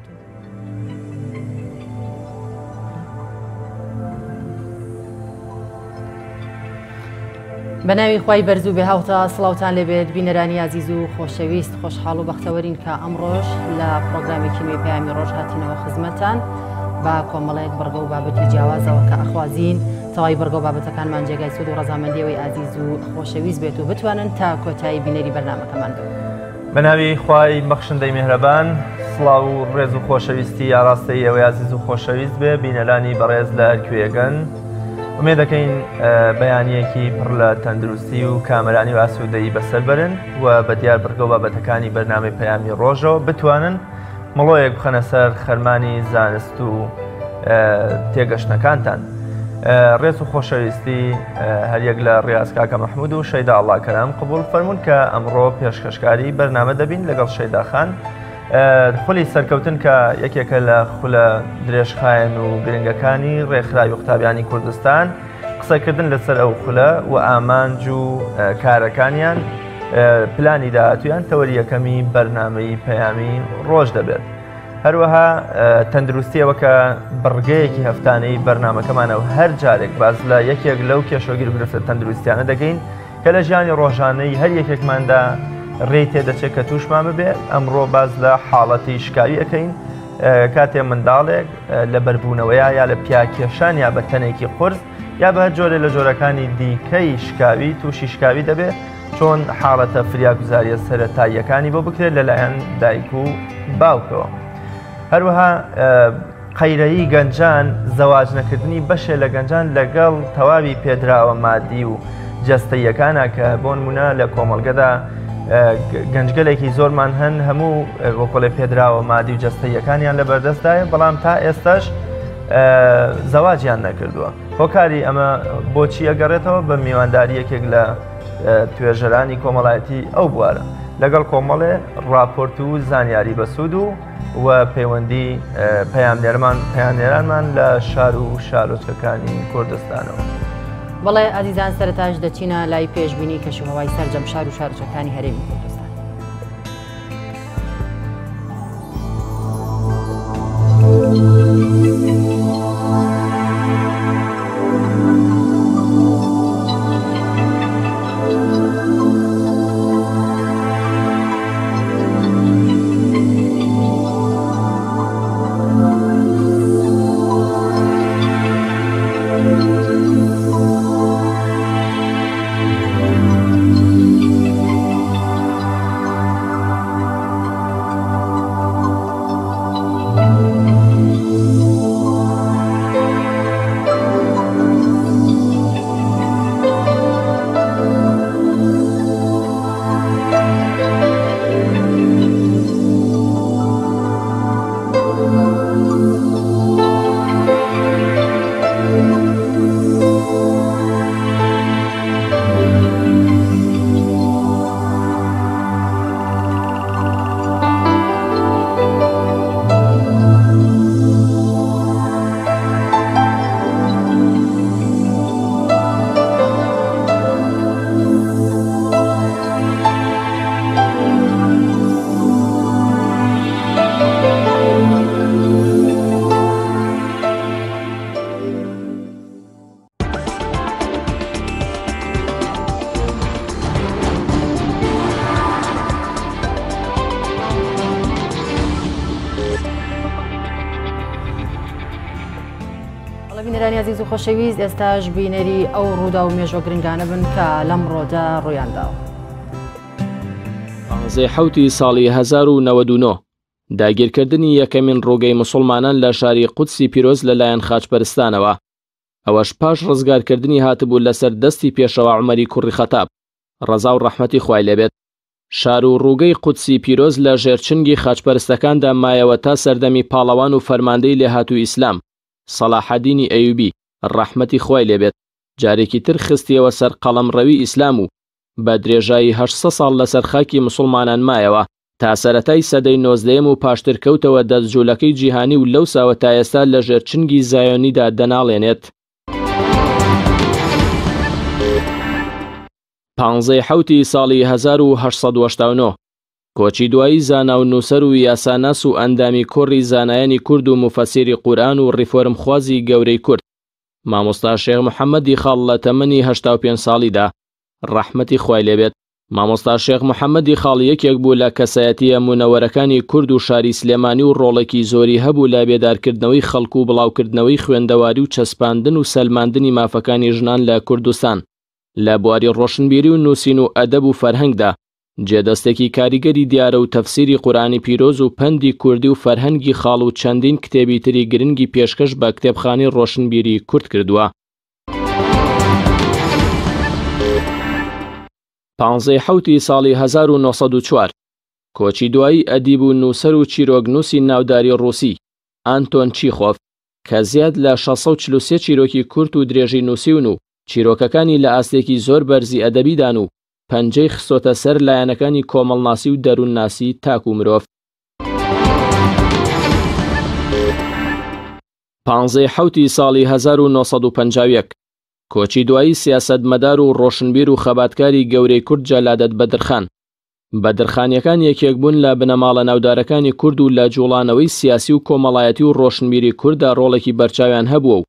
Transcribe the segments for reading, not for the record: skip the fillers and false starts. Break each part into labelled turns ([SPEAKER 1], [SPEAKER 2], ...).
[SPEAKER 1] سەرکەوتوو. بە ناوی خوای بەرز و بێهاوتا سڵاوتان لێبێت بینەرانی ئازیز و خۆشەویست خۆشحاڵ و بەختەوەرین کە ئەمڕۆژ لە پرۆگرامێکی نوێی پەیامی ڕۆژ هاتینەوە خزمەتان بە کۆمەڵێک بڕگە و بابەتی جیاوازەوە کە ئەخوازین تەواوی بڕگە و بابەتەکانمان جێگای سوود و ڕەزامەندیەوەی ئازیز و خۆشەویست بێت و بتوانن تا کۆتایی بینەری بەرنامەکەمان بن.
[SPEAKER 2] بە ناوی خوای بەخشندەی میهرەبان سڵاو و ڕێز و خۆشەویستی ئاراستەی ئێوەی ئازیز و خۆشەویست بێ بینەرانی بەڕێز لە هەرکوێگەن ئومێد دەکەین بەیانیەکی پڕ لە تەندروستی و کامەرانی و ئاسوودەیی بەسەر بەرن و بە دیار بڕگە و بابەتەکانی بەرنامەی پەیامی ڕۆژەوە بتوانن مڵۆیەک بخەنە سەر خەرمانی زانست و تێگەشتنەکانتان. ڕێز و خۆشەویستی هەریەک لە ڕیاز کاکە مەحمود و شەیدا ئەڵا کەرام قبول فەرمونون کە ئەمڕۆ پێشکەشکاری بەرنامە دەبین لەگەڵ شەیدا خان خولی سەرکەوتن کە یەکێکە لە خولە درێژخایەن و گرنگەکانی ڕێکخراوی قوتابیانی کوردستان قسەکردن لەسەر ئەو خولە و ئامانج و کارەکانیان پلانی داهاتویان تەوەری یەکەمی بەرنامەی پەیامی ڕۆژ دەبێت. هەروەها تەندروستیەوە کە بڕگەیەکی هەفتانەی بەرنمەکەمانە و هەر جارێک باز لە یەکێک لەو کێشەگیر گرفتە تەندروستیانە دەکەین کە لە ژیانی ڕۆژانەی هەر یەکێکماندا ڕێی تێدەچێت کە تووشمان ببێ ئەمڕۆ باز لە حاڵەتی شکاوی ئەەکەین کاتێ منداڵێک لە بەربوونەوەیە یا لە پیاکێشان یا بە تەنێکی قرس یا بە هەر جۆرێ لە جۆرەکانی دیکەی شکاوی تووشی شکاوی دەبێت چۆن حاڵەتە فریاگوزاریە سەرەتاییەکانی بۆ بکرێت لەلایەن دایک و باوکەوە. هەروەها قەیرەیی گەنجان زەواج نەکردنی بەشێ لە گەنجان لەگەڵ تەواوی پێدراوە مادی و جەستەیەکانە کە بۆ نمونە لە کۆمەڵگەدا گەنجگەلێکی زۆرمان هەن هەموو وەکۆڵێ پێدراوە مادی و جەستەیەکانیان لە بەردەستدایە بەڵام تا ئێستاش زەواجیان نەکردووە هۆکاری ئەمە بۆچی ئەگەڕێتەوە بە میوانداری یەکێک لە توێژەرانی کۆمەڵایەتی ئەو بوارە لەگەڵ کۆمەڵێ راپۆرت و زانیاری بەسوود و و پەیوەندی پەیامنێرمان پەیامنێرانمان لە شار و شارۆچکەکانی کوردستانەوە.
[SPEAKER 1] بەڵێ ئازیزان سەرەتاش دەچینە لای پێشبینی کەشوهەوای سەرجەم شار و شارۆچکەکانی هەرێمی کوردستان. بینەرانی ئازیز و خۆشەویست ئێستاش بینەری ئەو ڕوودا و مێژوە گرنگانە بن کە لەم ڕۆدا ڕوویانداوە.
[SPEAKER 3] پانزەی حەوتی ساڵی 1099 داگیرکردنی یەکەمین ڕووگەی موسڵمانان لە شاری قودسی پیرۆز لەلایەن خاچپەرستانەوە، ئەوەش پاش ڕزگارکردنی هاتبوو لەسەر دەستی پێشەوا عومەری کوڕی خەتاب، ڕەزا و ڕەحمەتی خوای لێبێت. شار و ڕووگەی قودسی پیرۆز لە ژێر چنگی خاچپەرستەکاندا مایەوە تا سەردەمی پاڵەوان و فەرماندەی لێهاتووی ئیسلام، سەڵاحەدینی ئەیوبی، ڕەحمەتی خوای لێبێت، جارێکی تر خستیەوە سەر قەڵەمڕەوی ئیسلام و بە درێژایی 800 ساڵ لەسەر خاکی موسڵمانان مایەوە. تا سەرەتای سەدەی نۆزدەیەم و پاشتر کەوتەوە دەست جولەکەی جیهانی و لەوساوە تا ئێستا لە ژێر چنگی زایۆنیدا دەناڵێنێت. پانزەی حەوتی ساڵی 1889. کۆچی دوایی زانا و نووسەر و یاساناس و ئەندامی کۆڕی زانایانی کورد و موفەسیری قورئان و ڕیفۆرمخوازی گەورەی کورد، مامۆستا شێخ محەمەدی خاڵ لە تەمەنی 85 ساڵیدا، ڕەحمەتی خوای لێ بێت. مامۆستا شێخ محەمەدی خاڵ یەکێک بوو لە کەسایەتییە مونەوەرەکانی کورد و شاری سلێمانی و ڕۆڵێکی زۆری هەبوو لە بێدارکردنەوەی خەڵک و بڵاوکردنەوەی خوێندەواری و چەسپاندن و سەلماندنی مافەکانی ژنان لە کوردستان لە بواری ڕۆشنبیری و نووسین و ئەدەب و فەرهەنگدا جێدەستێکی کاریگەری دیارە و تەفسیری قورئانی پیرۆز و پەندی کوردی و فەرهەنگی خاڵ و چەندین کتێبی تری گرنگی پێشکەش بە کتێبخانەی ڕۆشنبیری کورد کردووە. پانزەی حەوتی ساڵی 1904 کۆچی دوایی ئەدیب و نووسەر و چیرۆکنووسی ناوداری ڕووسی، ئانتۆن چیخۆف، کە زیاد لە 643 چیرۆکی کورت و درێژی نووسیون و چیرۆکەکانی لە ئاستێکی زۆر بەرزی ئەدەبیدان و پەنجەی خستۆتە سەر لایەنەکانی کۆمەڵناسی و دەروونناسی تاک و مرۆڤ. پانزەی حەوتی ساڵی 1951 کۆچی دوایی سیاسەتمەدار و ڕۆشنبیر و خەباتکاری گەورەی کورد جەلادەت بەدرخان. بەدرخانیەکان یەکێک بوون لە بنەماڵە ناودارەکانی کورد و لە جوڵانەوەی سیاسی و کۆمەڵایەتی و ڕۆشنبیری کورددا ڕۆڵێکی بەرچاویان هەبووە و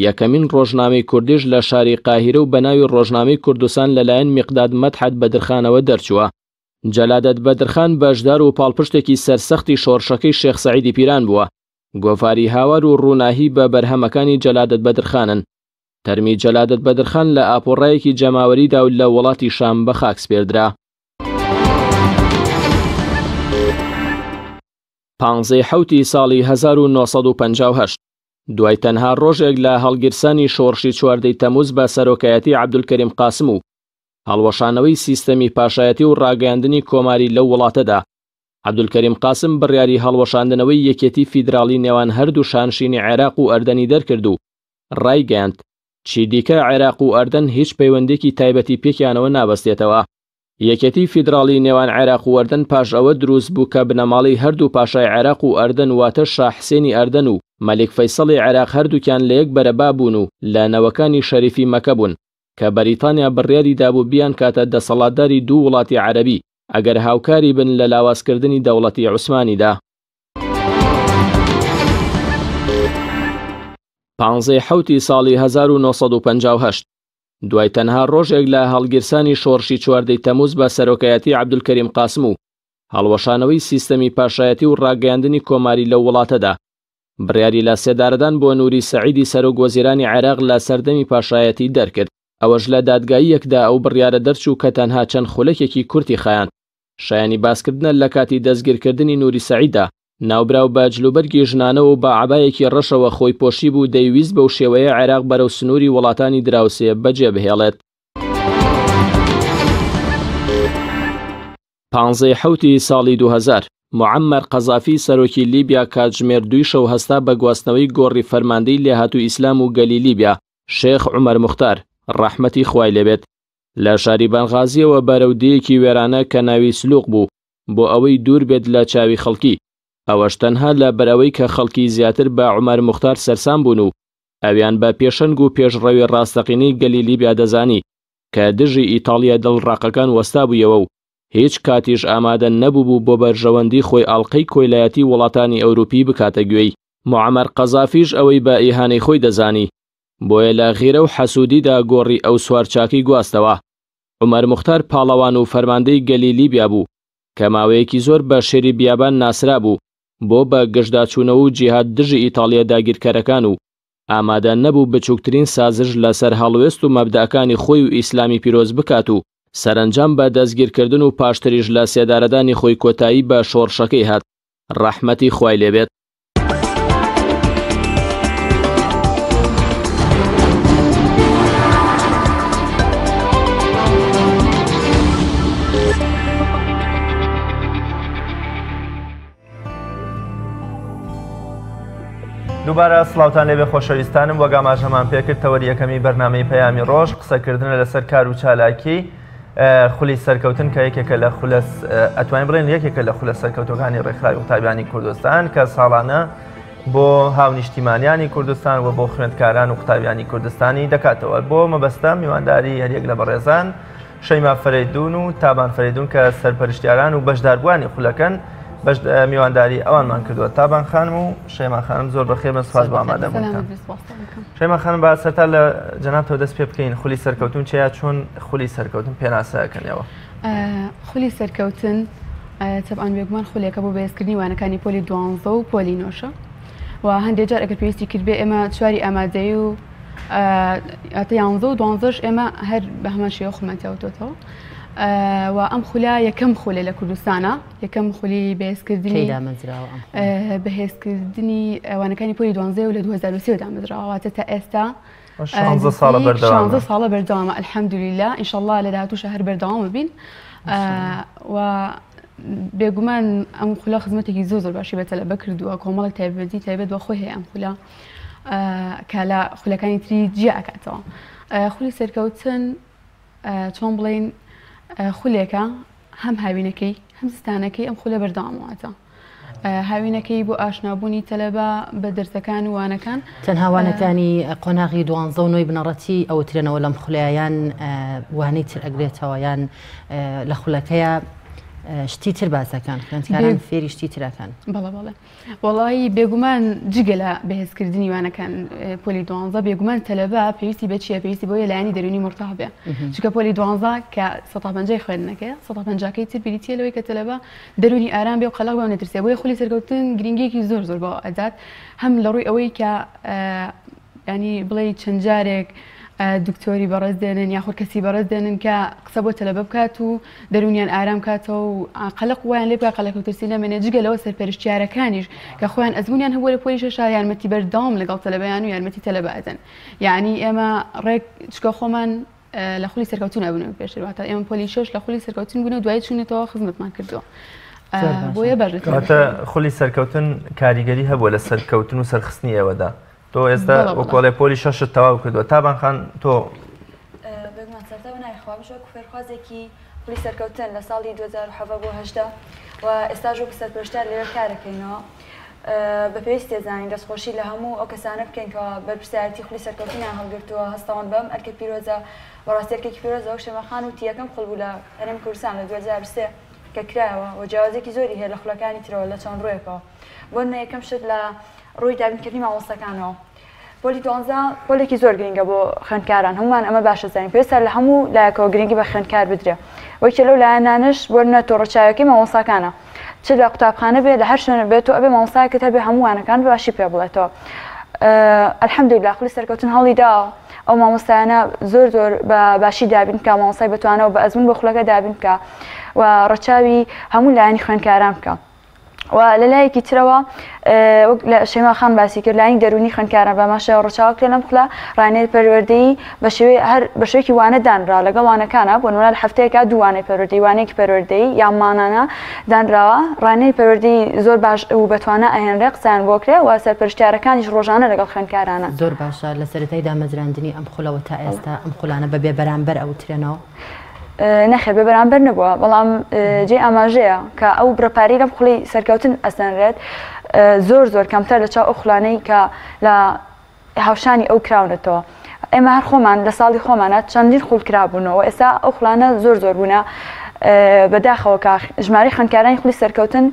[SPEAKER 3] یەکەمین ڕۆژنامەی کوردیش لە شاری قاهیرە و بەناوی ڕۆژنامەی کوردستان لەلایەن میقداد مەدحەت بەدرخانەوە دەرچووە. جەلادەت بەدرخان بەشدار و پاڵپشتێکی سەرسەختی شۆڕشەکەی شێخ سەعیدی پیران بووە. گۆڤاری هاوار و ڕووناهی بە بەرهەمەکانی جەلادەت بەدرخانن. تەرمی جەلادەت بەدرخان لە ئاپۆڕایەکی جەماوەریدا و لە وڵاتی شام بە خاک سپێردرا. پانزەی حەوتی ساڵی 1958 دوای تەنها ڕۆژێک لە هەڵگیرسانی شۆڕشی چواردەی تەموز بە سەرۆکایەتی عەبدولکەریم قاسم و هەڵوەشانەوەی سیستەمی پاشایەتی و ڕاگەیاندنی کۆماری لەو وڵاتەدا، عەبدولکەریم قاسم بڕیاری هەڵوەشاندنەوەی یەکێتی فیدراڵی نێوان هەردوو شانشینی عێراق و ئەردەنی دەرکرد و ڕایگەیاند، چیدیکە عێراق و ئەردەن هیچ پەیوەندییەکی تایبەتی پێکیانەوە نابەستێتەوە. یەکێتی فیدراڵی نێوان عێراق و ئەردەن پاش ئەوە دروست بوو کە بنەماڵەی هەردوو پاشای عێراق و ئەردەن واتە شا حسێنی ئەردەن و مەلیک فەیسەڵی عێراق هەردووکیان لە یەک بەرەبا بوون و لە نەوەکانی شەریفی مەکە بوون کە بەریتانیا بڕیاری دابوو بیانکاتە دەسەڵاتداری دوو وڵاتی عەرەبی ئەگەر هاوکاری بن لە لاوازکردنی دەوڵەتی عوسمانیدا. پانزەی حەوتی ساڵی 1958 دوای تەنها ڕۆژێک لە هەڵگیرسانی شۆڕشی چواردەی تەموز بە سەرۆکایەتی عەبدولکەریم قاسم و هەڵوەشانەوەی سیستەمی پاشایەتی و ڕاگەیاندنی کۆماری لەو وڵاتەدا، بڕیاری لە سێدارەدان بۆ نوری سەعیدی سەرۆک وەزیرانی عێراق لە سەردەمی پاشایەتی دەرکرد. ئەوەش لە دادگاییەکدا ئەو بڕیارە دەرچوو کە تەنها چەند خولەکێکی کورتی خایاند. شایانی باسکردنە لە کاتی دەستگیرکردنی نوری سەعیددا، ناوبراو بە جلوبەرگی ژنانەوە و بە عەبایەکی ڕەشەوە خۆی پۆشیبوو دەیویست بەو شێوەیە عێراق بەرەو سنووری وڵاتانی دراوسێ بەجێ بهێڵێت. پانزەی حەوتی ساڵی 2000، موعەممەر قەزافی سەرۆکی لیبیا کاتژمێر دووی شەو هەستا بە گواستنەوەی گۆڕی فەرماندەی لێهاتوو ئیسلام و گەلی لیبیا، شێخ عومەر موختار، ڕەحمەتی خوای لێبێت، لە شاری بەنغازییەوە بەرەو دێیەکی وێرانە کە ناوی سلوق بوو، بۆ ئەوەی دوور بێت لە چاوی خەڵکی، ئەوەش تەنها لە بەرئەوەی کە خەڵکی زیاتر بە عومەر موختار سەرسام بوون و ئەویان بە پێشەنگ و پێشڕەوی ڕاستەقینەی گەلی لیبیا دەزانی کە دژی ئیتاڵیە دڵڕەقەکان وەستابوویەوە و هیچ کاتیش ئامادە نەبووبوو بۆ بەرژەوەندی خۆی ئاڵقەی کۆیلایەتی وڵاتانی ئەوروپی بکاتە گوێی. موعەمەر قەزافیش ئەوەی بە ئیهانەی خۆی دەزانی، بۆیە لە غیرە و حەسوودیدا گۆڕی ئەو سوارچاکەی گواستەوە. عومەر موختار پاڵەوان و فەرماندەی گەلی لیبیا بوو، کە ماوەیەکی زۆر بە شێری بیابان ناسرابوو بۆ بە گژداچوونەوە و جیهاد دژی ئیتاڵیە داگیرکەرەکان و ئامادە نەبوو بچووکترین سازش لەسەر هەڵوێست و مەبدەئەکانی خۆی و ئیسلامی پیرۆز بکات و سەرەنجام بە دەستگیرکردن و پاشتریش لە سێدارەدانی خۆی کۆتایی بە شۆڕشەکەی هات. ڕەحمەتی خوای لێبێت.
[SPEAKER 2] دووبارە سڵاوتان لێبێ خۆشەویستانم وەک ئاماژەمان پێکرد تەوەری یەکەمی بەرنامەی پەیامی ڕۆژ قسەکردنە لەسەر کار و چالاکی خولی سەرکەوتن کە یەکێکە لە خولە ئەتوانین بڵێن یەکێکە لە خولە سەرکەوتەکانی ڕێکخراوی قوتابیانی کوردستان کە ساڵانە بۆ هاونیشتیمانیانی کوردستان و بۆ خوێندکاران و قوتابیانی کوردستانی دەکاتەوە بۆ مەبەستە میوانداری هەریەک لە بەڕێزان. شەیما فەرەیدون و تابان فەرەیدون کە سەرپەرشتیاران و بەشداربووانی خولەکەن بەش میوانداری ئەوانمان کردووە. تابان خانم و شەیما خانم زۆر بەخێر بن، سوپاس بۆ ئامادەبوونتان. شەیما خانم با سەرتا لە جەنابتەوە دەست پێ بکەین، خولی سەرکەوتن چیە، چۆن خولی سەرکەوتن پێناسە ئەکەنەوە؟
[SPEAKER 4] خولی سەرکەوتن تەبعەن بێگومان خولێکە بۆ بەهێزکردنی وانەکانی پۆلی دوانزە و پۆلی نۆشە و هەندێک جار ئەگەر پێویستی کردبێ ئێمە چواری ئامادەیی و ئەتە یانزە و دوانزەش ئێمە هەر بە هەمان شێوە خۆمان تیاوتۆتەوە و ئەم خولە یەکەم خولە لە کوردستانە یەکەم خولی بەهێزکردنی بەهێزکردنی وانەکانی پۆلی دوانزە و لە 2023 دامەزراوە واتە تا ئێستا
[SPEAKER 2] 16 ساڵە بەردەوامە
[SPEAKER 4] 16 ساڵە بەردەوامە الحمدلله ئینشەڵڵا لە داهاتووشە هەر بەردەوام بین و بێگومان ئەم خولە خزمەتێکی زۆر زۆر باشی بە تەلەبە کردووە کۆمەڵێک تایبەتی تایبەت بە خۆی هەیە ئەم خولە کە لە خولەکانی تری جیا ئەکاتەوە خولی سەرکەوتن چۆن بڵین خولێکە هەم هاوینەکەی هەم زستانەکەی ئەم خولە بەردەوامەوەتە هاوینەکەی بۆ ئاشنابوونی تەلەبە بە دەرسەکان و وانەکان.
[SPEAKER 1] تەنها وانەکانی قۆناغی دوانزە و نۆی بنەڕەتی ئەوترێنەوە لەم خولەیە یان وانەی تر ئەگرێتەوە یان لە خولەکەیە شتی تر باس ئەکەن خوێندکاران فێری شتی تر ئەکەن؟
[SPEAKER 4] بەڵێ بەڵێ. وەڵایی بێگومان جگە لە بەهێزکردنی وانەکان پۆلی دوانزە بێگومان تەلەبە پێویستی بە چییە پێویستی بۆیە لایەنی دەروونی مورتاح بێ چونکە پۆلی دوانزە کە سەتا پەنجای خوێندنەکەیە سەتا پەنجاکەی تر بریتییە لەوەی کە تەلەبە دەروونی ئارام بێ و قەلەق بێ و نەترسێ بۆیە خولی سەرکەوتن گرنگییەکی زۆر زۆر بەوە ئەدات هەم لە ڕووی ئەوەی کە ینی بڵێ چەند جارێک دکتۆری بەڕێز دێنن یاخود کەسی بەڕێز دێنن کە قسە بۆ تەلەبە بکات و دەروونیان ئارام کاتەوە و قەلەق وایان لێ بکات قەلەق و ترسی نەمێنێ جگە لەوە سەرپەرشتیارەکانیش کە خۆیان ئەزموونیان هەبووە لە پۆلی شەشا یارمەتی بەردەوام لەگەڵ تەلەبەیان و یارمەتی تەلەبە ئەدەن یعنی ئێمە ڕێک چکە خۆمان لە خولی سەرکەوتون ئەبوون پێشتر واتە ئێمە پۆلی شەش لە خولی سەرکەوتن بوون و دوای چوونێتەوە خزمەتمان کردووە. بۆیە باش
[SPEAKER 2] خولی سەرکەوتن کاریگەری هەبووە لە سەرکەوتن و سەرخستنی ئێوەدا تۆ ئێستا وەکۆڵێ پۆلی شەشت تەواو کردووە تابان خان تۆ
[SPEAKER 5] بێگومان سەرتا بە ناوی خوا بژ وەکو فێرخوازێکی خولی سەرکەوتن لە ساڵی 2017 بۆ 18 و ئێستاش وەکو سەرپەرشتیار لەوێ کارەکەینەوە بە پێویست تێزانین دەستخۆشی لە هەموو ئەو کەسانە بکەین کە بەرپرسیارەتی خولی سەرکەوتنیان هەڵگرتووە هەستاون بەم ئەرکە پیرۆزە بەڕاستی ئەرکێکی پیرۆزە وەک شەمە خان وتی یەکەم خول بوو لە هەرێمی کوردستان لە 2003 کە کرایەوە و جیاوازیەکی زۆری هەیە لە خولەکانی ترەوە لە چەند ڕوویەکەوە بۆ نمونە یەکەم شت لە ڕووی دابینکردنی مامۆستاکانەوە پۆلی دوانزە پۆلێکی زۆر گرنگە بۆ خوێندکاران هەمومان ئەمە باشە زانین پێویستە لە هەموو لایەکەوە گرنگی بە خوێندکار بدرێ وەکێ لەو لایەنانەش بۆ نمونە تۆڕە چاوەکەی مامۆستاکانە چ لە قوتابخانە بێ لە هەر شوێنە بێت تۆ ئەبێ مامۆستایەکت هەبێ هەموو وانەکان بە باشی پێ بڵێتەوە الحمدلله خولی سەرکەوتن هەوڵی داوە ئەو مامۆستایانە زۆر زۆر بە باشی دابین بکە مامۆستای بەتوانەوە بە ئەزمون بۆ خولەکە دابین بکە و ڕەچاوی هەموو لایەنی خوێندکاران بکە. و لە لایەکی ترەوە وەک لە شەیما خان باسی کرد لایەنی دەروونی خوێندکاران بە ماشەوە ڕەچاو کرێ لەم خولە ڕاهێنەری پەروەردەیی بە شێوەی هەر بە شێوەیەکی وانە دانرا لەگەڵ وانەکانە بۆ نمونە لە هەفتەیەکا دوو وانەی پەروەردەیی وانەیەکی پەروەردەیی یان مانانە دانراوە ڕاهێنەری پەروەردەیی زۆر باش و بەتوانا ئەهێنرێ قسەیان بۆ کرێ و سەرپەرشتیارەکانیش ڕۆژانە لەگەڵ خوێندکارانە.
[SPEAKER 1] زۆر باشە لە سەرەتای دامەزراندنی ئەم خولەوە تا ئێستا ئەم خولانە بە بێ بەرامبەر ئەوترێنەوە؟
[SPEAKER 5] نەخێر بێ بەرامبەر نەبووە، بەڵام جێی ئاماژەیە کە ئەو بڕە پارەی لەم خولی سەرکەوتن ئەسەنرێت زۆر زۆر کەمتر لە چاو ئەو خولانەی کە لە هاوشانی ئەو کراونەتەوە. ئێمە هەر خۆمان لە ساڵی خۆمانە چەندین خول کرابوونەوە ئێستا ئەو خولانە زۆر زۆر بوونە بەداخەوە کە ژمارەی خوێندکارانی خولی سەرکەوتن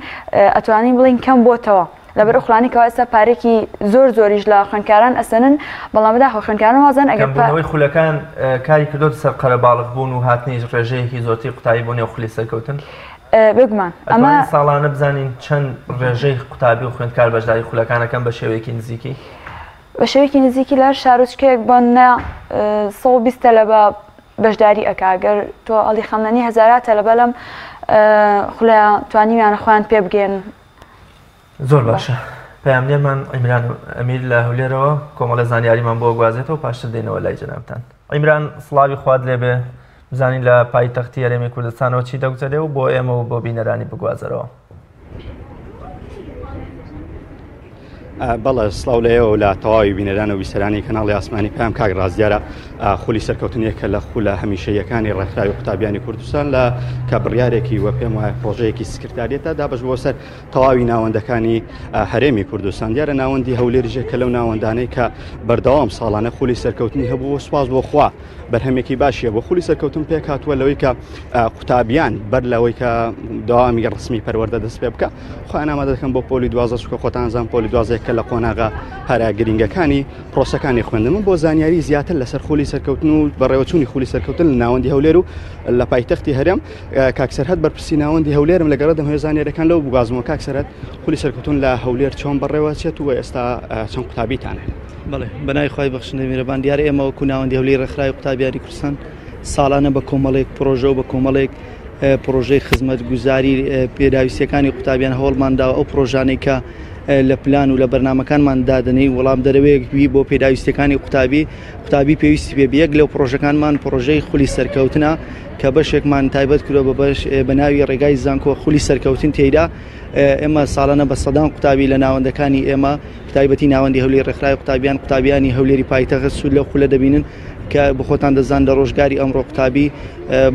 [SPEAKER 5] ئەتوانین بڵێین کەم بۆتەوە. لەبەر ئەو خولانەی کەوا ئێستا پارەیەکی زۆر زۆریش لە خوێندکاران ئەسەنن، بەڵام بەداخەوە خوێندکاران وازن ئەگەر پا.
[SPEAKER 2] کەمبوونەوەی خولەکان کاری کردۆتە سەر قەرەباڵغ بوون و هاتنی ڕێژەیەکی زۆرتری قوتابی بۆ نێو خولی سەرکەوتن؟
[SPEAKER 5] بێگومان ئەمە.
[SPEAKER 2] ئەتوانین ساڵانە بزانین چەند ڕێژەی قوتابی و خوێندکار بەشداری خولەکان ئەکەن بە شێوەیەکی نزیکی؟
[SPEAKER 5] بە شێوەیەکی نزیکی لە هەر شارۆچکەیەک بۆ نمونە 120 تەلەبە بەشداری ئەکا گەر تۆ ئەڵی خەمڵێنی هەزارا تەلەبە لەم خولە توانیویانە خۆیان پێ بگەیەنن.
[SPEAKER 2] زۆر باشە پەیامنێرمان عیمران ئەمیر لە هەولێرەوە کۆمەڵە زانیاریمان بۆ گوازێتەوە پاشتر دێنەوە لای جەنابتان. عیمران سڵاوی خوات لێبێ بزانین لە پایتەختی هەرێمی کوردستانەوە چی دەگوزەرێ و بۆ ئێمە و بۆ بینەرانی بگوازەرەوە.
[SPEAKER 6] بەڵێ سڵاو لە ئێوە لە تەواوی بینەران و بیسەرانی کەناڵی ئاسمانی پەیام کاک ڕازدیارە. خولی سەرکەوتن یەکە لە خولە هەمیشەییەکانی ڕێکخراوی قوتابیانی کوردستان لە کە بڕیارێکی وە پێم وایە پرۆژەیەکی سکرتاریەتە دابەش بۆ سەر تەواوی ناوەندەکانی هەرێمی کوردستان دیارە ناوەندی هەولێریشە کە لەو ناوەندانەی کە بەردەوام ساڵانە خولی سەرکەوتنی هەبوو و سوپاس بۆ خوا بەرهەمێکی باشیە بۆ خولی سەرکەوتن پێک هاتووە لەوەی کە قوتابیان بەر لەوەی کە داوامی ڕسمی پەروەردە دەست پێ بکە خۆیان ئامادە دەکەن بۆ پۆلی 12 چونکە خۆتان زان پۆلی 12 کە لە قۆناغە هەرە گرنگەکانی پرۆسەکانی خوێندن من بۆ زانیاری زیاتر لەسەر خولی سەرکەوتن و بەڕێوەچوونی خولی سەرکەوتن لە ناوەندی هەولێر و لە پایتەختی هەرێم کاک سەرهەد بەرپرسی ناوەندی هەولێرم لەگەڵ دەمەوێت زانیاریەکان لەو بگوازمەوە کاک سەرهەد خولی سەرکەوتن لە هەولێر چۆن بەڕێوە چێت و ئێستا چەند قوتابیتان هەیە؟
[SPEAKER 7] بەڵێ بەناوی خوای بەخشندەی میرەبان دیارە ئێمە وەکو ناوەندی هەولێر ڕێکخراوی قوتابیانی کوردستان ساڵانە بە کۆمەڵێک پرۆژە و بە کۆمەڵێک پرۆژەی خزمەتگوزاری پێداویستیەکانی قوتابیان هەوڵمان داوە ئەو پرۆژانەی کە لە پلان و لە بەرنامەکانمان دادەنێین وەڵام دەرەوەیەک بی بۆ پێداویستیەکانی قوتابی قوتابی پێویستی پێ یەک لەو پرۆژەکانمان پرۆژەی خولی سەرکەوتنە کە بەشێکمان تایبەت کردوە بە بەش بە ناوی ڕێگای زانکۆ خولی سەرکەوتن تێیدا ئێمە ساڵانە بە سەدان قوتابی لە ناوەندەکانی ئێمە تایبەتی ناوەندی هەولێر ڕێکخراوی قوتابیان قوتابیانی هەولێری پایتەخت سوود لەو خولە دەبینن کە بخۆتان دەزان لە ڕۆژگاری ئەمڕۆ قوتابی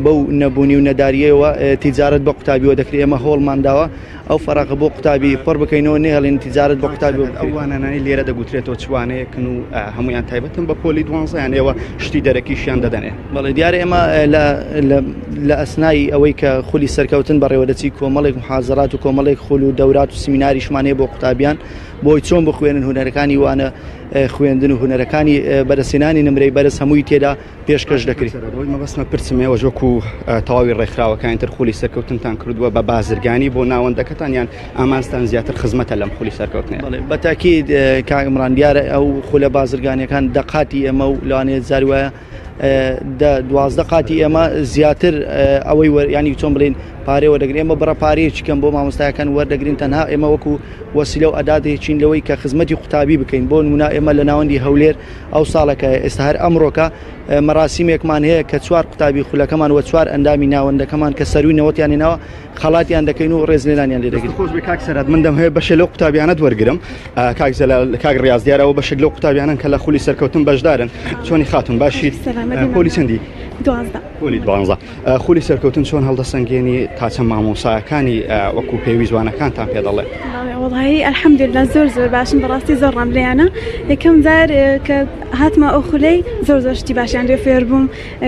[SPEAKER 7] بەو نەبوونی و نەداریەوە تیجارەت بە قوتابیەوە دەکرێت ئێمە هەوڵمان داوە ئەو فەراغە بۆ قوتابی پڕ بکەینەوە نەهێڵین تیجارەت بە قوتابی بکرێت.
[SPEAKER 6] ئەو وانانەی لێرە دەگوترێتەوە چ وانەیەکن و هەموویان تایبەتن بە پۆلی دوانزە یان ئێوە شتی دەرەکیشیان دەدەنێ؟
[SPEAKER 7] بەڵێ دیارە ئێمە لە ئەسنای ئەوەی کە خولی سەرکەوتن بەڕێوە دەچی کۆمەڵێک محازرات و کۆمەڵێک خول و دەورات و سمیناریشمان هەیە بۆ قوتابیان بۆی چۆن بخوێنن هونەرەکانی وانە خوێندن و هونەرەکانی بەدەستهێنانی نمرەی بەرز هەمووی تێدا پێشکەش دەکرێت.
[SPEAKER 6] ئەوەی مەبەستمە پرسم ئێوەش وەکو تەواوی ڕێکخراوەکانی تر خولی سەرکەوتنتان کردووە بە بازرگانی بۆ ناوەندەکەتان یان ئامانجتان زیاتر خزمەتە لەم خولی سەرکەوتنەیە؟
[SPEAKER 7] بەڵێ بە تاکید کاک عمران دیارە ئەو خولە بازرگانیەکان دەقاتی ئێمە و لەوانەیە جاری وایە دە 12 قاتی ئێمە زیاتر ئەوەی ینی چۆن بڵین پارێ وەردەگرین ئێمە بڕە پارەیەکی کەم بۆ مامۆستایەکان وەردەگرین تەنها ئێمە وەکو وەسیلە و ئەداتێکین لەوەی کە خزمەتی قوتابی بکەین بۆ نمونە ئێمە لە ناوەندی هەولێر ئەو ساڵەکە ئێستا هەر ئەمڕۆکە مەراسیمێکمان هەیە کە چوار قوتابی خولەکەمان و چوار ئەندامی ناوەندەکەمان کە سەروی نەوەتیان هێناوە خەڵاتیان دەکەین و ڕێزلێنانیان لێ دەگرین.
[SPEAKER 6] خۆش بێ کاک سەرهەد من دەمهەوێت بەشێ لەو قوتابیانەت وەرگرم کاک زەلال کاک ڕیاز دیارە ئەوە بەشێک لەو قوتابیانەن کە لە خولی سەرکەوتن بەشدارن چۆنی خاتون باشیت پۆلی چەندی؟
[SPEAKER 8] دوازدە.
[SPEAKER 6] پۆلی دوانزە خولی سەرکەوتن چۆن هەڵدەسەنگێنی تا چەند مامۆساکانی وەکو پێویست وانەکانتان پێ دەڵێن؟
[SPEAKER 8] وەڵایی الحمدلله زۆر زۆر باشن بەڕاستی زۆر ڕام لێیانە یەکەم جار کە هاتمە ئەو خولەی زۆر زۆر شتی باشیان لێ فێر بووم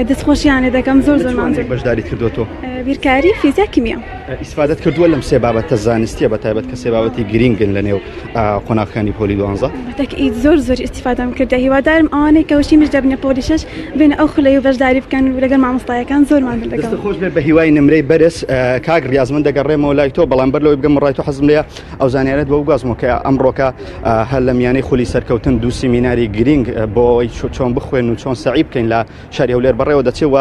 [SPEAKER 8] دەستخۆشیان لێ دەکەم زۆر زۆر ماندوو
[SPEAKER 6] بەشداریت کردووە تۆ؟
[SPEAKER 8] بیرکاری فیزیا کیمیا.
[SPEAKER 6] ئیسفادەت کردووە لەم سێ بابەتە زانستیە بە تایبەت کە سێ بابەتی گرینگن لە نێو قۆناغەکانی پۆلی دوانزە؟
[SPEAKER 8] بەتەکئید زۆر زۆر ئیستیفادەم کردە هیوادارم ئەوانەی کە وشیمش دەبنە پۆلی شەش بێنە ئەو خولەی و بەشداری بکەن و لەگەڵ مامۆستایەکان زۆر ماندوو دەکەم.
[SPEAKER 6] دەستت خۆش بێت بە هیوای نمرەی بەرز کاک ڕیاز من دەگەڕێمەوە لای تۆ بەڵام بەر لەوەی بگەمە ڕای تۆ حەزم لێیە ئەو زانیارەت بۆ بگوازمەوە کە ئەمڕۆکە هەر لە میانەی خولی سەرکەوتن دوو سیمیناری گرینگ بۆ ئەوەی چۆن بخوێن و چۆن سەعی بکەین لە شاری هەولێر بەڕێوە دەچێت و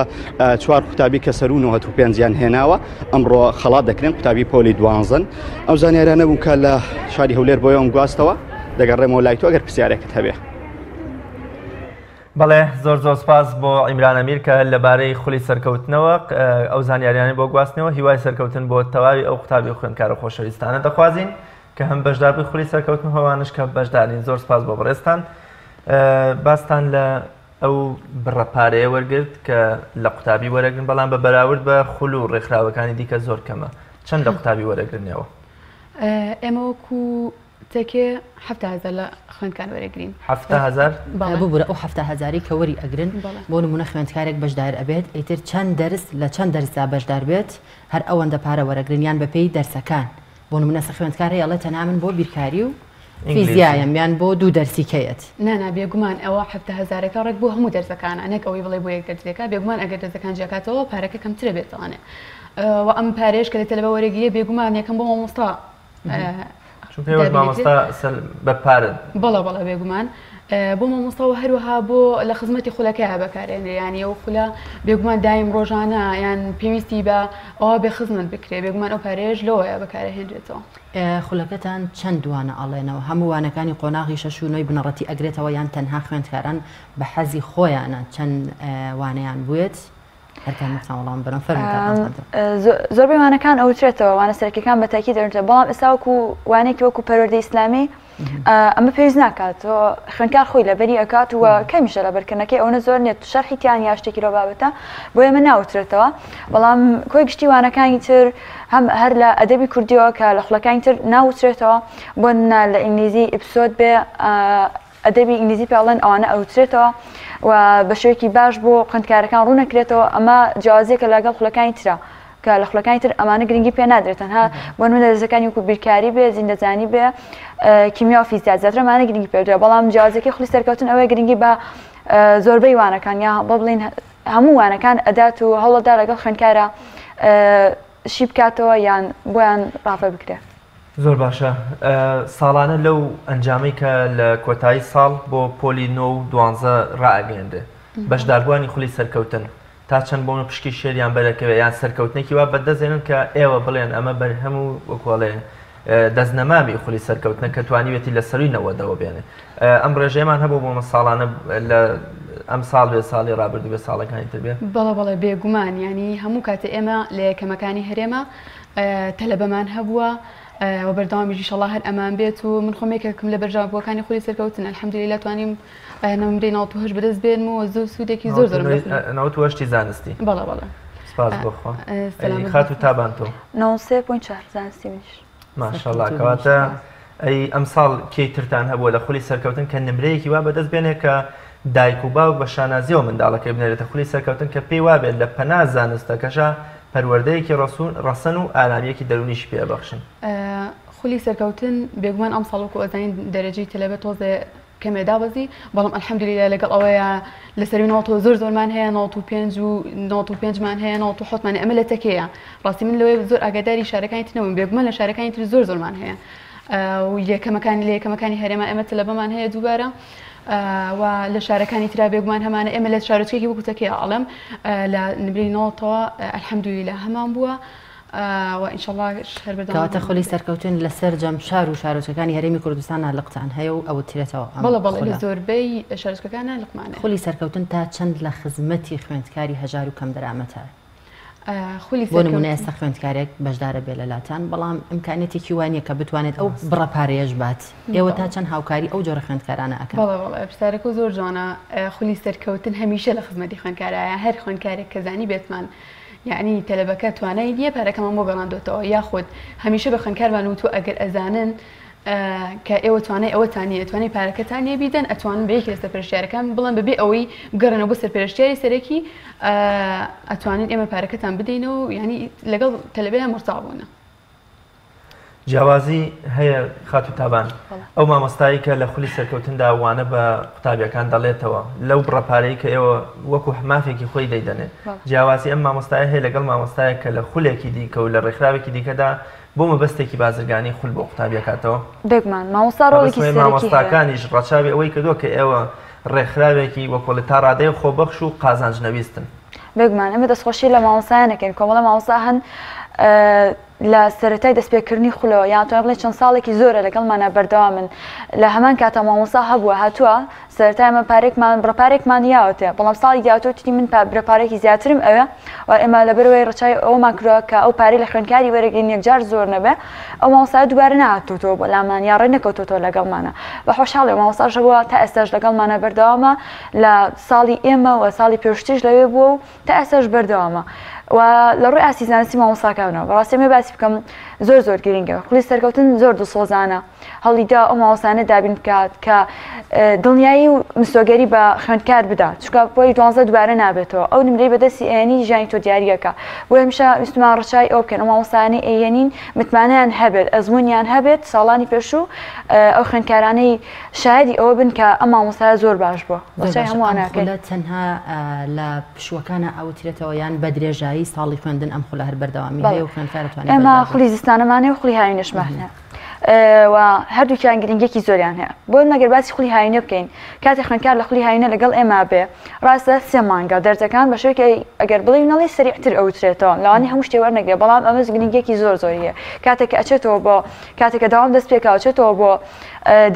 [SPEAKER 6] چوار قوتابی کە سەروو 95یان هێناوە ئەمڕۆ خەڵات دەکرێن قوتابی پۆلی دوانزەن ئەو زانیارانە بوون کە لە شاری هەولێر بۆیان گواستەوە دەگەڕێمەوە لای تۆ ئەگەر پرسیارێکت هەبێ.
[SPEAKER 2] بەڵێ زۆر زۆر سپاس بۆ عیمران ئەمیر کە لەبارەی خولی سەرکەوتنەوە ئەو زانیاریانەی بۆ گواستنەوە هیوای سەرکەوتن بۆ تەواوی ئەو قوتابی و خوێندکارە خۆشەویستانە دەخوازین کە هەم بەشداربووی خولی سەرکەوتن و هەوانش کە بەشدارین زۆر سپاس بۆ بەڕێزتان باستان لە ئەو بڕە پارەیە وەرگرت کە لە قوتابی وەرەگرن بەڵام بە بەراورد بە خول و ڕێکخراوەکانی دیکە زۆر کەمە چەند لە قوتابی وەرەگرنەوە؟
[SPEAKER 4] ئێمە وەکو تەکێ 7000 لە خوێندکار وەرەگرین.
[SPEAKER 2] 7000؟
[SPEAKER 1] ببورە ئەو 70 هەزاری کە وەری ئەگرن بۆ نمونە خوێندکارێک بەشدار ئەبێت ئیتر چەند دەرس لە چەند دەرسدا بەشدار بێت هەر ئەوەندە پارە وەرەگرن یان بەپێی دەرسەکان بۆ نمونە سە خوێندکار هەیە ئەڵێ تەنها من بۆ بیرکاری و فیزیایم یان بۆ دوو دەرسی کەیەت.
[SPEAKER 4] نا نا بێگومان ئەوە 70 هەزارەکە ڕێک بۆ هەموو دەرسەکانە نەک ئەوەی بڵێ بۆ یەک دەرسێکە بێگومان ئەگەر دەرسەکان جیاکاتەوە پارەکە کەمترە بێتوانێ وە ئەم پارەیەش کە لە تەلەبە وەرەگیرێ بێگومان یەکەم بۆ مامۆستا
[SPEAKER 2] چونکە ئێوەش مامۆستا بە پارە
[SPEAKER 4] بەڵێ بەڵێ بێگومان بۆ مامۆستا و هەروەها بۆ لە خزمەتی خولەکەیا بەکارێنرێ یانی ئەو خولە بێگومان دایم ڕۆژانە یان پێویستی بە ئەوە بێ خزمەت بکرێ بێگومان ئەو پارەیەش لەوەیە بەکارهێنرێتەوە.
[SPEAKER 1] خولەکەتان چەند وانە ئەڵێنەوە؟ هەموو وانەکانی قۆناغی شەش و نۆی بنەڕەتی ئەگرێتەوە یان تەنها خوێندکاران بە حەزی خۆیانە چەند وانەیان بوێت؟ هەرکامێکتان وەڵام بەرم فەرموو تابان خاتوون.
[SPEAKER 5] زۆربەی وانەکان ئەوترێتەوە وانە سەرەکیەکان بە تاکی دەوترێت بەڵام ئێستا وەکو وانەیەکی وەکو پەروەردەی ئیسلامی ئەمە پێویست ناکات خوێندکار خۆی لەبەری ئەکات و کەمیشە لەبەرکردنەکەی ئەوەنە زۆر نیە شەرحی تیان یا شتێکی لەو بابەتە بۆ ئێمە ناوترێتەوە بەڵام کۆی گشتی وانەکانی تر هەم هەر لە ئەدەبی کوردیەوە کە لە خوڵەکانی تر ناوترێتەوە بۆ لە ئینگلیزی episode بێ ئەدەبی ئینگلیزی پێ ئەڵێن ئەوانە ئەوترێتەوە و بە شێوەیەکی باش بۆ خوێندکارەکان ڕوونەکرێتەوە ئەمە جیاوازیەکە لەگەڵ خولەکانی ترە کە لە خولەکانی تر ئەمانە گرنگی پێ نادرێت تەنها بۆ نمونە دەرسەکانی وەکو بیرکاری بێ زیندەزانی بێ کیمیا و فیزیا زیاتر ئەمانە گرنگی پێ بدرێت بەڵام جیاوازیەکەی خولی سەرکەوتن ئەوەیە گرنگی بە زۆربەی وانەکان یا بۆ بڵین هەموو وانەکان ئەدات و هەوڵەدا لەگەڵ خوێندکارە شی بکاتەوە یان بۆیان ڕاڤە بکرێت.
[SPEAKER 2] زۆر باشە ساڵانە لەو ئەنجامەی کە لە کۆتایی ساڵ بۆ پۆلی نۆ و دوانزە ڕائەگەیەنرێ بەشداربووانی خولی سەرکەوتن تا چەند بۆن و پشکی شێریان بەرەکەوێ یان سەرکەوتنێکی وا بەدەستێنن کە ئێوە بڵێن ئەمە بەرهەم و وەکۆڵێ دەستنەمامی خولی سەرکەوتنە کە توانیوێتی لە سەروی نەوەدەوە بێنێ ئەم ڕێژەیەمان هەبوو بۆ ساڵانە لە ئەم ساڵ بێ ساڵی ڕابردوو بێ ساڵەکانی تر بێ؟
[SPEAKER 4] بەڵێ بەڵێ بێگومان یانی هەموو کاتێ ئێمە لە یەکەمەکانی هەرێمە تەلەبەمان هەبووە و بەردەوامیش ئیشەڵا هەر ئەمان بێت و من خۆم یەکێکم لە بەرژاوبووەکانی خولی سەرکەوتن الحمدللە توانیم نمرەی 98 بەدەست بێنم و زۆر سوودێکی زۆر زۆرم لە خولی
[SPEAKER 2] 98 زانستی
[SPEAKER 4] بەڵێ بەڵێ
[SPEAKER 2] سپاس بۆ خوا خاتوو تابان تۆ
[SPEAKER 5] 93.4 زانستی منیش
[SPEAKER 2] ماشاءاللە کەواتە ئەی ئەمساڵ کێی ترتان هەبووە لە خولی سەرکەوتن کە نمرەیەکی وا بەدەست بێنێ کە دایک و باوک بە شانازیەوە منداڵەکەی بنێرێتە خولی سەرکەوتن کە پێی وابێت لە پەنا زانستەکەشا پەروەردەیەکی ڕەسەن و ئارامییەکی دەروونیشی پێ ئەبەخشن.
[SPEAKER 4] خولی سەرکەوتن بێگومان ئەمساڵ وەکو ئەزانین دەرەجەی تەلەبە تۆزێ کەمێ دابەزی بەڵام الحمدللە لەگەڵ ئەوەیە لە سەروی نەوەتەوە زۆر زۆرمان هەیە 95 و 95 مان هەیە 97 مان هەیە ئەمە لە تەکەیە ڕاستی من لەوەی زۆر ئاگاداری شارەکانی تر نەبووم بێگومان لە شارەکانی تر زۆر زۆرمان هەیە و یەکەمەکانی لە یەکەمەکانی هەرێمە ئێمە تەلەبەمان هەیە دووبارە و لە شارەکانی ترا بێگومان هەمانە ئێمە لە شارۆچکێکی وەکو تەکەیە ئەڵێم لە نمرەی نەوەتەوە الحمدللە هەمان بووە و ئینشەڵا هەر بەردەوام
[SPEAKER 1] کەواتە خولی سەرکەوتن لە سەرجەم شار و شارۆچکەکانی هەرێمی کوردستان لقتان هەیە و ئەوترێتەوە ئەم
[SPEAKER 4] بەڵێ بەڵێ لە
[SPEAKER 1] خولە.
[SPEAKER 4] زۆربەی شارۆچکەکانا لقمان هەیە.
[SPEAKER 1] خولی سەرکەوتن تا چەند لە خزمەتی خوێندکاری هەژار و کەمدەرامەتە؟
[SPEAKER 4] خولی
[SPEAKER 1] بۆ نمونە
[SPEAKER 4] سەرکەوتن
[SPEAKER 1] ئێستا خوێندکارێک بەشدارە بێ لە لاتان بەڵام ئیمکانیەتێکی وا نییە کە بتوانێت ئەو بڕە پارەیەش بات ئێوە تا
[SPEAKER 4] بەڵێ
[SPEAKER 1] چەند هاوکاری ئەو جۆرە خوێندکارانە ئەکەن؟
[SPEAKER 4] بەڵێ بەڵێ پرسیارەکە زۆر جوانە خولی سەرکەوتن هەمیشە لە خزمەتی خوێندکارایە هەر خوێندکارێک کە زانی بێتمان یەعنی تەلەبەکە توانای نییە پارەکەمان بۆ گەڕاندۆتەوە یاخود هەمیشە بە خوێندکارمان وتووە ئەگەر ئەزانن کە ئێوە توانای ئەوەتان نییە توانای پارەکەتان نییە بیدەن ئەتوانن بە یەکی لە سەرپەرشتیارەکان بڵێن بەبێ ئەوەی بگەڕێنەوە بۆ سەرپەرشتیاری سەرەکی ئەتوانن ئێمە پارەکەتان بدەینەوە یعنی لەگەڵ تەلەبەیان مورتاع بوونە.
[SPEAKER 2] جیاوازی هەیە خاتوو تابان ئەو مامۆستایی کە لە خولی سەرکەوتندا وانە بە قوتابیەکان دەڵێتەوە لەو بڕە پارەی کە ئێوە وەکو مافێکی خۆی دەیدەنێ جیاوازی ئەم مامۆستایە هەیە لەگەڵ مامۆستایەک کە لە خولێکی دیکە و لە ڕێکخراوێکی دیکەدا بۆ مەبەستێکی بازرگانی خول بۆ قوتابیەکاتەوە
[SPEAKER 5] بێگومان مامۆستا ڕۆڵێکی
[SPEAKER 2] مەبەستمەوەی
[SPEAKER 5] سەرەکی هەیە.
[SPEAKER 2] مامۆستاکانیش ڕەچاوی ئەوەی کردووە کە ئێوە ڕێکخراوێکی وەکۆڵێ تا ڕادەیەک خۆبەخش و قازانج نەویستن.
[SPEAKER 5] بێگومان ئێمە دەستخۆشی لە مامۆستایان ئەکەین کۆمەڵە مامۆستا هەن لە سەرەتای دەستپێکردنی خولەوە یان توانم بڵێم چەند ساڵێکی زۆرە لەگەڵمانە بەردەوامن لە هەمان کاتا مامۆستا هەبووە هاتووە سەرەتا ئێمە پارێکمان بڕە پارێکمان یاوەتێ بەڵام ساڵی داهاتوو وتی من بڕە پارێکی زیاترم ئەوێ و ئێمە لەبەرەوەی ڕەچاوی ئەوەمان کردووە کە ئەو پارەی لە خوێندکاری وەرەگرین یەکجار زۆر نەبێ ئەو مامۆستایە دووبارە نەهاتووتەوە بۆ لامان یا ڕێ نەکەوتووتەوە لەگەڵمانە بە خۆشحاڵی مامۆستاش هەبووە تا ئێستاش لەگەڵمانە بەردەوامە لە ساڵی ئێمە و ساڵی پێشتریش لەوێ بووە و تا ئێستاش بەردەوامە و لە ڕووی ئاستی زانستی مامۆستاکانەوە بەڕاستی ئەمە باسی بکەم زۆر زۆر گرنگە خولی سەرکەوتن زۆر دڵسۆزانە هەوڵیدا ئەو مامۆستایانە دابین بکات کە دڵنیایی و مسۆگەری بە خوێندکار بدا چونکە پۆلی دوانزە دووبارە نابێتەوە ئەو نمرەی بەدەستی ئەیەنی ژیانی تۆ دیاریەکە بۆ هەمیشە ویستمان ڕەچای ئەو بکەن ئەو مامۆستایانەی ئەیەنین متمانەیان هەبێت ئەزمونیان هەبێت ساڵانی پێشوو ئەو خوێندکارانەی شایەدی ئەوە بن کە ئەم مامۆستایە زۆر باش بووە.
[SPEAKER 1] زۆر
[SPEAKER 5] ڕەچای
[SPEAKER 1] باشە
[SPEAKER 5] هەمووان
[SPEAKER 1] ئەم
[SPEAKER 5] ئەکەین.
[SPEAKER 1] خولە تەنها لە پشووەکانا ئەوترێتەوە یان بە درێژایی ساڵی خوێندن ئەم خولە هەر بەردەوامی
[SPEAKER 5] بەڵێ
[SPEAKER 1] هەیە و خوێندکار ئەتوانێت
[SPEAKER 5] ئێمە
[SPEAKER 1] بەشدار بێت؟
[SPEAKER 5] خولی زستانەمان هەیە و خولی هاوینەشمان هەیە و هەردووکیان گرنگیەکی زۆریان هەیە بۆ مەگەر باسی خولی هاوینە بکەین کاتێ خوێندکار لە خولی هاوینە لەگەڵ ئێمە بێ ڕاستە سێ مانگە دەرزەکان بە شێوەیەکی ئەگەر بڵێی نەڵێی سەریعتر ئەوترێتەوە لەوانەیە هەموو شتێ وەرنەگرێ بەڵام ئەمەش گرنگیەکی زۆر زۆری هەیە کاتێک کە ئەچێتەوە بۆ کاتێک کە دەوام دەست پێکا ئەچێتەوە بۆ.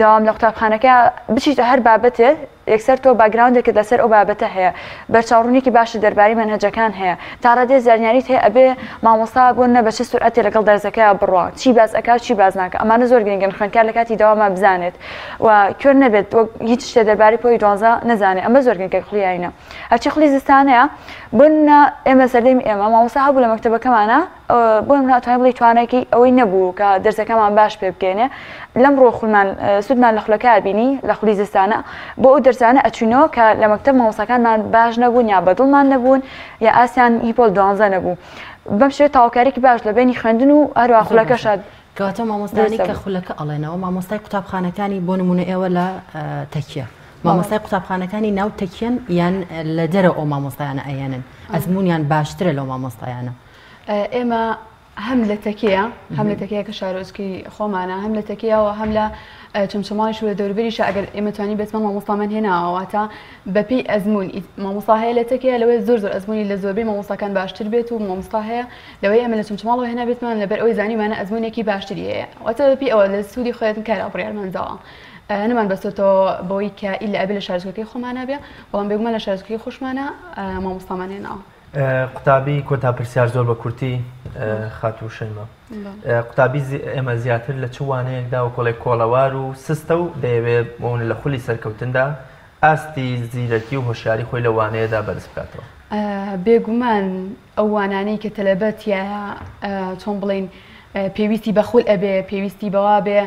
[SPEAKER 5] دەوام لە قوتابخانەکە بچیتە هەر بابەتێ یەکسەر تۆ باگراوندێکت لەسەر ئەو بابەتە هەیە، بەرچاوڕوونیەکی باشت دەربارەی مەنهەجەکان هەیە، تا ڕادەیەک زانیاریت هەیە ئەبێ مامۆستا بۆ نە بە چ سورعەتێ لەگەڵ دەرسەکەیا بڕوا، چی باس ئەکا و چی باس ناکا، ئەمانە زۆر گرنگن خوێندکار لە کاتی دەواما بزانێت و کوێر نەبێت وەک هیچ شتێ دەربارەی پۆلی دوانزە نەزانێ ئەمە زۆر گرنگە خولی هاوینە هەرچی خولی زستانەیە بۆ نمونە ئێمە سەردەمی ئێمە مامۆستا هەبوو لە مەکتەبەکەمانا بۆ نمونە ئەتوانی بڵێی توانایکی ئەوەی نەبوو کە دەرسەکەمان باش پێ بگەینێ لەم ڕۆ خولمان سوودمان لە خولەکە بینی لە خولی زستانە بۆ ئەو دەرسانە ئەچوینەوە کە لە مەکتەب مامۆستاکانمان باش نەبوون یا بەدڵمان نەبوون یا ئاسیان هی پۆل دوانزە نەبوو بەم شێوەیە تەواوکاریکی باش لە بەینی خوێندن و هەروە خولەکەشە
[SPEAKER 1] کەواتە مامۆستایانی کە خولەکە ئەڵێنەوە مامۆستای قوتابخانەکانی بۆ نمونە ئێوە لە تەکیە مامۆستای قوتابخانەکانی ناو تەکیەن یان لە دەرەوە ئەو مامۆستایانە ئەیەنن ئەزمونیان باشترە لەو مامۆستایانە
[SPEAKER 4] ئێمە هەم لە تەکیە هەم لە تەکیە کە شارۆچکەی خۆمانە هەم لە تەکیەوە هەم لە چەمچەماڵیش و لە دەوروبەریشە ئەگەر ئێمە توانی بێتمە مامۆستامان هێناوە واتە بەپێی ئەزموون مامۆستا هەیە لە تەکیە لەوەی زۆر زۆر ئەزمموی لە زۆربەی مامۆستاکان باشتر بێت و مامۆستا هەیە لەوەی ئێمە لە چەمچەماڵەوە هێنا بێتمان لەبەر ئەوەی زانیمانە ئەزمونێکی باشتری هەیە واتە بەپێی ئەوە لە سوودی خۆیان کار بڕیارمان داوە نەمان بەستۆتەوە بەوەی کە ئیلا ئەبێ لە شارۆچکەکەی خۆمانە بێ بەڵام بێگومان لە شارۆچکەکەی خۆشمانە مامۆستامان هێناوە.
[SPEAKER 2] قوتابی کۆتا پرسیار زۆر بە کورتی خاتوو شەیما قوتابی ئێمە زیاتر لە چ وانەیەکدا و کۆڵێک کۆڵەوار و سستە و دەیەوێت بۆن لە خولی سەرکەوتندا ئاستی زیرەکی و هۆشیاری خۆی لە وانەیەدا بەرز بکاتەوە؟
[SPEAKER 4] بێگومان ئەو وانانەی کە تەلەبە تیایە چۆن بڵین پێویستی بە خول ئەبێ پێویستی بەوا بێ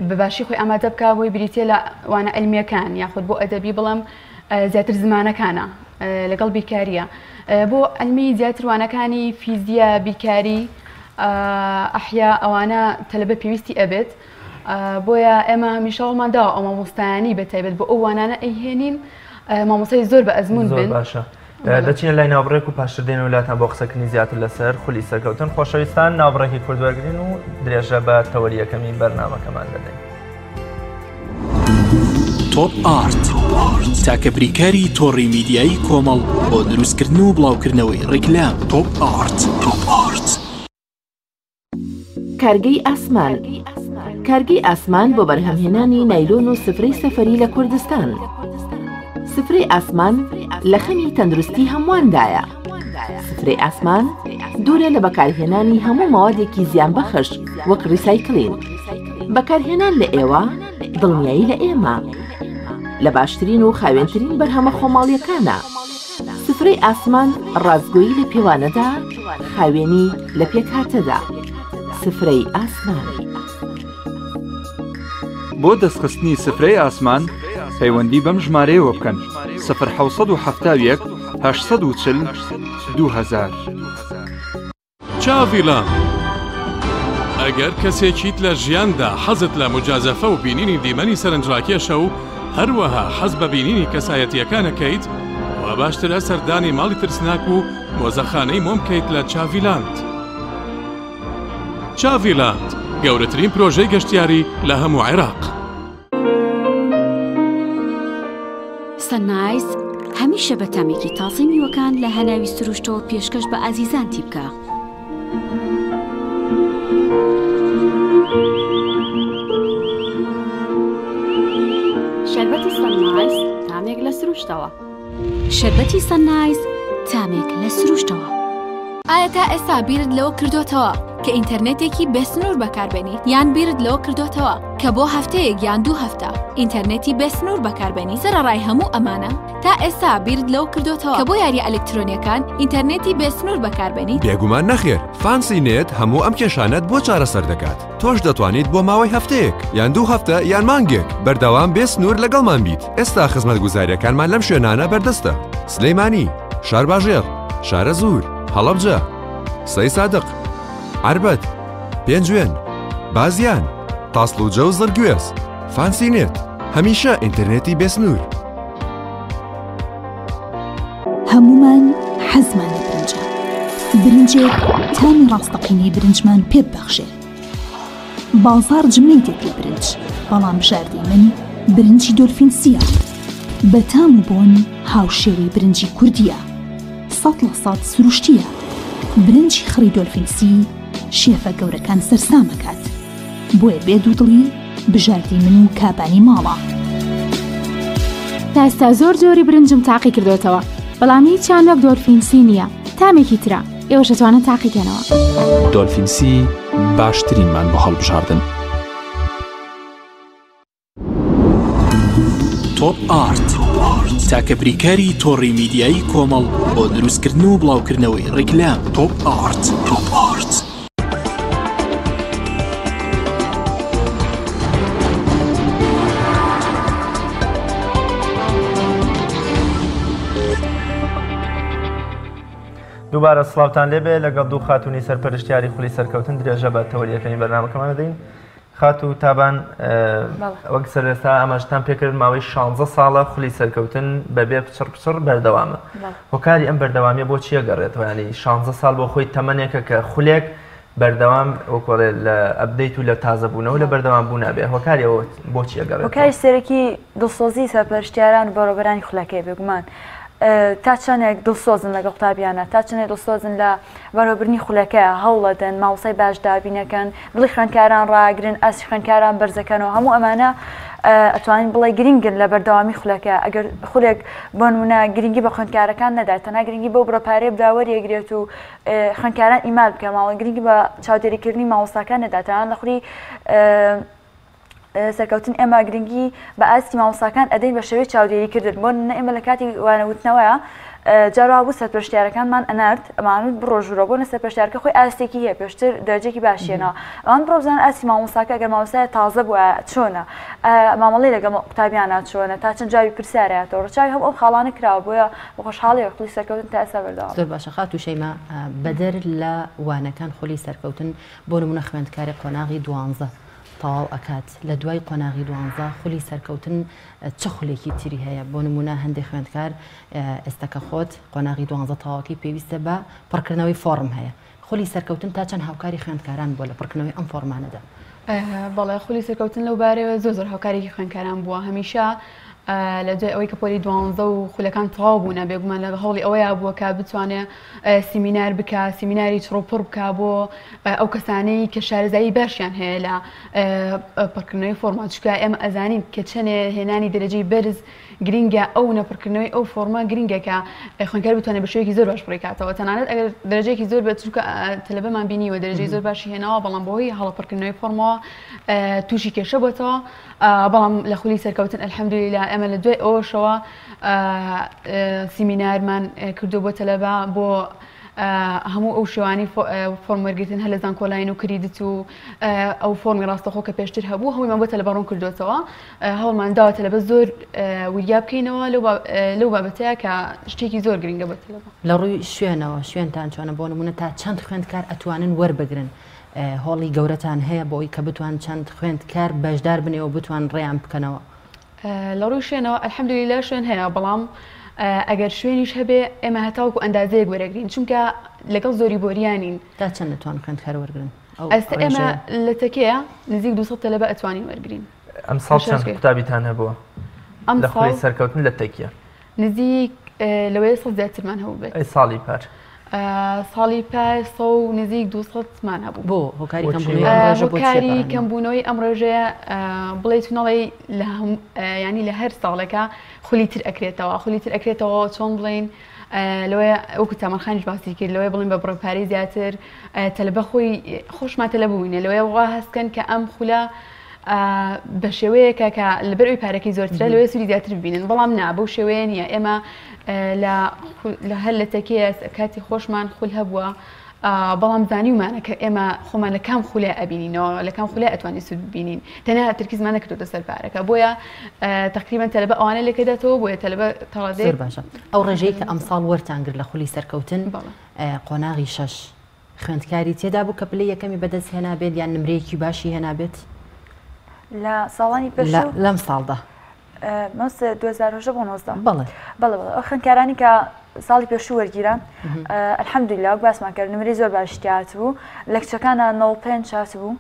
[SPEAKER 4] بە باشی خۆی ئامادە بکە بۆی بریتە لە وانە علمیەکان یاخود بۆ ئەدەبی بڵم زیاتر زمانەکانە لەگەڵ بیرکاریە بۆ علمی زیاتر وانەکانی فیزیا بیرکاری ئەحیا ئەوانە تەلەبە پێویستی ئەبێت بۆیە ئێمە هەمیشە هەوڵمان داوە ئەو مامۆستایانی بە تایبەت بۆ ئەو وانانە ئەیهێنین مامۆستای زۆر بە ئەزموون بن.
[SPEAKER 2] باشە دەچینە لای ناوبڕێک و پاشتر دێنەوە لاتان بۆ قسەکردنی زیاتر لەسەر خولی سەرکەوتن خۆشەویستان ناوبڕێکی کورد وەرگین و درێژە بە تەوەری یەکەمی بەرنامەکەمان دەدەین.
[SPEAKER 9] تۆپ ئارت تاکە بریکاری تۆڕی میدیایی کۆمەڵ بۆ دروستکردن و بڵاوکردنەوەی ڕیکلام تۆپ ئارت تۆپ ئارت.
[SPEAKER 10] کارگەی ئاسمان کارگەی ئاسمان بۆ بەرهەمهێنانی نایلۆن و سفرەی سەفەری لە کوردستان سفرەی ئاسمان لە خەمی تەندروستی هەموواندایە سفرەی ئاسمان دوورە لە بەکارهێنانی هەموو مەوادێکی زیانبەخش وەک ڕیسایکلین بەکارهێنان لە ئێوە دڵنیایی لە ئێمە لە باشترین و خاوێنترین بەرهەمە خۆماڵیەکانە سفرەی ئاسمان ڕاستگۆیی لە پێوانەدا، خاوێنی لە پێکهاتەدا. سفرەی ئاسمان.
[SPEAKER 11] بۆ دەستخستنی سفرەی ئاسمان پەیوەندی بەم ژمارەیەوە بکەن، سفر 771 840 2000.
[SPEAKER 12] چاڤیلاند ئەگەر کەسێکیت لە ژیاندا حەزت لە موجازەفە و بینینی دیمەنی سەرنجڕاکێشە و هەروەها حەز بە بینینی کەسایەتییەکانەکەیت وا باشترە سەردانی ماڵی ترسناک و مۆزەخانەی مۆم بکەیت لە چاڤیلاند. چاڤیلاند گەورەترین پرۆژەی گەشتیاری لە هەموو عێراق.
[SPEAKER 13] سەنایس هەمیشە بە تامێکی تازەی میوەکان لە هەناوی سروشتەوە پێشکەش بە ئازیزانتی بکە.
[SPEAKER 14] شەربەتی سەنایس تامێک لە سروشتەوە.
[SPEAKER 13] شەربەتی سەنایس تامێک لە سروشتەوە.
[SPEAKER 15] ئایا تا ئێستا بیرت لەوە کردۆتەوە کە ئینتەرنێتێکی بێسنوور بەکاربێنیت یان بیرت لەوە کردۆتەوە کە بۆ هەفتەیەک یان دوو هەفتە ئینتەرنێتی بێسنوور بەکاربێنی سەرەڕای هەموو ئەمانە تا ئێستا بیرت لەوە کردۆتەوە کە بۆ یاریە ئەلکترۆنیەکان ئینتەرنێتی بێسنوور بەکاربێنیت؟
[SPEAKER 16] بێگومان نەخێر، فانسی نێت هەموو ئەم کێشانەت بۆ چارەسەر دەکات، تۆش دەتوانیت بۆ ماوەی هەفتەیەک یان دوو هەفتە یان مانگێک بەردەوام بێ سنوور لەگەڵمان بیت، ئێستا خزمەتگوزارییەکانمان لەم شوێنانە بەردەستە، سلێمانی، شارباژێڕ، شارەزوور، هەڵەبجە، سەیسادق، عەربەت، پێنجوێن، بازیان، تاسڵوجە و زڕگوێز. فانسی نێت، هەمیشە ئینتەرنێتی بێسنوور.
[SPEAKER 17] هەموومان حەزمان لە برنجە. برنجێک تامی ڕاستەقینەی برنجمان پێ ببەخشێ. بازاڕ جمەی دێت لە برنج، بەڵام بژاردەی من برنجی دۆلفین سییە. بە تام و بۆن هاوشێوەی برنجی کوردییە. 100% سروشتییە. برنجی خڕی دۆلفین سی شێفە گەورەکان سەرسام ئەکات. بۆیە بێ دوودڵی. بژاردەی من و کابانی ماڵە.
[SPEAKER 15] تا ئێستا زۆر جۆری برنجم تاقی کردۆتەوە بەڵام هیچیان وەک دۆلفین سی نییە تامێکی ترە ئێوەش ئەتوانن تاقی کەنەوە.
[SPEAKER 9] دۆلفین سی باشترینمان بۆ هەڵبژاردن. تۆپ ئارت تاکە بریکاری تۆڕی میدیایی کۆمەڵ بۆ دروستکردن و بڵاوکردنەوەی ڕیکلام تۆپ ئارت تۆپ ئارت.
[SPEAKER 2] دووبارە سڵاوتان لێبێ لەگەڵ دوو خاتونی سەرپەرشتیاری خولی سەرکەوتن درێژە بە تەوەریەکەمی بەرنامەکەمان دەدەین خاتوو تابان وەک سەرەتا ئاماژەتان پێکرد ماوەی 16 ساڵە خولی سەرکەوتن بەبێ پچڕ پچڕ بەردەوامە هۆکاری ئەم بەردەوامیە بۆ چیە گەڕێتەوە ینی 16 ساڵ بۆ خۆی تەمەنێکە کە خولێک بەردەوام وەکۆڵێ لە update و لە تازە بوونەوە لە بەردەوام بوون بێ هۆکاری ئەوە بۆ چیە گەڕێت
[SPEAKER 5] هۆکاری سەرەکی دڵسۆزی سەرپەرشتیاران و بەڕێوەبەرانی خولەکەی بێگومان تا چەندێک دڵسۆزن لەگەڵ قوتابیانە تا چەندێک دڵسۆزن لە بەڕێوەبردنی خولەکەیە، هەوڵەدەن مامۆستای باش دابینەکەن، دڵی خوێندکاران ڕاگرن، ئاستی خوێندکاران بەرزەکەنەوە، هەموو ئەمانە ئەتوانین بڵێ گرنگن لە بەردەوامی خولەکە، ئەگەر خولێک بۆ نمونە گرنگی بە خوێندکارەکان نەدات، تەنها گرنگی بەو بڕە پارەیە بدا وەریەگرێت و خوێندکاران ئیمال بکە، ماوە گرنگی بە چاودێریکردنی مامۆستاکان نەدات، تەنانەت لە خولی سەرکەوتن ئێمە گرنگی بە ئاستی مامۆستاکان ئەدەین بە شێوەی چاودێری کردن بۆ نمونە ئێمە لە کاتی وانەوتنەوەیە جار وا بوو سەرپەرشتیارەکانمان ئەنارد ئەمانوت بڕۆ ژوورە بۆ نە سەرپەرشتیارەکە خۆی ئاستێکی هەیە پێشتر دەرەجەیەکی باشیەنەوە ئەوان بڕۆ بزانە ئاستی مامۆستاکە ئەگەر مامۆستای تازە بووە چۆنە مامەڵەی لەگەڵ قوتابیانە چۆنە تا چەند جوابی پرسیارەتەوە ڕەچاوی هەموو ئەو خاڵانە کراوە بۆیە بە خۆشحاڵیەوە خولی سەرکەوتن تا ئێستا بەردەوامە.
[SPEAKER 1] زۆر باشە خاتوو شەیما بەدەر لە وانەکان خولی سەرکەوتن بۆ نمونە خوێندکاری قۆناغی دوانزە تەواو ئەکات لە دوای قۆناغی دوانزە خولی سەرکەوتن چ خولێکی تری هەیە بۆ نمونە هەندێک خوێندکار ئێستا کە خۆت قۆناغی دوانزە تەواوەکەی پێویستە بە پڕکردنەوەی فۆڕم هەیە خولی سەرکەوتن تا چەند هاوکاری خوێندکاران بووە لە پڕکردنەوەی ئەم فۆڕمانەدا؟
[SPEAKER 4] بەڵێ خولی سەرکەوتن لەو بارەیەوە زۆر زۆر هاوکارێکی خوێندکاران بووە هەمیشە لە دوای ئەوەی کە پۆلی دوانزە و خولەکان تەواو بوونە بێگومان لە هەوڵی ئەوەیا بووە کە بتوانێ سیمینار بکا سیمیناری چڕوپڕ بکا بۆ ئەو کەسانەی کە شارەزایی باشیان هەیە لە پڕکردنەوەی فۆرما چونکە ئێمە ئەزانین کە چەنێ هێنانی دەرەجەی بەرز گرینگە ئەو نەپڕکردنەوەی ئەو فۆرمە گرینگە کە خوێندکار بتوانێت بە شێوەیەکی زۆر باش پڕیکاتەوە تەنانەت ئەگەر دەرەجەیەکی زۆر بە چونکە تەلەبەمان بینیوە دەرەجەی زۆر باشی هێناوە بەڵام بەهۆی هەڵە پڕکردنەوەی فۆرمەوە تووشی کێشە بۆتەوە بەڵام لە خولی سەرکەوتن الحمدللە ئێمە لە دوای ئەوەشەوە سیمینارمان کردو بۆ تەلەبە بۆ هەموو ئەو شێوانی فۆرم وەرگرتن هەر لە زانکۆلاین و credit و ئەو فۆرمی ڕاستەخۆ کە پێشتر هەبوو هەموویمان بۆ تەلەبە ڕوون کردوێتەوە هەوڵمان داوە تەلەبە زۆر وریا بکەینەوە لەو بابەتەیە کە شتێکی زۆر گرنگە بۆ تەلەبە.
[SPEAKER 1] لە ڕووی شوێنەوە شوێنتان چۆنە بۆ نمونە تا چەند خوێندکار ئەتوانن وەربگرن هۆڵی گەورەتان هەیە بۆ ئەوی کە بتوان چەند خوێندکار بەشدار بنێ و بتوان ڕێیان بکەنەوە؟
[SPEAKER 4] لە ڕووی شوێنەوە الحمدللە شوێن هەیە بەڵام ئەگەر شوێنیش هەبێ ئێمە هەتاوەکو ئەندازەیەک وەرەگرین چونکە لەگەڵ زۆری بۆریانین.
[SPEAKER 1] تا چەند دەتوان خوێندکار وەرگرن؟
[SPEAKER 4] ئێستا ئێمە لە تەکەیە نزیک 200 تەلەبە ئەتوانین وەرگرین.
[SPEAKER 2] ئەمساڵ چەند قوتابیتان هەبووە لە خولی سەرکەوتن لە تەکیە؟
[SPEAKER 4] نزیک لەوەیە سەد زیاترمان هەبوو بێت.
[SPEAKER 2] ئەی ساڵی پار؟
[SPEAKER 4] ساڵی پار سە و نزیک 200مان هەبوو.
[SPEAKER 1] بۆ هۆکاری کەمبوونەوەی ئەم ڕێژە بۆ چییە
[SPEAKER 4] هۆکاری کەمبوونەوەی ئەم ڕێژەیە بڵێیت و نەڵێی لە ینی لە هەر ساڵێکە خولی تر ئەکرێتەوە خولی تر ئەکرێتەوە چۆن بڵێین لەوەیە وەکو تامەرخانیش باسی کرد لەوەیە بڵێن بە بڕە پارەی زیاتر تەلەبە خۆی خۆشمان تەلەبە بووینە لەوەیە وا هەستکەن کە ئەم خولە بە شێوەیەکە کە لەبەر ئەوی پارەکەی زۆرترە لەوێ سوودی زیاتر ببینن بەڵام نا بەو شێوەیە نییە ئێمە لە هەر لە تەکیە کاتی خۆشمان خول هەبووە بەڵام زانیومانە کە ئێمە خۆمان لە کام خولە ئەبینینەوە لە کام خولە ئەتوانین سوود ببینین تەنیا ترکیزمان نەکردۆتە سەر پارەکە بۆیە تقریبا تەلەبە ئەوانە لێکەداتەوە بۆیە تەلەبە تەڵادێ
[SPEAKER 1] زۆر باشە ئەو ڕێژەی کە ئەمساڵ وەرتان گرت لە خولی سەرکەوتن قۆناغی شەش خوێندکاری تێدا بوو کە پلەی یەکەمی بەدەست هێنابێت یان نمرەیەکی باشی هێنابێت؟
[SPEAKER 5] لە ساڵانی پێشوو؟
[SPEAKER 1] لەم ساڵدا.
[SPEAKER 5] مەس 2018 بۆ 19
[SPEAKER 1] بەڵێ
[SPEAKER 5] بەڵێ بەڵێ ئەو خوێندکارانی کە ساڵی پێشوو وەرگیران الحمدلله وەک باسمان کرد نمرەی زۆر باشی تیا هاتبوو لە کچەکانە 95 هاتبوو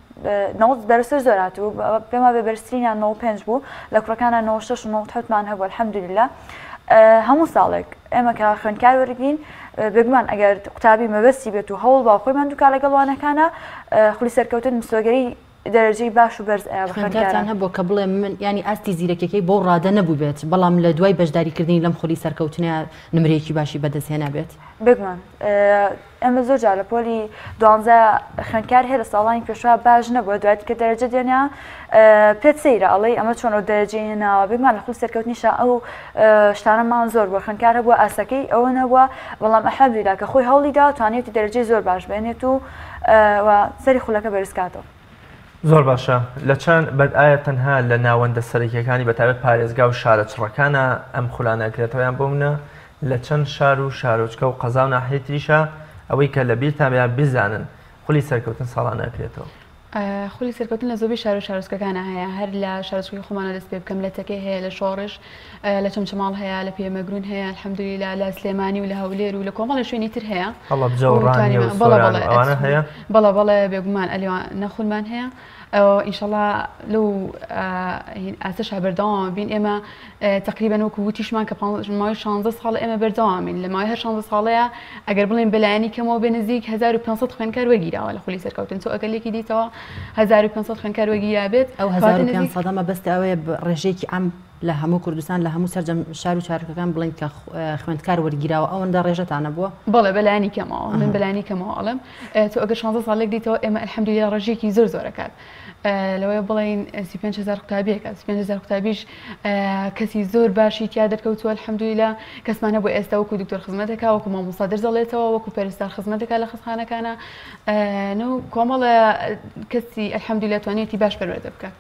[SPEAKER 5] 90 بەرزتر زۆر هاتبوو پێم وابێ بەرزترینیان 95 بوو لە کوڕەکانە 96 و 97 مان هەبوو الحمدلله هەموو ساڵێک ئێمە کە خوێندکار وەرگین بێگومان ئەگەر قوتابی مەبەستی بێت و هەوڵ با خۆی ماندووکا لەگەڵ وانەکانە خولی سەرکەوتن مسۆگەری دەرەجەی باش و بەرز ئەیا بە
[SPEAKER 1] خوێندکارتان
[SPEAKER 5] خوێندکاران.
[SPEAKER 1] هەبووە کە بڵێ من یانی ئاستی زیرەکیەکەی بەو ڕادە نەبووبێت بەڵام لە دوای بەشداریکردنی لەم خولی سەرکەوتنە نمرەیەکی باشی بەدەست هێنابێت؟
[SPEAKER 5] بێگومان ئێمە زۆر جار لە پۆلی دوانزە خوێندکار هەیە لە ساڵانی پێشوە باش نەبووە دوای کە دەرەجە دێنە پێت سەیرە ئەڵێی ئەمە چۆن ئەو دەرەجەی هێناوە بێگومان لە خولی سەرکەوتنیشا ئەو شتانەمان زۆر بووە خوێندکار هەبووە ئاستەکەی ئەوە نەبووە بەڵام ئەلحەمدولیلا کە خۆی هەوڵی دا توانیویەتی دەرەجەی زۆر باش بێنێت و و سەری خولەکە بەرزکاتەوە.
[SPEAKER 2] زۆر باشە لە چەند بەد ئایا تەنها لە ناوەندە سەرەکیەکانی بەتایبەت پارێزگا و شارە چڕەکانە ئەم خولانە ئەکرێتەوە یان بۆ منە لە چەند شار و شارۆچکە و قەزا و ناحیەی تریشا ئەوەی کە لە بیرتان بێ یان بیزانن خولی سەرکەوتن ساڵانە ئەکرێتەوە؟
[SPEAKER 4] خولی سەرکەوتن لە زۆربەی شار و شارۆچکەکانا هەیە هەر لە شارۆچکەی خۆمانەوە دەست پێ بکەم لە تەکێ هەیە لە شۆڕش لە چەمچەماڵ هەیە لە پێمەگرون هەیە الحمدللە لە سلێمانی و لە هەولێر و لە کۆمەڵە شوێنی تر هەیە
[SPEAKER 2] هەڵەبجە و ڕانیە و سۆران و ئەوانە هەیە؟
[SPEAKER 4] بەڵێ بەڵێ بێگومان ئەلیوان نەخولمان هەیە ئینشەڵا لەو ئاستەشا بەردەوام بین ئێمە تەقریبەن وەکو وتیشمان کە ماوەی 16 ساڵ ئێمە بەردەوامین لە ماوەی هەر 16 ساڵەیە ئەگەر بڵێن بەلایەنی کەمەوە بێ نزیک 1500 خوێندکار وەرگیراوە لە خولی سەرکەوتن تۆ ئەگەر لێکی دیتەوە 1500 خوێندکار وەرگیرابێت
[SPEAKER 1] ئەو 1500 مەبەست ئەوەیە ڕێژەیەکی عام لە هەموو کوردستان لە هەموو سەرجەم شار و شارەکەکان بڵین کە خوێندکار وەرگیراوە ئەوەندە ڕێژەتانە بووە؟
[SPEAKER 4] بەڵێ بەلایەنی کەمەوە من بەلایەنی کەمەوە ئەڵێم تۆ ئەگەر 16 ساڵێک دیتەوە ئێمە الحمدلله ڕێژەیەکی زۆر زۆرەکات لەوەیە بڵێین 35 هەزار قوتابیەکە 35 هەزار قوتابیش کەسی زۆر باشی تیا دەرکەوتووە الحمدلله کەسمان هەبوو ئێستا وەکو دکتۆر خزمەت دەکا وەکو مامۆستا دەرس دەڵێتەوە وەکو پەرستار خزمەت دەکا لە خەستخانەکانە نو کۆمەڵە کەسی الحمدلله توانیەتی باش پەروەردە بکات.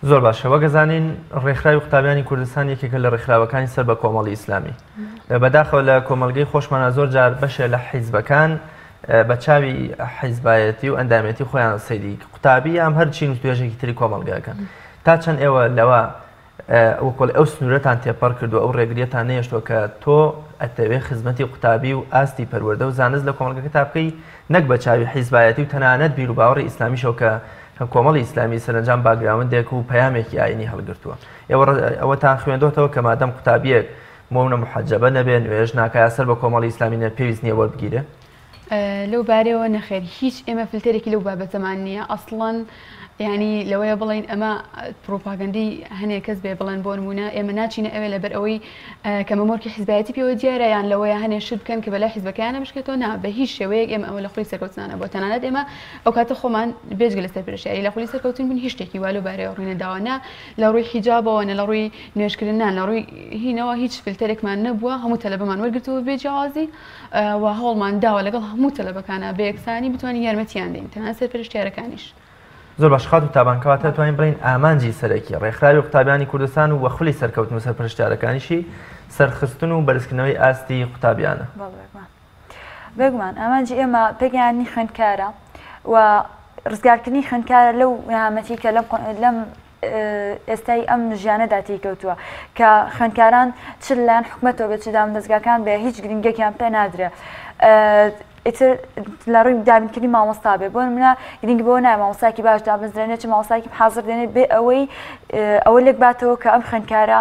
[SPEAKER 2] زۆر باشە وەک ئەزانین ڕێکخراوی قوتابیانی کوردستان یەکێکە لە ڕێکخراوەکانی سەر بە کۆمەڵی ئیسلامی بەداخەوە لە کۆمەڵگەی خۆشمانە زۆر جار بەشێ لە حیزبەکان بە چاوی حیزبایەتی و ئەندامێتی خۆیان سەیری قوتابی یان هەر چین و توێژێکی تری کۆمەڵگاکەن تا چەند ئێوە لەوە وەکۆڵی ئەو سنوورەتان تێپەڕ کردو ئەو ڕێگریەتان نێشتوە کە تۆ ئەتەوێ خزمەتی قوتابی و ئاستی پەروەردە و زانست لە کۆمەڵگەکە تا بکەی نەک بە چاوی حیزبایەتی و تەنانەت بیر و باوەڕی ئیسلامیشەوە کە کۆمەڵی ئیسلامی سەرەنجام باکگراوندێک و پەیامێکی ئایینی هەڵگرتووە. ئێوە ئەوەتان خوێندۆتەوە کە مادەم قوتابییەک مۆمنە موحەجەبە نەبێ، نوێژ ناکا یا سەر بە کۆمەڵی ئیسلامی نەبێ پێویست نییە وەربگیرێ؟
[SPEAKER 4] لەو بارەیەوە نەخێر هیچ ئێمە فلتەرێکی لەو بابەتەمان نییە ئەسڵەن یانی لەوەیە بڵێین ئەمە پڕوپاگەندەی هەنێ کەس بێ بڵێن بۆ نمونە ئێمە ناچینە ئەوێ لەبەر ئەوەی کە مەمۆرکی حیزبایەتی پێوە دیارە یان لەوەیە هەنێ شت بکەن کە بەلای حیزبەکەیانە بشکێتەوە نا بە هیچ شێوەیەک ئێمە ئەوە لە خولی سەرکەوتنانە بۆ تەنانەت ئێمە ئەو کاتە خۆمان بێجگە لە سەرپەرشتیاری لە خولی سەرکەوتن بوون هیچ شتێکی وا لەو بارەیەوە ڕووینەداوە نا لە ڕووی حیجابەوە نە لە ڕووی نوێژکردن نا لە ڕووی هینەوە هیچ فلتەرێکمان نەبووە هەموو تەلەبەمان وەرگرتووە بێ جیاوازی و هەوڵمان داوە لەگەڵ هەموو تەلەبەکانە بە یەکسانی بتوانین یارمەتیان دەین تەنانەت سەرپەرشتیارەکانیش.
[SPEAKER 2] زۆر باش خاتوو تابان کەواتە توانین بڵێین ئامانجی سەرەکی ڕێکخراوی قوتابیانی کوردستان و خولی سەرکەوتن و سەرپەرشتیارەکانیشی سەرخستن و بەرزکردنەوەی ئاستی قوتابیانە.
[SPEAKER 5] بێگومان ئامانجی ئێمە پێگەیاندنی خوێندکارە و ڕزگارکردنی خوێندکارە لەو نەهامەتی کە لەم لەم ئێستای ئەم ژیانەدا تێیکەوتووە کە خوێندکاران چ لەلایەن حکومەتەوە بێت چ دامودەزگاکان بێ هیچ گرنگێکیان پێ نادرێ ئیتر لە ڕووی دابینکردنی مامۆستا بێ بۆ نمونە گرنگ بۆ نایە مامۆستایەکی باش دابەزرێنێ چ مامۆستایەکی حاضر دێنێ بێ ئەوەی ئەوە لێک باتەوە کە ئەم خوێندکارە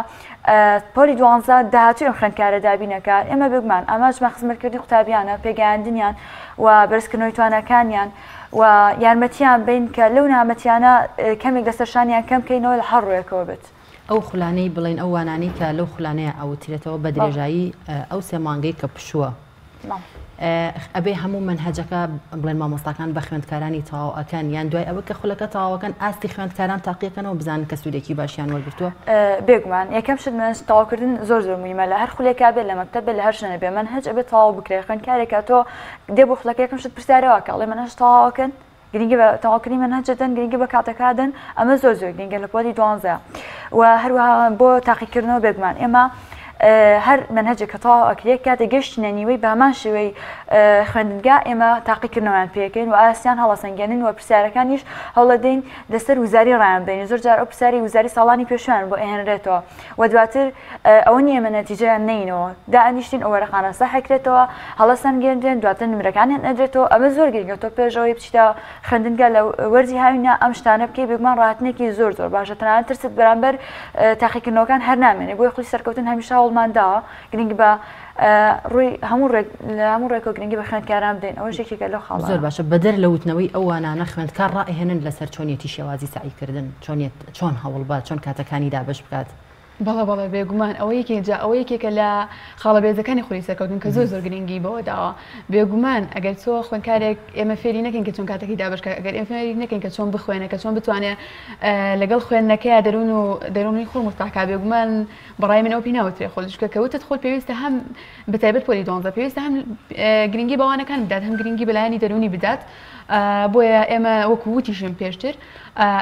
[SPEAKER 5] پۆلی دوانزە داهاتوی ئەم خوێندکارە دابینەکە ئێمە بێگومان ئامانجمان خزمەتکردنی قوتابیانە پێگەیاندنیان و بەرزکردنەوەی تواناکانیان و یارمەتیان بین کە لەو نامەتیانە کەمێک لەسەر شانیان کەم کەینەوە لە هەر ڕوویەکەوە بێت.
[SPEAKER 1] ئەو خولانەی بڵێن ئەو وانانەی کە لەو خولانەیە ئەوترێتەوە بە درێژایی ئەو سێ مانگەی کە پشووە ئەبێ هەموو مەنهەجەکە بڵێن مامۆستاکان بە خوێندکارانی تەواو ئەکەن یان دوای ئەوە کە خولەکە تەواوەکەن ئاستی خوێندکاران تاقیەکەنەوە بزانن کە سوودێکی باشیان وەرگرتووە؟
[SPEAKER 5] بێگومان یەکەم شت مەنهەج تەواوکردن زۆر زۆر موهیمە لە هەر خولێکا بێت لە مەکتەب بێت لە هەر شوێنێک بێت مەنهەج ئەبێت تەواو بکرێت خوێندکارێکە تۆ دێ بۆ خولەکە یەکەم شت پرسیارەوە کە ئەڵێ مەنهەج تەواوەکەن گرنگی بە تەواوکردنی مەنهەج دەدەن گرنگی بە کاتەکە دەن ئەمە زۆر زۆر گرنگە لە پۆلی دوانزە و هەروەها بۆ تاقیکردنەوە بێگومان ئێمە هەر مەنهەجێک کە تەواو ئەکرێت کاتێک گەشتینە نیوەی بە هەمان شێوەی خوێندنگا ئێمە تاقیکردنەوەیان پێکەین و ئاستیان هەڵەسەنگێنین و پرسیارەکانیش هەوڵەدەین لەسەر وزاری ڕایان بین زۆر جار ئەو پرسیاری وزاری ساڵانی پێشویان بۆ ئەهێنرێتەوە و دواتر ئەوە نییە ئێمە نەتیجەیان نەینەوە دائەنیشتین ئەو وەرەقانە سەحەکرێتەوە هەڵەسەنگێنرێن دواتر نمرەکانیان ئەدرێتەوە ئەمە زۆر گرنگە تۆ پێش ئەوەی بچیتە خوێندنگا لە وەرزی هاوینە ئەم شتانە بکەی بێگومان ڕاهاتنێکی زۆر زۆر باشە تەنانەت ترست بەرامبەر تاقیکردنەوەکان هەر نامێنێ بۆیە خولی سەرکەوتن هەمیشە هەوڵ. هەوڵمان داوە گرنگی بە ڕووی هەموو ڕێک لە هەموو ڕێکەوە گرنگی بە خوێندکاران بدەین ئەوەش یەکێکە لەو خاڵانە.
[SPEAKER 1] زۆر باشە بەدەر لە وتنەوەی ئەو وانانە خوێندکار ڕائەهێنن لەسەر چۆنیەتی شێوازی سەعیکردن چۆنیەت چۆن هەوڵبات چۆن کاتەکانی دابەش بکات؟
[SPEAKER 4] بەڵێ بەڵێ بێگومان ئەوە یەکێک جا ئەوە یەکێکە لە خاڵە بێزەکانی خولی سەرکەوتن کە زۆر زۆر گرنگی بەوە داوە بێگومان ئەگەر تۆ خوێندکارێک ئێمە فێری نەکەین کە چۆن کاتەکەی دابەش کات ئەگەر ئێمە فێری نەکەین کە چۆن بخوێنێ کە چۆن بتوانێ لەگەڵ خوێندنەکەیا دەروون و دەروونی خۆی مورتاح کا بێگومان بەڕای من ئەوە پێی ناوترێ خول چونکە کە وتت خول پێویستە هەم بەتایبەت پۆلی دوانزە پێویستە هەم گرنگی بە وانەکان بدات هەم گرنگی بە لایەنی دەروونی بدات بۆیە ئێمە وەکو وتیشم پێشتر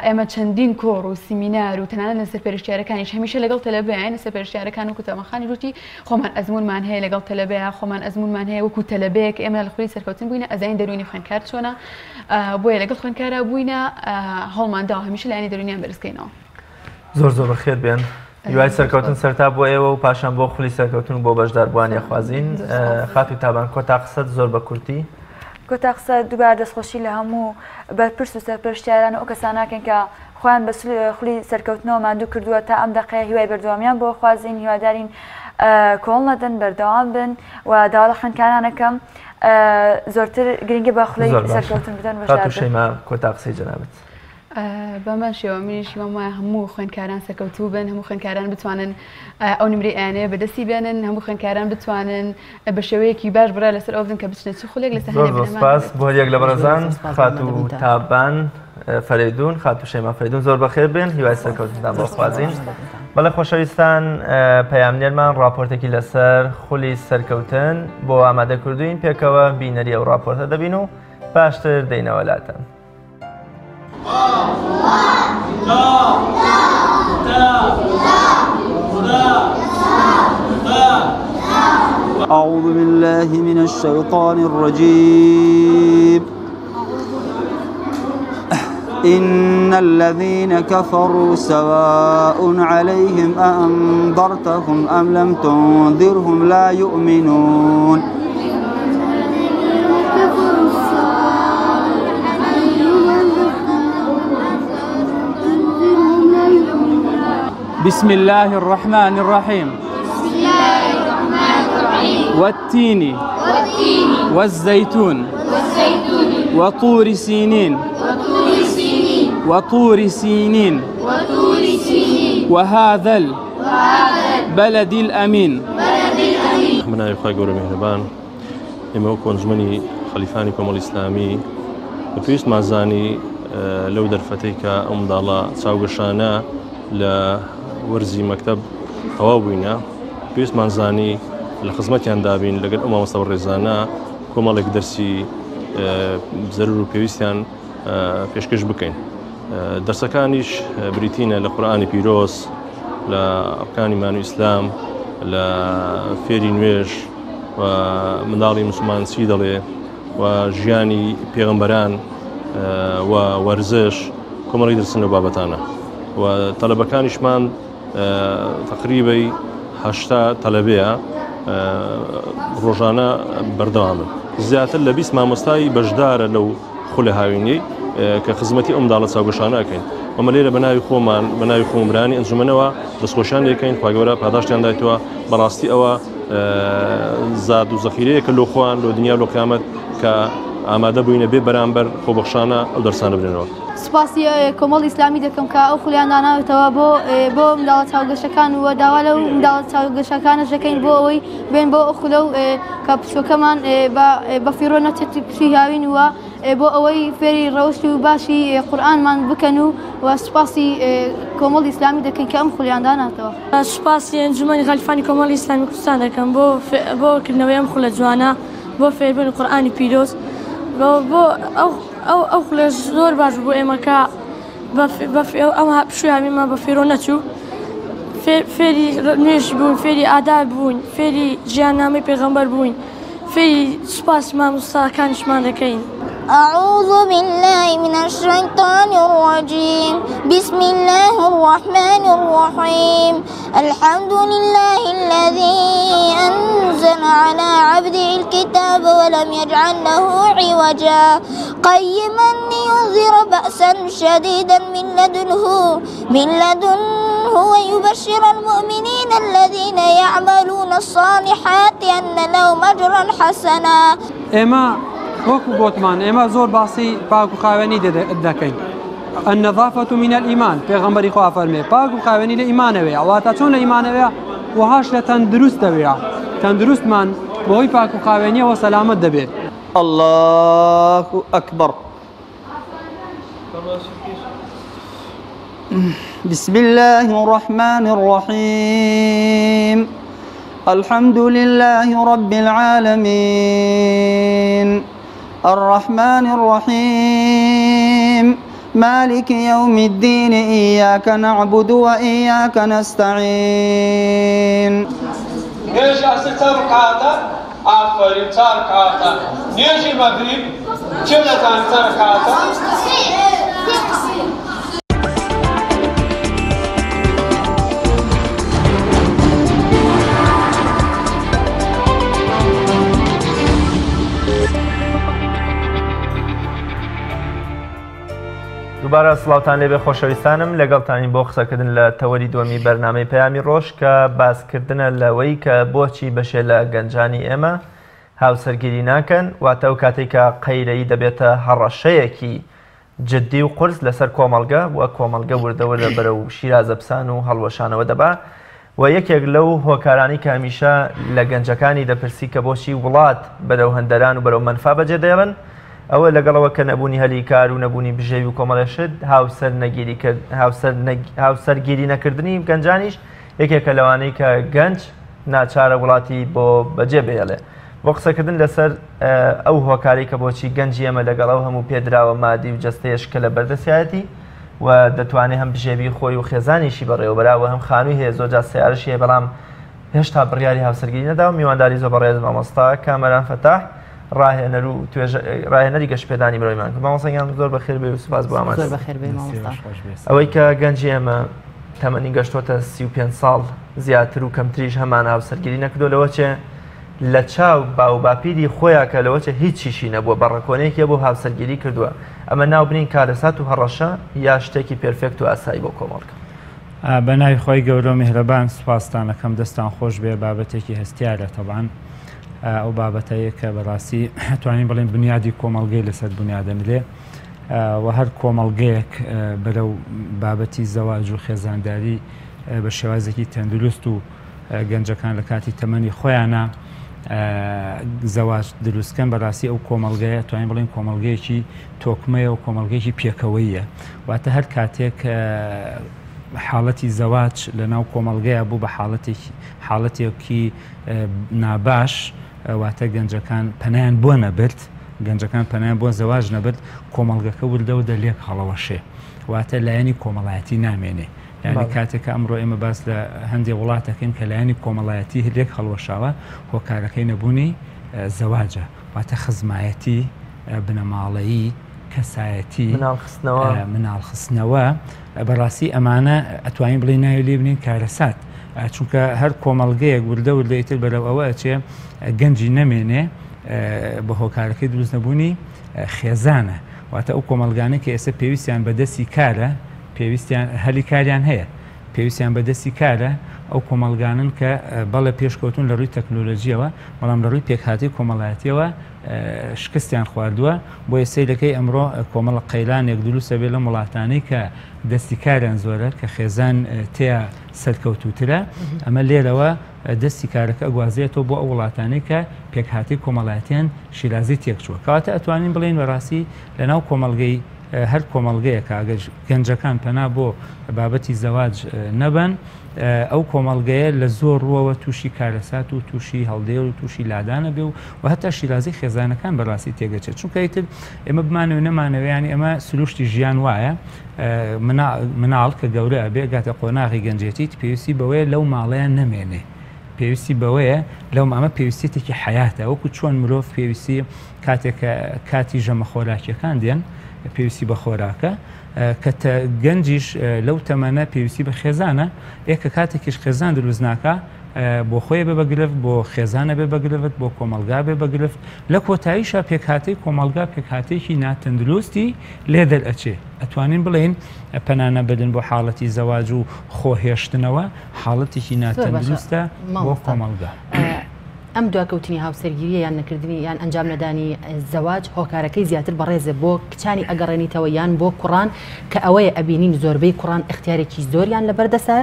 [SPEAKER 4] ئێمە چەندین کۆڕ و سیمینار و تەنانەت لە سەرپەرشتیارەکانیش هەمیشە لەگەڵ تەلەبەیان سەرپەرشتیارەکان وەکو تەمەخانی وتی خۆمان ئەزمونمان هەیە لەگەڵ تەلەبەیە خۆمان ئەزمونمان هەیە وەکو تەلەبەیەک ئێمە لە خولی سەرکەوتن بووینە ئەزانین دەروونی خوێندکار چۆنە بۆیە لەگەڵ خوێندکارا بووینە هەوڵمان داوە هەمیشە لایەنی دەروونیان بەرزکەینەوە.
[SPEAKER 2] زۆر زۆر بەخێر بێن هیوای سەرکەوتن سەرتا بۆ ئێوە و پاشان بۆ خولی سەرکەوتن و بۆ بەشداربووان یەخوازین خاتوو تابان کۆتا قسەت زۆر بە کورتی.
[SPEAKER 5] کۆتا قسە دووبارە دەستخۆشی لە هەموو بەرپرس و سەرپەرشتیاران و ئەو کەسانەکەین کە خۆیان بە خولی سەرکەوتنەوە ماندوو کردووە تا ئەم دەقەیە هیوای بەردەوامیان بۆ خوازین هیوادارین کۆڵ نەدەن بەردەوام بن و داوا لە خوێندکارانەکەم زۆرتر گرنگی بە خولی سەرکەوتن بدەن
[SPEAKER 2] خاتوو شەیما کۆتا قسەی جەنابت.
[SPEAKER 4] بەمان شێوە منیش هیوام وایە هەموو خوێندکاران سەرکەوتوو بن هەموو خوێندکاران بتوانن ئەو نمرەی ئەیانەوێت بەدەستی بێنن هەموو خوێندکاران بتوانن بە شێوەیەکی باش بڕیار لەسەر ئەوە بدەن کە بچنە چ خولێک لەسەر
[SPEAKER 2] زۆر
[SPEAKER 4] هەندێک
[SPEAKER 2] زۆر
[SPEAKER 4] بنەما
[SPEAKER 2] سپاس
[SPEAKER 4] هەبێت.
[SPEAKER 2] بۆ هەریەک لە بەڕێزان
[SPEAKER 1] زۆر سپاس
[SPEAKER 2] خاتوو
[SPEAKER 1] مەمنونتان.
[SPEAKER 2] تابان فەرەیدوون خاتوو شەیما فەرەیدوون زۆر بەخێر بێن هیوای سەرکەوتنتان بۆ خوازین بەڵێ خۆشەویستان پەیامنێرمان ڕاپۆرتێکی لەسەر خولی سەرکەوتن بۆ ئامادە کردوین پێکەوە بینەری ئەو ڕاپۆرتە دەبین و پاشتر دەینەوە لاتان.
[SPEAKER 18] أعوذ بالله من الشيطان الرجيم إن الذين كفروا سواء عليهم أأنذرتهم أم لم تنذرهم لا يؤمنون
[SPEAKER 19] بسم الله الرحمن الرحيم
[SPEAKER 20] بسم الله الرحمن الرحيم
[SPEAKER 19] والتين
[SPEAKER 20] والتين
[SPEAKER 19] والزيتون
[SPEAKER 20] والزيتون
[SPEAKER 19] وطور سينين
[SPEAKER 20] وطور سينين
[SPEAKER 19] وطور سينين
[SPEAKER 20] وطور سينين
[SPEAKER 19] وهذا
[SPEAKER 20] وهذا
[SPEAKER 19] البلد الأمين
[SPEAKER 20] بلد الأمين
[SPEAKER 21] بەناوی خوای گەورە میهرەبان ئێمە وەکو ئەنجومەنی خەلیفانی کۆمەڵی ئیسلامی بە پێویستمان زانی لەو دەرفەتەی کە ئەو منداڵە چاوگەشانە لە وەرزی مەکتەب تەواو بووینە پێویستمان زانی لە خزمەتیان دابین لەگەل ئەو مامۆستا بەڕێزانە کۆمەڵێک دەرسی زەرور و پێویستیان پێشکەش بکەین دەرسەکانیش بریتینە لە قورئانی پیرۆز لە ئەرکانی مان و ئیسلام لە فێری نوێژ و منداڵی مسلمان چی دەڵێ و ژیانی پێغەمبەران و وەرزش کۆمەڵی دەرسن لەو بابەتانە و تەلەبەکانیشمان تەقریبەی 80 تەلەبەیە ڕۆژانە بەردەوامن زیاتر لە 20 مامۆستای بەشدارە لەو خولە هاوینەی کە خزمەتی ئەو منداڵە چاوگەشانە ئەکەین ئەمە لێرە بە ناوی خۆمان بە ناوی خۆمرانی ئەنجومەنەوە دەستخۆشیان لێکەین خوای گەورە پاداشتیان دایتەوە بەڕاستی ئەوە زاد و زەخیرەیەکە لۆ خۆیان لۆ دنیا لۆ قیامەت کە ئامادە بووینە بێ بەرامبەر خۆبەخشانە ئەو دەرسانە بدرێنەوە.
[SPEAKER 22] سوپاسی کۆمەڵی ئیسلامی دەکەم کە ئەو خولیان داناوێتەوە بۆ بۆ منداڵە چاوگەشەکان و داوا لەو منداڵە چاوگەشەکانش دەکەین بۆ ئەوەی بێن بۆ ئەو خولە و کە پشووەکەمان بە فیڕۆ نەچێت پشووی هاوین و بۆ ئەوەی فێری ڕەوشت و باشی قورئانمان بکەن و و سوپاسی کۆمەڵی ئیسلامی دەکەین کە ئەم خولیان داناتەوە.
[SPEAKER 23] سوپاسی ئەنجومەنی خەلیفانی کۆمەڵی ئیسلامی کوردستان دەکەم بۆ بۆ کردنەوەی ئەم خولە جوانە بۆ فێربوونی قورئانی پیرۆز بۆ ئەو ئەو ئەو خولەش زۆر باش بوو بۆ ئێمە کە ئەم پشووی هاوینمان بە فیڕۆ نەچوو فێری نوێژ بوون فێری ئاداب بوون فێری ژیاننامەی پێغەمبەر بووین فێری سوپاسی مامۆستاکانیشمان دەکەین.
[SPEAKER 20] أعوذ بالله من الشيطان الرجيم بسم الله الرحمن الرحيم. الحمد لله الذي أنزل على عبده الكتاب ولم يجعل له عوجا قيما لينذر بأسا شديدا من لدنه من لدنه ويبشر المؤمنين الذين يعملون الصالحات أن لهم أجرا حسنا.
[SPEAKER 3] ئێمە وەکو گۆتمان ئێمە زۆر باسی پاک و خاوێنی دەکەین النظافة من الإيمان پێغەمبەری خوا فەرمێ پاک و خاوێنی لە ئیمانەوەیە واتە چۆن لە ئیمانەوەیە وەهاش لە تەندروستەوەیە تەندروستمان بەهۆی پاک و خاوێنیەوە سەلامەت دەبێت.
[SPEAKER 18] اللە اکبر. بسم الله الرحمن الرحيم الحمد لله رب العالمين الرحمن الرحيم مالك يوم الدين إياك نعبد وإياك نستعين.
[SPEAKER 7] نوێژی عەسر چەند ڕکاتە؟ ئافەرین چار ڕکاتە. نوێژی مەغریب کێ دەزانێت چەند ڕکاتە؟
[SPEAKER 2] دووبارە سڵاوتان لێبێ خۆشەویستانم لەگەڵتانین بۆ قسەکردن لە تەوەری دووەمی بەرنامەی پەیامی ڕۆژ کە باسکردنە لەوەی کە بۆچی بەشێ لە گەنجانی ئێمە هاوسەرگیری ناکەن واتە ئەو کاتێک کە قەیرەیی دەبێتە هەڕەشەیەکی جدی و قورس لەسەر کۆمەڵگە و کۆمەڵگە وردە وردە بەرەو شیرازە پسان و هەڵوەشانەوە دەبا و یەکێک لەو هۆکارانەی کە هەمیشە لە گەنجەکانی دەپرسی کە بۆچی وڵات بەرەو هەندەران و بەرەو مەنفا بەجێ دەێڵن ئەوە لەگەڵەوە کە نەبوونی هەلی کار و نەبوونی بژێوی و کۆمەڵێ شت هاوسەرگیری نەکردنی گەنجانیش یەکێکە لەوانەی کە گەنج ناچارە وڵاتی بۆ بەجێ بهێڵێ. بۆ قسەکردن لەسەر ئەو هۆکارەی کە بۆچی گەنجی ئێمە لەگەڵ ئەو هەموو پێدراوە مادی و جەستەیەش کە لە بەردەستیایەتی و دەتوانێت هەم بژێوی خۆی و خێزانیشی بەڕێوەبەرا و هەم خانووی هەیە زۆرجار سەیارەشی هەیە بەڵام هێشتا بڕیاری هاوسەرگیری نەداوە میوانداری زۆر بەڕێز مامۆستا کامەران فەتاح ڕاهێنەر و ڕاهێنەری گەشپێدانی مرۆیمان کرد. مامۆستا گیان زۆر بەخێر بێی و سوپاس بۆ ئامادەبوون.
[SPEAKER 1] زۆر بەخێر بێی مامۆستا.
[SPEAKER 2] ئەوەی کە گەنجی ئێمە تەمەنی گەشتۆتە 35 ساڵ زیاتر و کەمتریش هەمان هاوسەرگیری نەکردو لەوە چێ لە چاو باو باپیری خۆیان کە لەوە چێ هیچیشی نەبووە بە ڕەکۆنەیەکی بۆ هاوسەرگیری کردووە ئەمە ناو بنین کارەسات و هەڕەشە یا شتێکی perfect و ئاسایی بۆ کۆمەڵگە؟
[SPEAKER 8] بە ناوی خوای گەورە و میهرەبان سوپاستان ئەکەم دەستان خۆش بێ بابەتێکی هەستیارە تەبعەن ئەو بابەتەیە کە بەڕاستی توانین بڵێن بنیادی کۆمەڵگەی لەسەر بنیادەنرێ و هەر کۆمەڵگەیەک بەرەو بابەتی زەواج و خێزانداری بە شێوازێکی تەندروست و گەنجەکان لە کاتی تەمەنی خۆیانە زەواج دروستکەن بەڕاستی ئەو کۆمەڵگەیە توانین بڵێن کۆمەڵگەیەکی تۆکمەیە و کۆمەڵگەیەکی پێکەوەیە واتە هەر کاتێک حاڵەتی زەواج لە ناو کۆمەڵگەیە بوو بە حاڵەتێکی حاڵەتێکی ناباش واتە گەنجەکان پەنایان بۆ نەبرد گەنجەکان پەنایان بۆ زەواج نەبرد کۆمەڵگەکە وردە وردە لێک هەڵەوەشێ واتە لایەنی کۆمەڵایەتی نامێنێ یعنی کاتێک کە ئەمڕۆ ئێمە باس لە هەندێک وڵات دەکەین کە لایەنی کۆمەڵایەتی لێک هەڵوەشاوە هۆکارەکەی نەبوونی زەواجە واتە خزمایەتی بنەماڵەیی کەسایەتی مناڵخستنەوە بەڕاستی ئەمانە ئەتوانین بڵێ ناوی لێ بنین کارەسات چونکە هەر کۆمەڵگەیەک وردە وردە ئیتر بەرەو ئەوە ئەچێ گەنجی نەمێنێ بە هۆکارەکەی دروست نەبوونی خێزانە واتە ئەو کۆمەڵگانەی کە ئێستا پێویستیان بە دەستی کارە پێویستیان هەلی کاریان هەیە پێویستیان بە دەستی کارە ئەو کۆمەڵگانن کە بەڵێ پێشکەوتون لە ڕووی تەکنۆلۆژیەوە بەڵام لە ڕووی پێکهاتەی کۆمەڵایەتیەوە شکستیان خواردووە بۆیە سەیرەکەی ئەمڕۆ کۆمەڵە قەیرانێک دروستە بێ لەم وڵاتانەی کە دەستی کاریان زۆرە کە خێزان تێیا سەرکەوتووترە ئەمە لێرەوە دەستی کارەکە ئەگوازێتەوە بۆ ئەو وڵاتانەی کە پێکهاتەی کۆمەڵایەتیان شیرازەی تێکچووە کەواتە ئەتوانین بڵێین بەڕاستی لەناو کۆمەڵگەی هەر کۆمەڵگەیەکە ئەگەر گەنجەکان پەنا بۆ بابەتی زەواج نەبەن ئەو کۆمەڵگەیە لە زۆر ڕووەوە تووشی کارەسات و تووشی هەڵدێر و تووشی لادانە بێ و هەتا شیرازەی خێزانەکان بەڕاستی تێگەچێت چونکە ئیتر ئێمە بمانەوێ نەمانەوێ یانی ئەمە سروشتی ژیان وایە مناڵ کە گەورە ئەبێ گاتە قۆناغی گەنجێتی پێویستی بەوەیە لەو ماڵەیان نەمێنێ پێویستی بەوەیە لەو ئەمە پێویستێتێکی حیاتە وەکو چۆن مرۆڤ پێویستی کاتێک کە کاتی ژەمە خۆراکیەکان دێن پێویستی بە خۆراکە. کە گەنجیش لەو تەمەنە پێویستی بە خێزانە ئێ کە کاتێکیش خێزان دروست ناکا بۆ خۆی بێ بە گرفت بۆ خێزانە بێ بە گرفت بۆ کۆمەڵگا بێ بە گرفت لە کۆتاییشا پێکهاتەی کۆمەڵگا پێکهاتەیەکی ناتەندروستی لێ دەرئەچێ ئەتوانین بڵێین پەنا نەبردن بۆ حاڵەتی زەواج و خۆهێشتنەوە حاڵەتێکی ناتەندروستە بۆ کۆمەڵگا.
[SPEAKER 1] ئەم دواکەوتنی هاوسەرگیریە یان نەکردنی یان ئەنجام نەدانی زەواج هۆکارەکەی زیاتر بەڕێزە بۆ کچانی ئەگەڕێنیتەوە یان بۆ کوڕان کە ئەوەیە ئەبینین زۆربەی کوڕان ئیختیارێکی زۆریان لەبەردەسە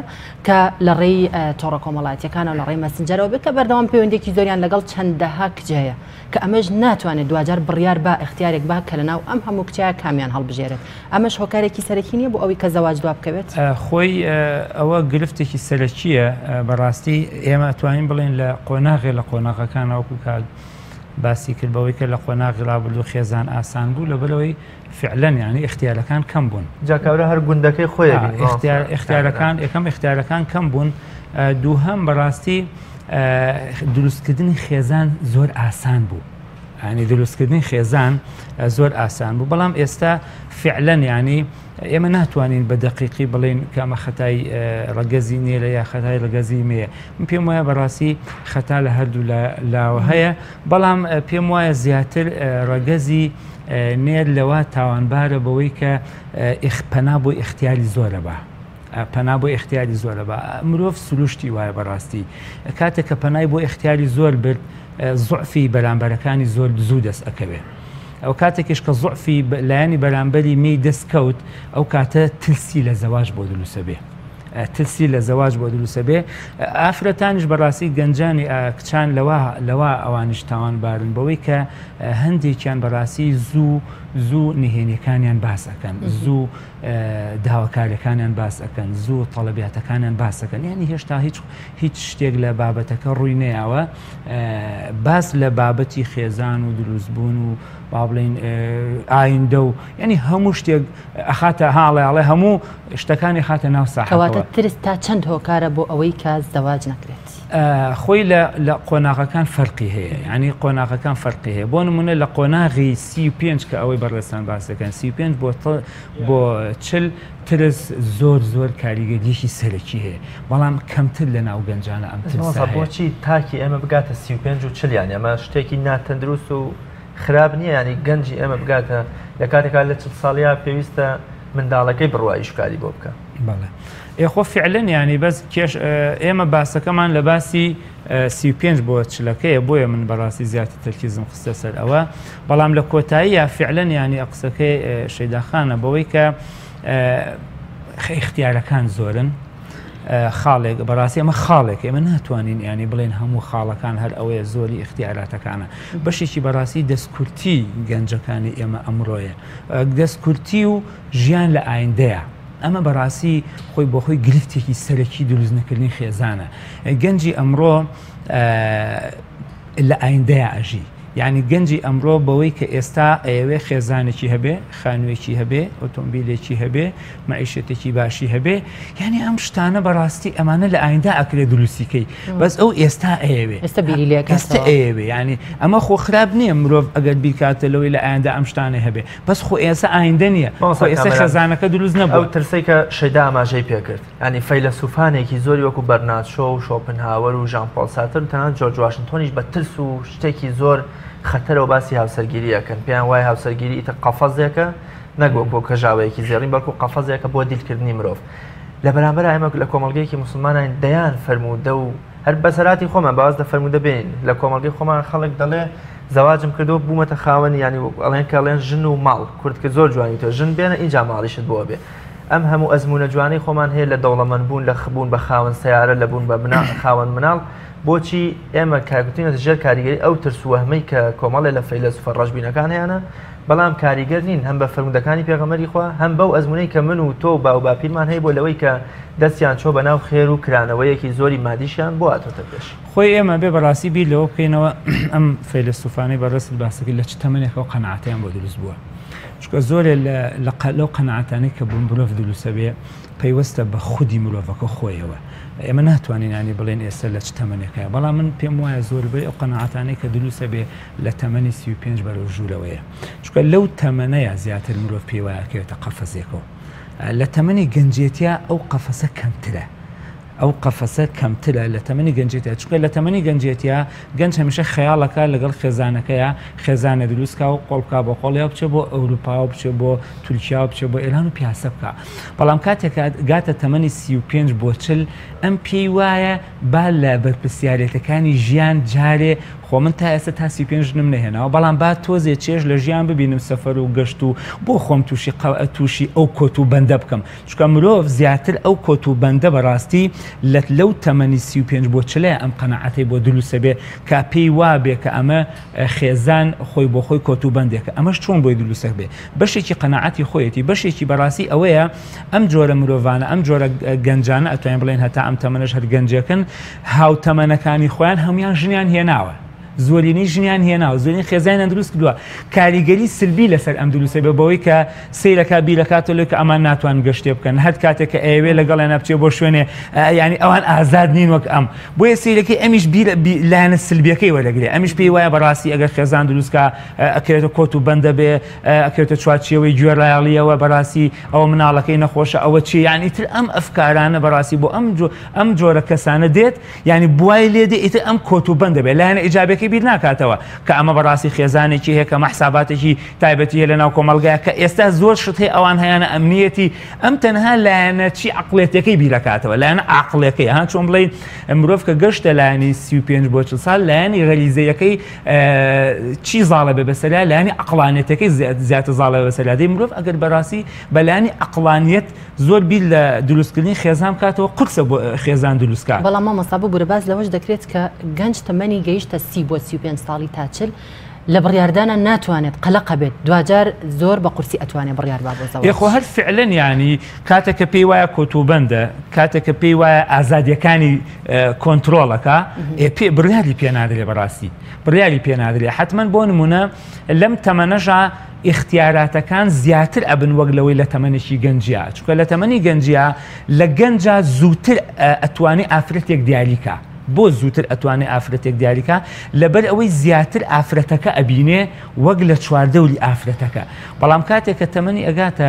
[SPEAKER 1] کە لە ڕێی تۆڕە کۆمەڵایەتیەکانەوە لە ڕێی مەسنجەرەوە بێت کە بەردەوام پەیوەندێکی زۆریان لەگەڵ چەندەها کچ هەیە کە ئەمەش ناتوانێت دواجار بڕیار با ئیختیارێک با کە لەناو ئەم هەموو کچە کامیان هەڵبژێرێت ئەمەش هۆکارێکی سەرەکی نییە بۆ ئەوەی کە زەواج دوا بکەوێت؟
[SPEAKER 8] خۆی ئەوە گرفتێکی سەرەکییە بەڕاستی ئێمە ئەتوانین بڵێین لە قۆناغێ لە قۆناغەکان وەکو کاک باسی کرد بەوەی کە لە قۆناغی ڕابردوو خێزان ئاسان بوو لەبەرەوەی فعلەن یانی ئیختیارەکان کەم بوون.
[SPEAKER 2] جا کابرا هەر گوندەکەی خۆی ئەبینی مامۆستا.
[SPEAKER 8] ئیختیارەکان یەکەم ئیختیارەکان کەم بوون دووهەم بەڕاستی دروستکردنی خێزان زۆر ئاسان بوو. ینی دروستکردنی خێزان زۆر ئاسان بوو بەڵام ئێستا فعلەن ینی ئێمە ناتوانین بە دەقیقی بڵێن کە ئەمە خەتای ڕەگەزی نییە لە یا خەتای ڕەگەزی مێ من پێم وایە بەڕاستی خەتا لە هەردوو لاوە هەیە بەڵام پێم وایە زیاتر ڕەگەزی نێر لەوە تاوانبارە بەوەی کە پەنا بۆ ئیختیاری زۆرە بە پەنا بۆ ئیختیاری زۆرە بە مرۆڤ سروشتی وایە بەڕاستی کاتێک کە پەنای بۆ ئیختیاری زۆر برد زعفی بەرامبەرەکانی زۆر زوو دەست ئەکەوێ ئەو کاتێکیش کە زعفی لایەنی بەرامبەری می دەست کەوت ئەو کاتە ترسی لە زەواج بۆ دروسە بێ ترسی لە زەواج بۆ دروسە بێ ئافرەتانیش بەڕاستی گەنجانی کچان لەوە لەوە ئەوانیش تاوانبارن بەوەی کە هەندێکیان بەڕاستی زوو زوو نهێنیەکانیان باس ئەکەن زوو داواکاریەکانیان باس ئەکەن زوو تەڵەبیاتەکانیان باس ئەکەن یعنی هێشتا هیچ هیچ شتێک لە بابەتەکە ڕووی نەیاوە باس لە بابەتی خێزان و دروستبوون و با بڵین ئایندە و یعنی هەموو شتێک ئەخاتە هاڵێ ئەڵێ هەموو شتەکانی خاتە ناو
[SPEAKER 1] ساحەکەوە. ترس تا چەند هۆکارە بۆ ئەوەی کە زەواج نەکرێت؟
[SPEAKER 8] خۆی لە قۆناغەکان فەرقی هەیە یعنی قۆناغەکان فەرقی هەیە بۆ نمونە لە قۆناغی 35 کە ئەوەی بەڕێزتان باس دەکەن 35 بۆ بۆ 40 ترس زۆر زۆر کاریگەریەکی سەرەکی هەیە بەڵام کەمتر لە ناو گەنجانە ئەم ترسە هەیە.
[SPEAKER 2] بۆچی تاکی ئێمە بگاتە 35 و 40 یانی ئەمە شتێکی ناتەندروست و خراپ نییە یانی گەنجی ئێمە بگاتە لە کاتێکا لە 40 ساڵیا پێویستە منداڵەکەی بڕوا ئیش کاری بۆ بکە.
[SPEAKER 8] بەڵێ ئێ خۆ فعلەن یانی بەس کێش ئێمە باسەکەمان لە باسی 35 بۆ چلەکەیە بۆیە من بەڕاستی زیاتر تەرکیزم خستە سەر ئەوە بەڵام لە کۆتاییە فعلەن یانی قسەکەی شەیداخانە بەوەی کە ئیختیارەکان زۆرن خاڵێک بەڕاستی ئەمە خاڵێک ئێمە ناتوانین ینی بڵێن هەموو خاڵەکان هەر ئەوەیە زۆری ئیختیاراتەکانە بەشێکی بەڕاستی دەستکورتی گەنجەکانی ئێمە ئەمڕۆیە دەستکورتی و ژیان لە ئایندەیە ئەمە بەڕاستی خۆی بۆ خۆی گرفتێکی سەرەکی دروست نەکردنی خێزانە گەنجی ئەمڕۆ لە ئایندەیە ئەژی یانی گەنجی ئەمڕۆ بەوەی کە ئێستا ئەیەوێ خێزانێکی هەبێ، خانووێکی هەبێ، ئۆتۆمبیلێکی هەبێ، مەعیشەتێکی باشی هەبێ، یانی ئەم شتانە بەڕاستی ئەمانە لە ئایندا ئەکرێ دروستی کەی، بەس ئەو ئێستا ئەیەوێ.
[SPEAKER 1] ئێستا بیری لێ
[SPEAKER 8] ئێستا
[SPEAKER 1] ئەکاتەوە.
[SPEAKER 8] ئەیەوێ یانی ئەمە خۆ خراپ نییە مرۆڤ ئەگەر بیرکاتە لەوەی لە ئایندە ئەم شتانەی هەبێ، بەس خۆ ئێستا ئایندە نییە، خۆ
[SPEAKER 2] مامۆستا
[SPEAKER 8] ئێستا
[SPEAKER 2] کامەران
[SPEAKER 8] خێزانەکە دروست
[SPEAKER 2] ئەو
[SPEAKER 8] نەبووە.
[SPEAKER 2] ترسەی کە شەیدا ئاماژەی پێکرد، یانی فەیلەسوفانێکی زۆری وەکو بەرنارد شۆ و شۆپنهاوەر و ژان پۆڵ سارتەر و تەنانەت جۆرج واشنتۆنیش بە ترس و شتێکی زۆر خەتەرەوە باسی هاوسەرگیری ئەکەن پێیان وایە هاوسەرگیری ئیتر قەفەزێکە نەک وەک بۆ کەژاوەیەکی زێڕین بەڵکو قەفەزێکە بۆ دیلکردنی مرۆڤ لە بەرامبەر ئێمە لە کۆمەڵگەیەکی موسڵمانین دەیان فەرموودە و هەر بەسەراتی خۆمان باز لە فەرموودە بێنین لە کۆمەڵگەی خۆمان خەڵک دەڵێ زەواجم کردو بوومەتە خاوەنی ینی ئەڵێن کە ئەڵێن ژن و ماڵ کورد کە زۆر جوانی تۆ ژن بێنە ئینجا ماڵیشت بۆ بێ ئەم هەموو ئەزموونە جوانەی خۆمان هەیە لە دەوڵەمەند بوون لە بوون بە خاوەن سەیارە لە بوون بە خاوەن مناڵ بۆچی ئێمە کەوتوینەتە ژێر کاریگەری ئەو ترس و وەهمەی کە کۆمەڵێ لە فەیلەسوفە ڕەشبینەکان هەیانە بەڵام کاریگەر نین هەم بە فەرموودەکانی پێغەمبەری خوا هەم بەو ئەزموونەی کە من و تۆ و باو باپیرمان هەیبووە لەوەی کە دەستیان چۆ بەناو خێر و کرانەوەیەکی زۆری مادیشیان بۆ هاتۆتە پێش.
[SPEAKER 8] خۆی ئێمە بێ بەڕاستی بیر لەوە بکەینەوە ئەم فەیلەسوفانەی بەڕێزت باسەکەی لە چ تەمەنێک ئەو قەناعەتەیان بۆ دروست بووە چونکە زۆرێ لە لەو قەناعەتانەی کە بۆ مرۆڤ دروستە بێ پەیوەستە بە خودی مرۆڤەکە خۆیەوە ئێمە ناتوانین ینی بڵێن ئێستا لە چ تەمەنێکە بەڵام من پێم وایە زۆربەی ئەو قەناعەتانەی کە دروستە بێ لە تەمەنی 35 بەرەو ژوورەوەیە چونکە لەو تەمەنەیە زیاتر مرۆڤ پێی وایە کەوێتە قەفەزێکەوە. لە تەمەنی گەنجێتیا ئەو قەفەسە کەمترە. ئەو قەفەسە کەمترە لە تەمەنی گەنجێتیا چونکە لە تەمەنی گەنجێتیا گەنج هەمیشە خەیاڵەکە لەگەڵ خێزانەکەیا خێزانە دروستکا و قۆڵ بکا بە قۆڵیا بچێ بۆ ئەوروپا و بچێ بۆ تورکیا و بچێ بۆ ئێران و پیاسە بکا بەڵام کاتێک گاتە تەمەنی 35 بۆ 40 ئەم پێی وایە با لە بەرپرسیارێتەکانی ژیان جارێ خۆ من تا ئێستا تا 35 ژنم نەهێناوە بەڵام با تۆزێ چێژ لە ژیان ببینم سەفەر و گەشت و بۆ خۆم تووشی تووشی ئەو کۆت و بەندە بکەم چونکە مرۆڤ زیاتر ئەو کۆت و بەندە بەڕاستی لە لەو تەمەنی 35 بۆ چلەیە ئەم قەناعەتەی بۆ دروستە بێ کە پێی وابێ کە ئەمە خێزان خۆی بۆ خۆی کۆت و بەندێکە ئەمەش چۆن بۆی دروستە بێ بەشێکی قەناعەتی خۆیەتی بەشێکی بەڕاستی ئەوەیە ئەم جۆرە مرۆڤانە ئەم جۆرە گەنجانە ئەتوانین بڵێن هەتا ئەم تەمەنەش هەر گەنجێکن هاوتەمەنەکانی خۆیان هەمویان ژنیان هێناوە زۆرینەی ژنیان هێناوە زۆرین خێزانیان دروست کردووە کاریگەری سلبی لەسەر ئەم دروستە بێ بەوەی کە سەیرەکە بیرەکاتەوە لەوەی کە ئەمان ناتوان گەشتێ بکەن هەر کاتێک کە ئەیەوێ لەگەڵیان بچێ بۆ شوێنێ ینی ئەوان ئازاد نین وەک ئەم بۆیە سەیرەکەی ئەمیش بیر لایەنە سلبیەکەی وەرەگرێ ئەمیش پێی وایە بەڕاستی ئەگەر خێزان دروستکە ئەکرێتە کۆت و بەندە بێ ئەکرێتە چوارچێوەی گوێڕایەڵیەوە بەڕاستی ئەوە مناڵەکەی نەخۆشە ئەوە چی یانی تر ئەم ئەفکارانە بەڕاستی بۆ ئەم ئەم جۆرە کەسانە دێت یانی بوای لێ دێ ئیتر ئەم کۆت و بەند دەبێت لایەنە ئیجابەکەی بیر ناکاتەوە کە ئەمە بەڕاستی خێزانێکی هەیە کە مەحساباتێکی تایبەتی هەیە لە ناو کۆمەڵگایە کە ئێستا زۆر شت هەیە ئەوان هەیانە ئەمنیەتی ئەم تەنها لایەنە چی عقلێتەکەی بیرەکاتەوە لایەنە عقلەکەی ها چۆن بڵێ مرۆڤ کە گەشتە لایەنی 35 بۆ 40 سال لایەنی غەریزەیەکەی چی زاڵە بێ بەسەریا لایەنی عقلانێتەکەی زیاتر زاڵە بەسەریا دەی مرۆڤ ئەگەر بەڕاستی بەلایەنی عقلانیەت زۆر بیر لە دروستکردنی خێزان بکاتەوە قورسە بۆ خێزان دروست کات.
[SPEAKER 1] بەڵام مامۆستا ببورە باس لەوەش دەکرێت کە گەنج تەمەنی گەیشتە 30 بۆ 35 ساڵی تا 40 لە بڕیاردانە ناتوانێت قەلەقە بێت دواجار زۆر بە قورسی ئەتوانێت بڕیار با بۆ زەواج.
[SPEAKER 8] ئێ خۆ هەر فعلەن یانی کاتێک کە پێی وایە کۆتوبەندە کاتێک کە پێی وایە ئازادیەکانی کۆنترۆڵەکە ئێ پێ بڕیاری پێ نادرێ بەڕاستی بڕیاری پێ نادرێ حتمما بۆ نمونە لەم تەمەنەشا ئیختیاراتەکان زیاتر ئەبن وەک لەوەی لە تەمەنێکی گەنجیا چونکە لە تەمەنی گەنجیا لە گەنجا زووتر ئەتوانێ ئافرەتێک دیاریکا بۆ زووتر ئەتوانێ ئافرەتێک دیاریکا لەبەر ئەوەی زیاتر ئافرەتەکە ئەبینێ وەک لە چواردەوری ئافرەتەکە بەڵام کاتێک کە تەمەنی ئەگاتە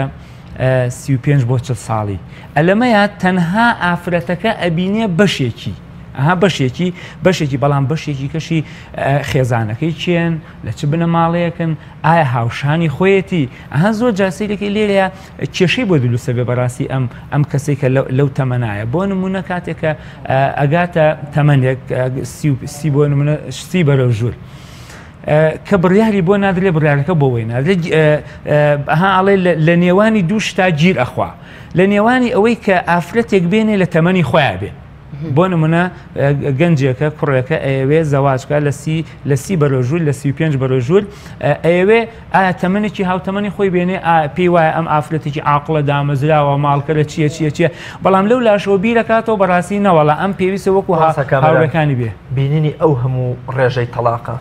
[SPEAKER 8] 35 بۆ 40 ساڵی ئەلەمەیە تەنها ئافرەتەکە ئەبینێ بەشێکی ئەها بەشێکی بەشێکی بەڵام بەشێکی کەشی خێزانەکەی کێن لە چ بنەماڵەیەکن ئایا هاوشانی خۆیەتی؟ ئەها زۆر جار سەیرەکەی لێرەیە کێشەی بۆ دروستە بێ بەڕاستی ئەم ئەم کەسێک کە لەو تەمەنایە بۆ نمونە کاتێک کە ئەگاتە تەمەنێک سی بۆ نمونە سی بەرەو ژوور. کە بڕیاری بۆ نادرێ بڕیارەکە بۆ وی نادرێت ئەها ئەڵێ لە نێوانی دوو شتا گیر ئەخوا لە نێوانی ئەوەی کە ئافرەتێک بێنێ لە تەمەنی خۆیان بێ بۆ نمونە گەنجێکە کوڕێکە ئەیەوێ زەواجکە لە سی لە سی بەرەو ژوور لە 35 بەرەو ژوور ئەیەوێ ئایا تەمەنێکی هاوتەمەنی خۆی بێنێ پێی وایە ئەم ئافرەتێکی عاقڵە دامەزراوە ماڵکەرە چییە چییە چییە بەڵام لەو لاشەوە بیرەکاتەوە بەڕاستی نەوەڵا ئەم پێویستە وەکو هاوڕێکانی بێ
[SPEAKER 2] بینینی ئەو هەموو ڕێژەی تەڵاقە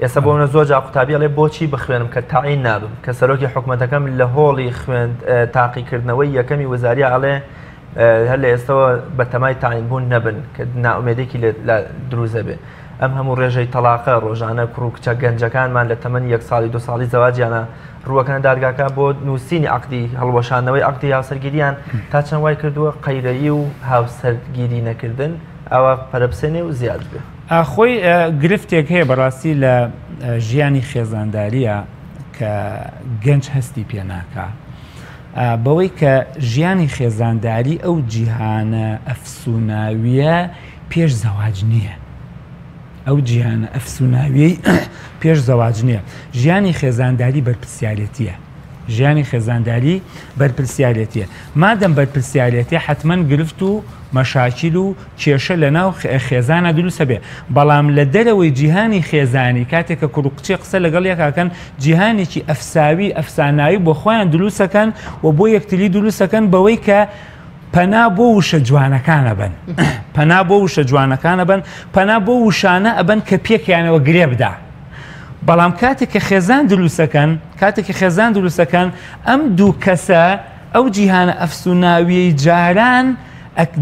[SPEAKER 2] ئێستا بۆ منە زۆر جا قوتابی ئەڵێ بۆچی بخوێنم کە تەعین نابم کە سەرۆکی حکومەتەکەم لە هۆڵی خوێند تاقیکردنەوەی یەکەمی وەزاریا ئەڵێ هەر لە ئێستەوە بەتەمای تاین بوون نەبن کە نائومێدێکی لە دروزە بێ ئەم هەموو ڕێژەی تەلاقە ڕۆژانە کوڕ و کچە گەنجەکانمان لە تەمەنی یەک ساڵی دو ساڵی زەواجیانە ڕووەکەنە دادگاکە بۆ نووسینی عقدی هەڵوەشاندنەوەی عقدی هاوسەرگیریان تا چەند وای کردووە قەیرەیی و هاوسەرگیری نەکردن ئەوە پەرەبسێنێ و زیاد بێ.
[SPEAKER 8] خۆی گرفتێک هەیە بەڕاستی لە ژیانی خێزانداریە کە گەنج هەستی پێ ناکا بەوەی کە ژیانی خێزانداری ئەو جیهانە ئەفسوناویە پێش زەواج نییە. ئەو جیهانە ئەفسوناویەی پێش زەواج نییە. ژیانی خێزانداری بەرپرسیارێتیە. ژیانی خێزانداری بەرپرسیارێتیە. مادەم بەرپرسیارێتیە حەتمەن گرفت و مەشاکیل و کێشە لە ناو خێزانا دروست ئەبێ بەڵام لە دەرەوەی جیهانی خێزانی کاتێک کە کوڕ و کچێ قسە لەگەڵ یەکاکەن جیهانێکی ئەفساوی ئەفساناوی بۆ خۆیان دروستەکەن و بۆ یەکتری دروستەکەن بەوەی کە پەنا بۆ وشە جوانەکان ئەبەن پەنا بۆ وشە جوانەکان ئەبەن پەنا بۆ وشانە ئەبەن کە پێکیانەوە گرێ بدا بەڵام کاتێک کە خێزان دروستەکەن کاتێک کە خێزان دروستەکەن ئەم دوو کەسە ئەو جیهانە ئەفسوناویەی جاران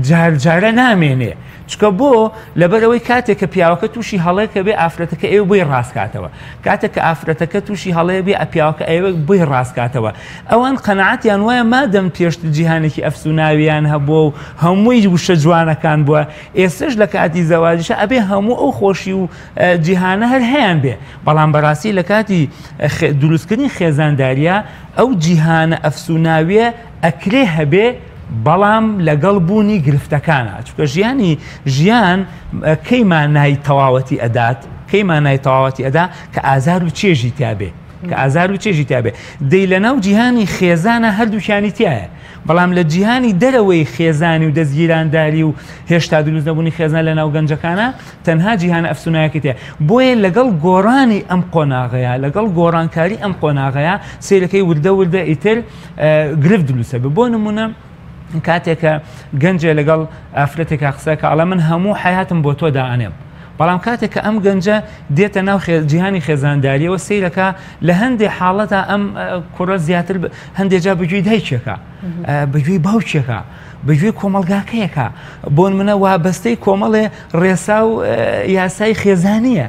[SPEAKER 8] جار جارە نامێنێ چکە بۆ لەبەرەوەی کاتێک کە پیاوەکە تووشی هەڵەیەکە بێ ئافرەتەکە ئێوە بۆی ڕاستکاتەوە کاتێک کە ئافرەتەکە تووشی هەڵەیە بێ پیاوەکە ئەوە بۆی ڕاستکاتەوە ئەوان قەناعەتیان وایە مادەم پێشتر جیهانێکی ئەفسوناویان هەبووە و هەمووی وشە جوانەکان بووە ئێستش لە کاتی زەواجیشە ئەبێ هەموو ئەو خۆشی و جیهانە هەر هەیان بێ بەڵام بەڕاستی لە کاتی دروستکردنی خێزانداریە ئەو جیهانە ئەفسوناویە ئەکرێ هەبێ بەڵام لەگەڵ بوونی گرفتەکانە چونکە ژیانی ژیان کەی مانای تەواوەتی ئەدات کەی مانای تەواوەتی ئەدا کە ئازار و چێژی تیابێ کە ئازار و چێژی تیابێ دەی لەناو جیهانی خێزانە هەردووکیانی تایە بەڵام لە جیهانی دەرەوەی خێزانی و دەستگیرانداری و هێشتا دروست نەبوونی خێزان لە ناو گەنجەکانە تەنها جیهانە ئەفسونایەکەی تیا بۆیە لەگەڵ گۆڕانی ئەم قۆناغەیە لەگەڵ گۆڕانکاری ئەم قۆناغەیە سیرەکەی وردە وردە ئیتر گرفت دروستە بێ بۆ نمونە کاتێکە گەنجێ لەگەڵ ئافرەتێکا قسەکە ئەڵێ من هەموو حیاتم بۆ تۆ دائەنێم بەڵام کاتێک کە ئەم گەنجە دێتە ناو جیهانی خێزانداریەوە سیرەکە لە هەندێک حاڵەتا ئەم کوڕە زیاتر هەندێک جا بەگوێی دایکێکە بەگوێی باوکێکە بەگوێی کۆمەلگاکەیەکە بۆن منە وابەستەی کۆمەڵێ ڕێسا و یاسای خێزانیە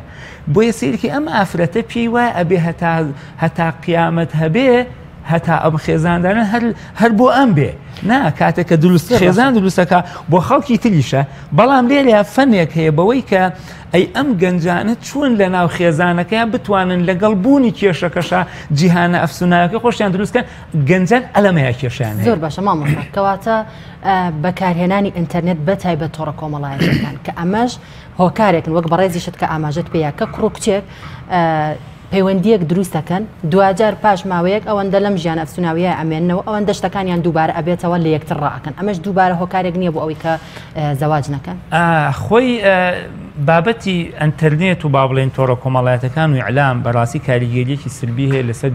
[SPEAKER 8] بۆیە سیرکی ئەم ئافرەتە پێی وایە ئەبێ هەتا هەتا قیامەت هەبێ هەتا ئەم خێزاندانە هەر هەر بۆ ئەم بێ نا کاتێک کە دروست خێزان دروستەکە بۆ خەڵکی تریشە بەڵام لێرە فەنێک هەیە بەوەی کە ئەی ئەم گەنجانە چۆن لە ناو خێزانەکەیان بتوانن لەگەڵ بوونی کێشەکەشە جیهانە ئەفسوناوەکە خۆشیان دروستکەن گەنجان ئەلەمەیە کێشیان
[SPEAKER 1] زۆر باشە مامۆستا کەواتە بەکارهێنانی ئینتەرنێت بە تایبەت تۆڕە کۆمەڵایەتیەکان کە ئەمەش هۆکارێکن وەک بەڕێزیشت کە ئاماژەت پێیا کە کوڕ و کچێک پەیوەندیەک دروست ئەکەن دواجار پاش ماوەیەک ئەوەندە لەم ژیانە ئەفسوناویە ئەمێننەوە ئەوەندە شتەکانیان دووبارە ئەبێتەوە لە یەکتر ڕائەکەن ئەمەش دووبارە هۆکارێک نییە بۆ ئەوەی کە زەواج نەکەن؟
[SPEAKER 8] خۆی بابەتی ئەتەرنێت و با بڵێن تۆڕە کۆمەڵایەتەکان و ئیعلام بەڕاستی کاریگەریەکی سلبی هەیە لەسەر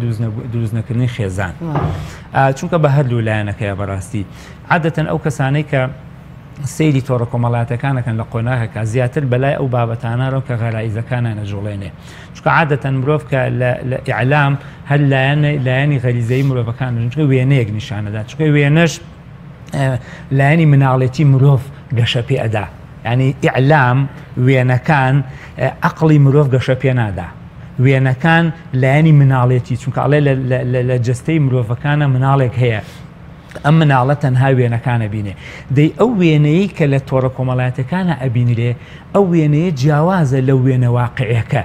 [SPEAKER 8] دروستنەکردنی خێزان چونکە بە هەردوو لایەنەکەیە بەڕاستی عادەتەن ئەو کەسانەی کە سەیری تۆڕە کۆمەڵاتەکان ئەکەن لە قۆناغێکا زیاتر بەلای ئەو بابەتانە ڕۆن کە غەرائیزەکانیان ئەجوڵێنێ چونکە عادەتەن مرۆڤ کە لە ئیعلام هەر لایەن لایەنی غەریزەی مرۆڤەکان چونکە وێنەیەک نیشانەدا چونکە وێنەش لایەنی مناڵێتی مرۆڤ گەشە پێ ئەدا ینی ئیعلام وێنەکان عقلی مرۆڤ گەشە پێ نادا وێنەکان لایەنی مناڵێتی چونکە ئەڵێ لە جستەی مرۆڤەکانە مناڵێک هەیە ئەم مناڵە تەنها وێنەکان ئەبینێ دەی ئەو وێنەیەی کە لە تۆڕە کۆمەڵایەتەکانە ئەبینرێ ئەو وێنەیە جیاوازە لەو وێنە واقعەکە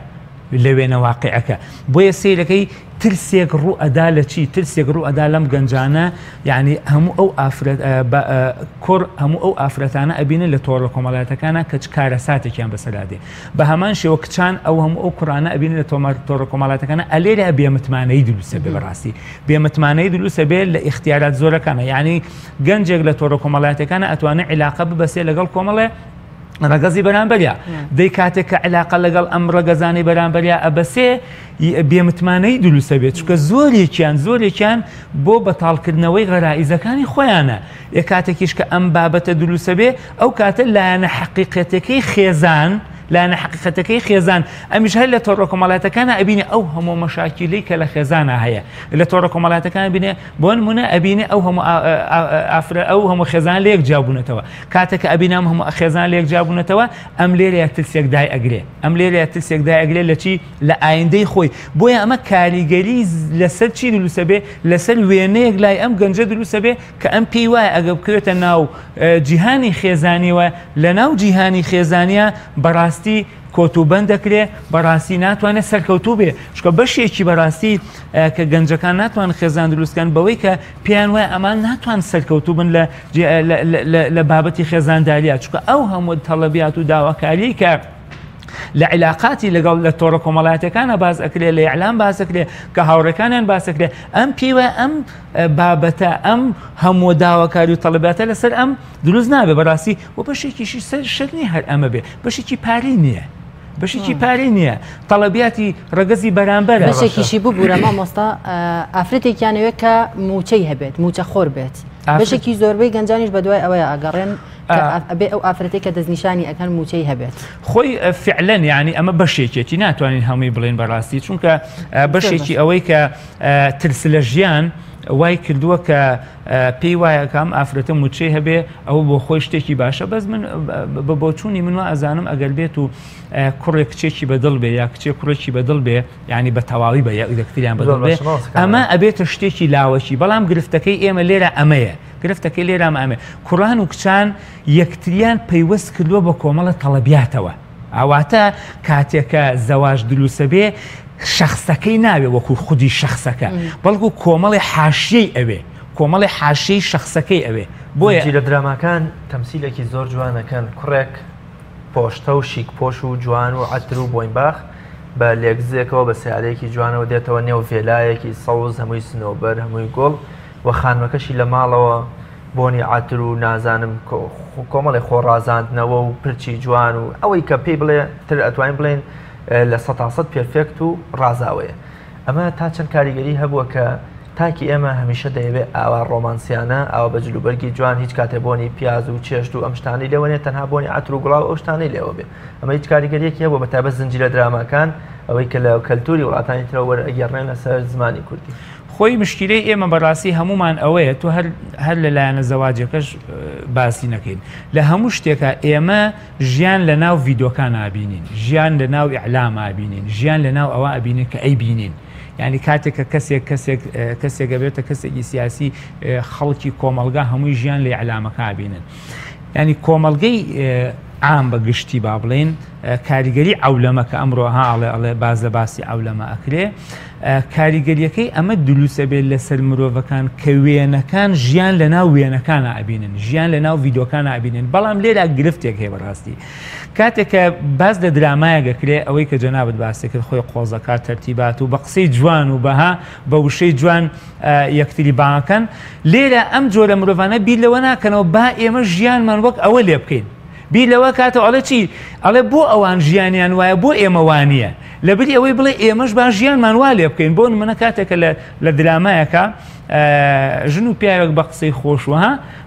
[SPEAKER 8] لە وێنە واقعەکە بۆیە سیرەکەی ترسێک ڕوو ئەدا لە چی ترسێک ڕوو ئەدا لەم گەنجانە یعنی هەموو ئەو ئافرەت کوڕ هەموو ئەو ئافرەتانە ئەبینن لە تۆڕە کۆمەڵایەتەکانە کە چ کارەساتێکیان بەسەرا دێ بە هەمان شێوە کچان ئەو هەموو ئەو کوڕانە ئەبینن لە تۆمار تۆڕە کۆمەڵاتەکانە ئەلێرە بێمتمانەی دروستە بێ بەڕاستی بێمتمانەی دروستە بێ لە ئیختیارات زۆرەکانە یعنی گەنجێک لە تۆڕە کۆمەڵاتەکانە ئەتوانێت عیلاقە ببەسێ لەگەڵ کۆمەڵێ ڕەگەزی بەرامبەریا دەی کاتێک کە علاقە لەگەڵ ئەم ڕەگەزانی بەرامبەریا ئەبەسێ بێمتمانەی دروستە بێت چکە زۆرێکیان زۆرێکیان بۆ بەتاڵکردنەوەی غەرائیزەکانی خۆیانە ئێ کاتێکیش کە ئەم بابەتە دروستە بێ ئەو کاتە لایەنە حەقیقەتەکەی خێزان لایەنە حەقیقەتەکەی خێزان ئەمیش هەر لە تۆڕە کۆمەڵاتەکانە ئەبینێ ئەو هەموو مەشاکیلەی کە لە خێزانە هەیە لە تۆڕە کۆمەڵاتەکان بینێ بۆ نمونە ئەبینێ ئەو هەموو ئافرە ئەو هەموو خێزان لێک جیابوونەتەوە کاتێک کە ئەبینام هەموو خێزان لێک جیابوونەتەوە ئەم لێرەیە ترسێک دای ئەگرێ ئەم لێرەیە ترسێک دای ئەگرێ لە چی لە ئایندەی خۆی بۆیە ئەمە کاریگەری لەسەر چی دروستە بێ لەسەر وێنەیەک لای ئەم گەنجە دروستە بێ کە ئەم پێی وایە ئەگە بکەوێتە ناو جیهانی خێزانیەوە لە ناو جیهانی خێزانیە بەڕاستی کۆتوبەند دەکرێ بەڕاستی ناتوانێت سەرکەوتوو بێ چکە بەشێکی بەڕاستی کە گەنجەکان ناتوان خێزان دروستکەن بەوەی کە پێیان وایە ئەمان ناتوان سەرکەوتوو بن لە لە بابەتی خێزانداریە چکە ئەو هەموو تەڵەبیات و داواکاری کە لە عیلاقاتی لەگەڵ لە تۆڕە کۆمەڵایەتەکانە باز ئەکرێ لە ئیعلام باس ئەکرێ کە هاوڕێکانیان باس ئەکرێ ئەم پێی ئەم بابەتە ئەم هەموو داواکاری و تەڵەباتە لەسەر ئەم دروست نابێ بەڕاستی و بەشێکیشی سەر شت نییە هەر ئەمە بێ بەشێکی پارەی نییە بەشێکی پارەی نییە تەڵەبیاتی ڕەگەزی بەرامبەر
[SPEAKER 1] بەشێکیشی ببوورە مامۆستا ئافرەتێکیانەوێت کە موچەی هەبێت موچە خۆر بێت بەشێکی زۆربەی گەنجانیش بەدوای ئەوەیە ئەگەڕێن ئەبێ ئەو ئافرەتەی کە دەستنیشانی ئەکەن موچەی هەبێت.
[SPEAKER 8] خۆی فعلەن یعنی ئەمە بەشێکێتی ناتوانین هەمووی بڵێن بەڕاستی چونکە بەشێکی ئەوەی کە ترس لە ژیان وای کردووە کە پێی وایە کە ئەم ئافرەتە موچەی هەبێ ئەوە بۆ خۆی شتێکی باشە بەس من بە بۆچوونی من وا ئەزانم ئەگەر بێت و کوڕێک کچێکی بەدڵ بێ یا کچێک کوڕێکی بەدڵ بێ ینی بە تەواوی بە یەکتریان بەدڵ بێ ئەمە ئەبێتە شتێکی لاوەکی بەڵام گرفتەکەی ئێمە لێرە ئەمەیە گرفتەکەی لێرە ئەمە کوڕان و کچان یەکتریان پەیوەست کردووە بە کۆمەڵە تەڵەبیاتەوە ئەواتە کاتێکە زەواج دروسە بێ شەخسەکەی ناوێ وەکو خودی شەخسەکە بەڵکو کۆمەڵی حاشیەی ئەوێ کۆمەڵی حاشیەی شەخسەکەی ئەوێ
[SPEAKER 2] بۆیە لە دراماکان تەمسیلێکی زۆر جوانەکەن کوڕێک پۆشتە و شیک پۆش و جوان و عەتر و بۆینباخ بە لێکزێکەوە بە سیارەیەکی جوانەوە دێتەوە نێو ڤێلایەکی سەوز هەمووی سنۆبەر هەمووی گوڵ و خانمەکەشی لە ماڵەوە بۆنی عەتر و نازانم کۆمەڵێ خۆ ڕازاندنەوە و پرچی جوان و ئەوەی کە پێی بڵێ تر ئەتوانین بڵێن لە سەتاسەد پێرفێکت و ڕازاوەیە ئەمە تا چەند کاریگەری هەبووە کە تاکی ئێمە هەمیشە دەیەوێت ئاوا ڕۆمانسیانە ئاوا بە جلوبەرگی جوان هیچ کاتێ بۆنی پیاز و چێشت و ئەم شتانەی لێوە نیە تەنها بۆنی عەتر و گوڵاو ئەو شتانەی لێوە بێ ئەمە هیچ کاریگەریەکی هەبووە بە تایبەت زنجیرە دراماکان ئەوەی کە لە کەلتوری وڵاتانی ترەوە وەرئەگێڕنێن لەسەر زمانی کوردی.
[SPEAKER 8] خۆی مشکیلەی ئێمە بەڕاستی هەمومان ئەوەیە تۆ هەر هەر لە لایەنە زەواجەکەش باسی نەکەین لە هەموو شتێکا ئێمە ژیان لە ناو ڤیدۆکان ئابینین ژیان لە ناو ئیعلام ئابینین ژیان لە ناو ئەوە ئەبینین کە ئەیبینین یعنی کاتێک کە کەسێک کەسێک کەسێک ئەبێتە کەسێکی سیاسی خەڵکی کۆمەڵگا هەمووی ژیان لە ئیعلامەکە ئابینن یعنی کۆمەڵگەی عام بە گشتی با بڵێن کاریگەری عەولەمە کە ئەمڕۆ ها ئەڵێ ئەڵێ باز لە باسی عەولەمە ئەکرێ کاریگەریەکەی ئەمە دروستە بێت لەسەر مرۆڤەکان کە وێنەکان ژیان لە ناو وێنەکان ئەبینن ژیان لە ناو ڤیدۆکان ئەبینن بەڵام لێرا گرفتێک هەیە بەڕاستی کاتێک کە باس لە درامایەک ئەکرێ ئەوەی کە جەنابت باسی کرد خۆی قۆزەکە تەرتیبات و بە قسەی جوان و بەها بە وشەی جوان یەکتری بانگەکەن لێرە ئەم جۆرە مرۆڤانە بیر لەوە ناکەنەوە با ئێمە ژیانمان وەک ئەوە لێ بکەین بیر لەوە کاتەوە ئەڵێ چی ئەڵێ بۆ ئەوان ژیانیان وایە بۆ ئێمە وانە لەبری ئەوەی بڵێ ئێمەش با ژیانمان وا لێ بکەین بۆ نمونە کاتێکە لە درامایەکە ژن و پیاوێک بە قسەی خۆشوە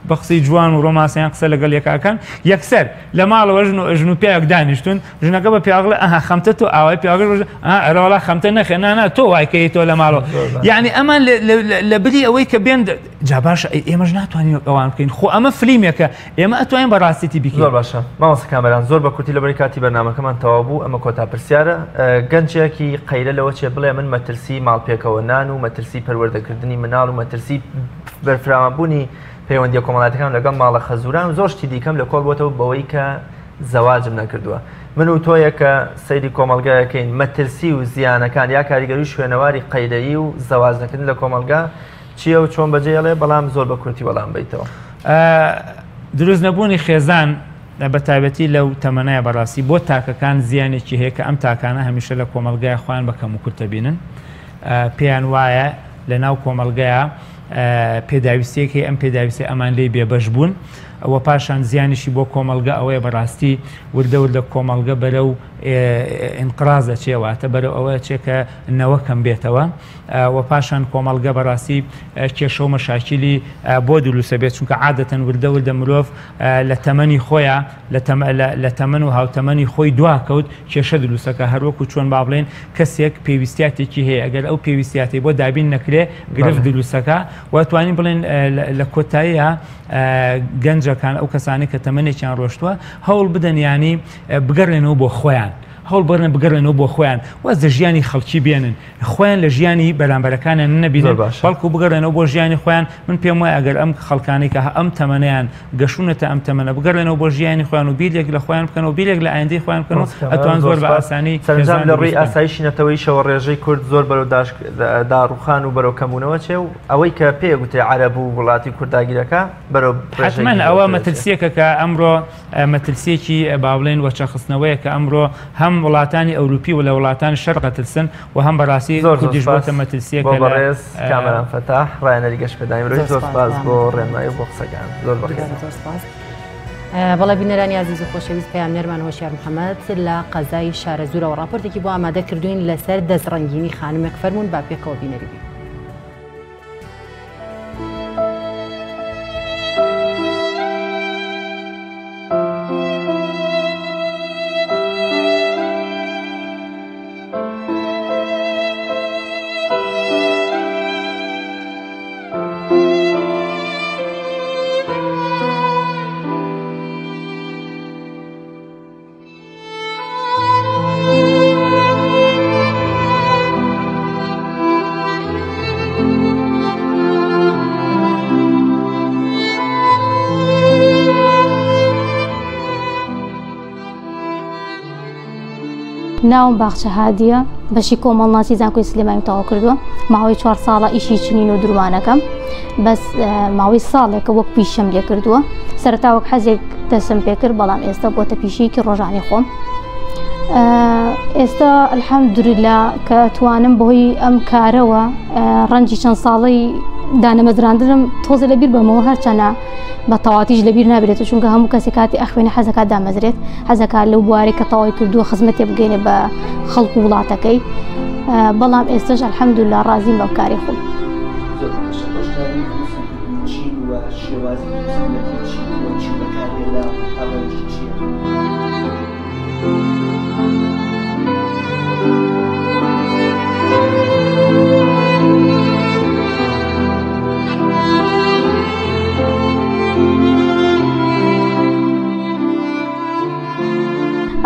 [SPEAKER 8] بە قسەی جوان و ڕۆمانسیان قسە لەگەڵ یەکاکەن یەکسەر لە ماڵەوە ژن و ژن و پیاوێک دانیشتون ژنەکە بە پیاوەڵێ ئەها خەمتە تۆ ئاوای پیاوەکەش بەژ ئا ئەرەوەڵا خەمتە نەخێ نا نا تۆ وای کەی تۆ لە ماڵەوە یعنی ئەمان لە بری ئەوەی کە بێن جا باشە ئەی ئێمەش ناتوانین وەک ئەوان بکەین خۆ ئەمە فلیمێکە ئێمە ئەتوانین بە ڕاستیتی بیکەین
[SPEAKER 2] زۆر باشە مامۆستا کامەران زۆر بە کورتی لەبەری کاتی بەرنامەکەمان تەواو بوو ئەمە کۆتا پرسیارە گەنجێکی قەیرە لەوە چێ بڵێ من مەترسی ماڵ پێکەوە نان و مەترسی پەروەردەکردنی مناڵ و مەترسی بەرفراوانبوونی پەیوەندیە کۆمەڵایەتەکانم لەگەڵ ماڵە خەزوران و زۆر شتی دیکەم لە کۆڵ بۆتەوە بەوەی کە زەواجم نەکردووە من و تۆیە کە سەیری کۆمەڵگایەکەین مەترسی و زیانەکان یا کاریگەری و شوێنەواری قەیرەیی و زەواج نەکردن لە کۆمەڵگا چییە و چۆن بەجێڵێ بەڵام زۆر بە کورتی وەڵام بیتەوە.
[SPEAKER 8] دروست نەبوونی خێزان بە تایبەتی لەو تەمەنایە بەڕاستی بۆ تاکەکان زیانێکی هەیە کە ئەم تاکانە هەمیشە لە کۆمەڵگای خۆیان بە کەم و کورتە بینن پێیان وایە لە ناو کۆمەڵگەیا پێداویستیەک هەیە ئەم پێداویستی ئەمان لێی بێبەش بوون و پاشان زیانیشی بۆ کۆمەڵگە ئەوەیە بەڕاستی وردە وردە کۆمەڵگە بەرەو ئینقراز دەچێ واتە بەرەو ئەوە چێ کە نەوە کەم بێتەوە و پاشان کۆمەڵگە بەڕاستی کێشە و مەشاکیلی بۆ دروستە بێت چونکە عادەتەن وردە وردە مرۆڤ لە تەمەنی خۆیان لە تەمەن و هاوتەمەنی خۆی دواکەوت کێشە دروستەکە هەروەکو چۆن با بڵێن کەسێک پێویستیاتێکی هەیە ئەگەر ئەو پێویستیاتی بۆ دابین نەکرێ گرفت دروستەکە و توانین بڵێن لە کۆتاییە گەنجەکان ئەو کەسانی کە تەمەنێکیان ڕۆشتووە هەوڵ بدەن ینی بگەڕێنەوە بۆ خۆیان هەوڵ بڕن بگەڕێنەوە بۆ خۆیان واز لە ژیانی خەڵکی بێنن خۆیان لە ژیانی بەرامبەرەکانیان نەبینن بەڵکو بگەڕێنەوە بۆ ژیانی خۆیان من پێم وایە ئەگەر ئەم خەڵکانەی کە ئەم تەمەنەیان گەشونەتە ئەم تەمەنە بگەڕێنەوە بۆ ژیانی خۆیان و بیرێک لە خۆیان بکەن و بیرێک لە ئایندەی خۆیان بکەن و ئەتوان زۆر بە ئاسانی
[SPEAKER 2] سەرەنجام لە ڕووی ئاسایشی نەتەوەیشەوە ڕێژەی کورد زۆر بەرەو داڕوخان و بەرەو کەمبوونەوە چێ و ئەوەی کە پێ گوترێ عەرەب و وڵاتی کوردداگیرەکە بەرەو
[SPEAKER 8] حتمما ئەوە مەترسیەکە کە ئەمڕۆ مەترسیەکی با بڵێین وەچەخستنەوەیە کە ئەمڕۆ هەم وڵاتانی ئەوروپی و لە وڵاتانی شەرق ئەترسن و هەم بەڕاستی
[SPEAKER 2] زۆر زۆر
[SPEAKER 8] کوردیش
[SPEAKER 2] سپاس
[SPEAKER 8] بۆتە مەترسیەکە
[SPEAKER 2] بۆ
[SPEAKER 8] لە
[SPEAKER 2] بەڕێز کامەران فەتاح ڕایەنەری گەشەپێدانی مرۆیی زۆر سپاس بۆ ڕێنمایی و بۆ قسەکان زۆر بەخێر
[SPEAKER 1] زۆر سپاس. بەڵێ بینەرانی ئازیز و خۆشەویست پەیامنێرمان هۆشیار محەممەد لە قەزای شارەزوورەوە ڕاپۆرتێکی بۆ ئامادە کردوین لەسەر دەستڕەنگینی خانمێک فەرمونون با پێکەوە بینەری بین.
[SPEAKER 6] ناوم باخچە هادیە، بەشی کۆمەڵناسی زانکۆی سلێمانیم تەواو کردووە. ماوەی چوار ساڵە ئیشی چنین و درومانەکەم، بەس ماوەی ساڵێکە وەک پیشەم لێ کردووە. سەرەتا وەک حەزێک دەستم پێ کرد، بەڵام ئێستا بۆتە پیشەیەکی ڕۆژانەی خۆم. ئێستا الحەمدوللە کە توانم بەهۆی ئەم کارەوە ڕەنجی چەند ساڵەی دانەمەزراندنم تۆزێ لەبیر بەمەوە، هەرچەنە بە تەواتیش لەبیر نابێت، چونکە هەموو کەسێک کاتی ئەخوێنە حەزەکات دامەزرێت، حەزەکات لەو بوارێک کە تەواوی کردووە خزمەتێ بگەینێ بە خەڵک و وڵاتەکەی. بەڵام ئێستش الحەمدللە ڕازیم بەم کاری خۆم.
[SPEAKER 10] زۆر باشە. ئەو شتانەی دروستی کردوون چین و شێوازی دروستکردنەکەی چی بووە، چی بەکارهێنا و ئامانجی چییە؟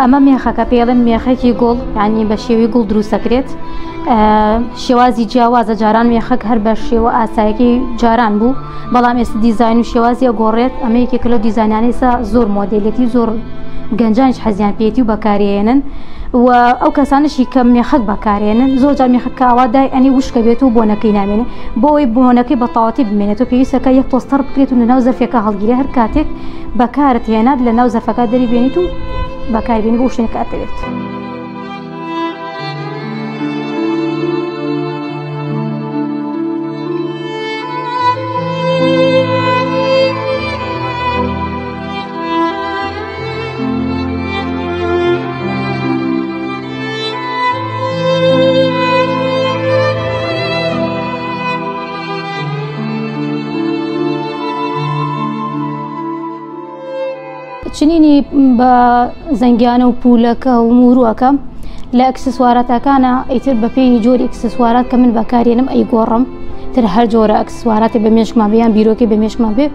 [SPEAKER 6] ئەمە مێخەکە پێڵێن مێخێکی گوڵ، ینی بە شێوی گوڵ دروستەکرێت. شێوازی جیاوازە، جاران مێخەک هەر بە شێوە ئاسایەکەی جاران بوو، بەڵام ئێستا دیزاین و شێوازی ئەگۆڕێت. ئەمە یەکێکە لەو دیزاینانەی ئێستا زۆر مۆدێلێتی، زۆر گەنجانیش حەزیان پێیەتی و بەکارێنن. و ئەو کەسانشی کە مێخەک بەکارێنن زۆر جار مێخەک کە ئاوا دای ئەنی وشکە بێت و بۆنەکەی نامێنێ. بۆ ئەوەی بۆنەکەی بە تەواوەتی بمێنێتەوە پێویستەکە یەک تۆز تەڕ بکرێت و لەناو زەرفێکە هەڵگیرێ، هەر کاتێک بەکارت هێنات لەناو زەرفەکە دەری بێنیت و بەکاربێنی بۆ شوێنێک کە ئەتەوێت. چنینی بە زەنگیانە و پولەکە و موروەکە لە ئەکسسواراتەکانە، ئیتر بەپێی جۆری ئەکسسوارات کە من بەکارێنم ئەیگۆڕم. تر هەر جۆرە ئەکسسواراتی بە مێشکمان بێ یان بیرۆکەی بە مێشکمان بێ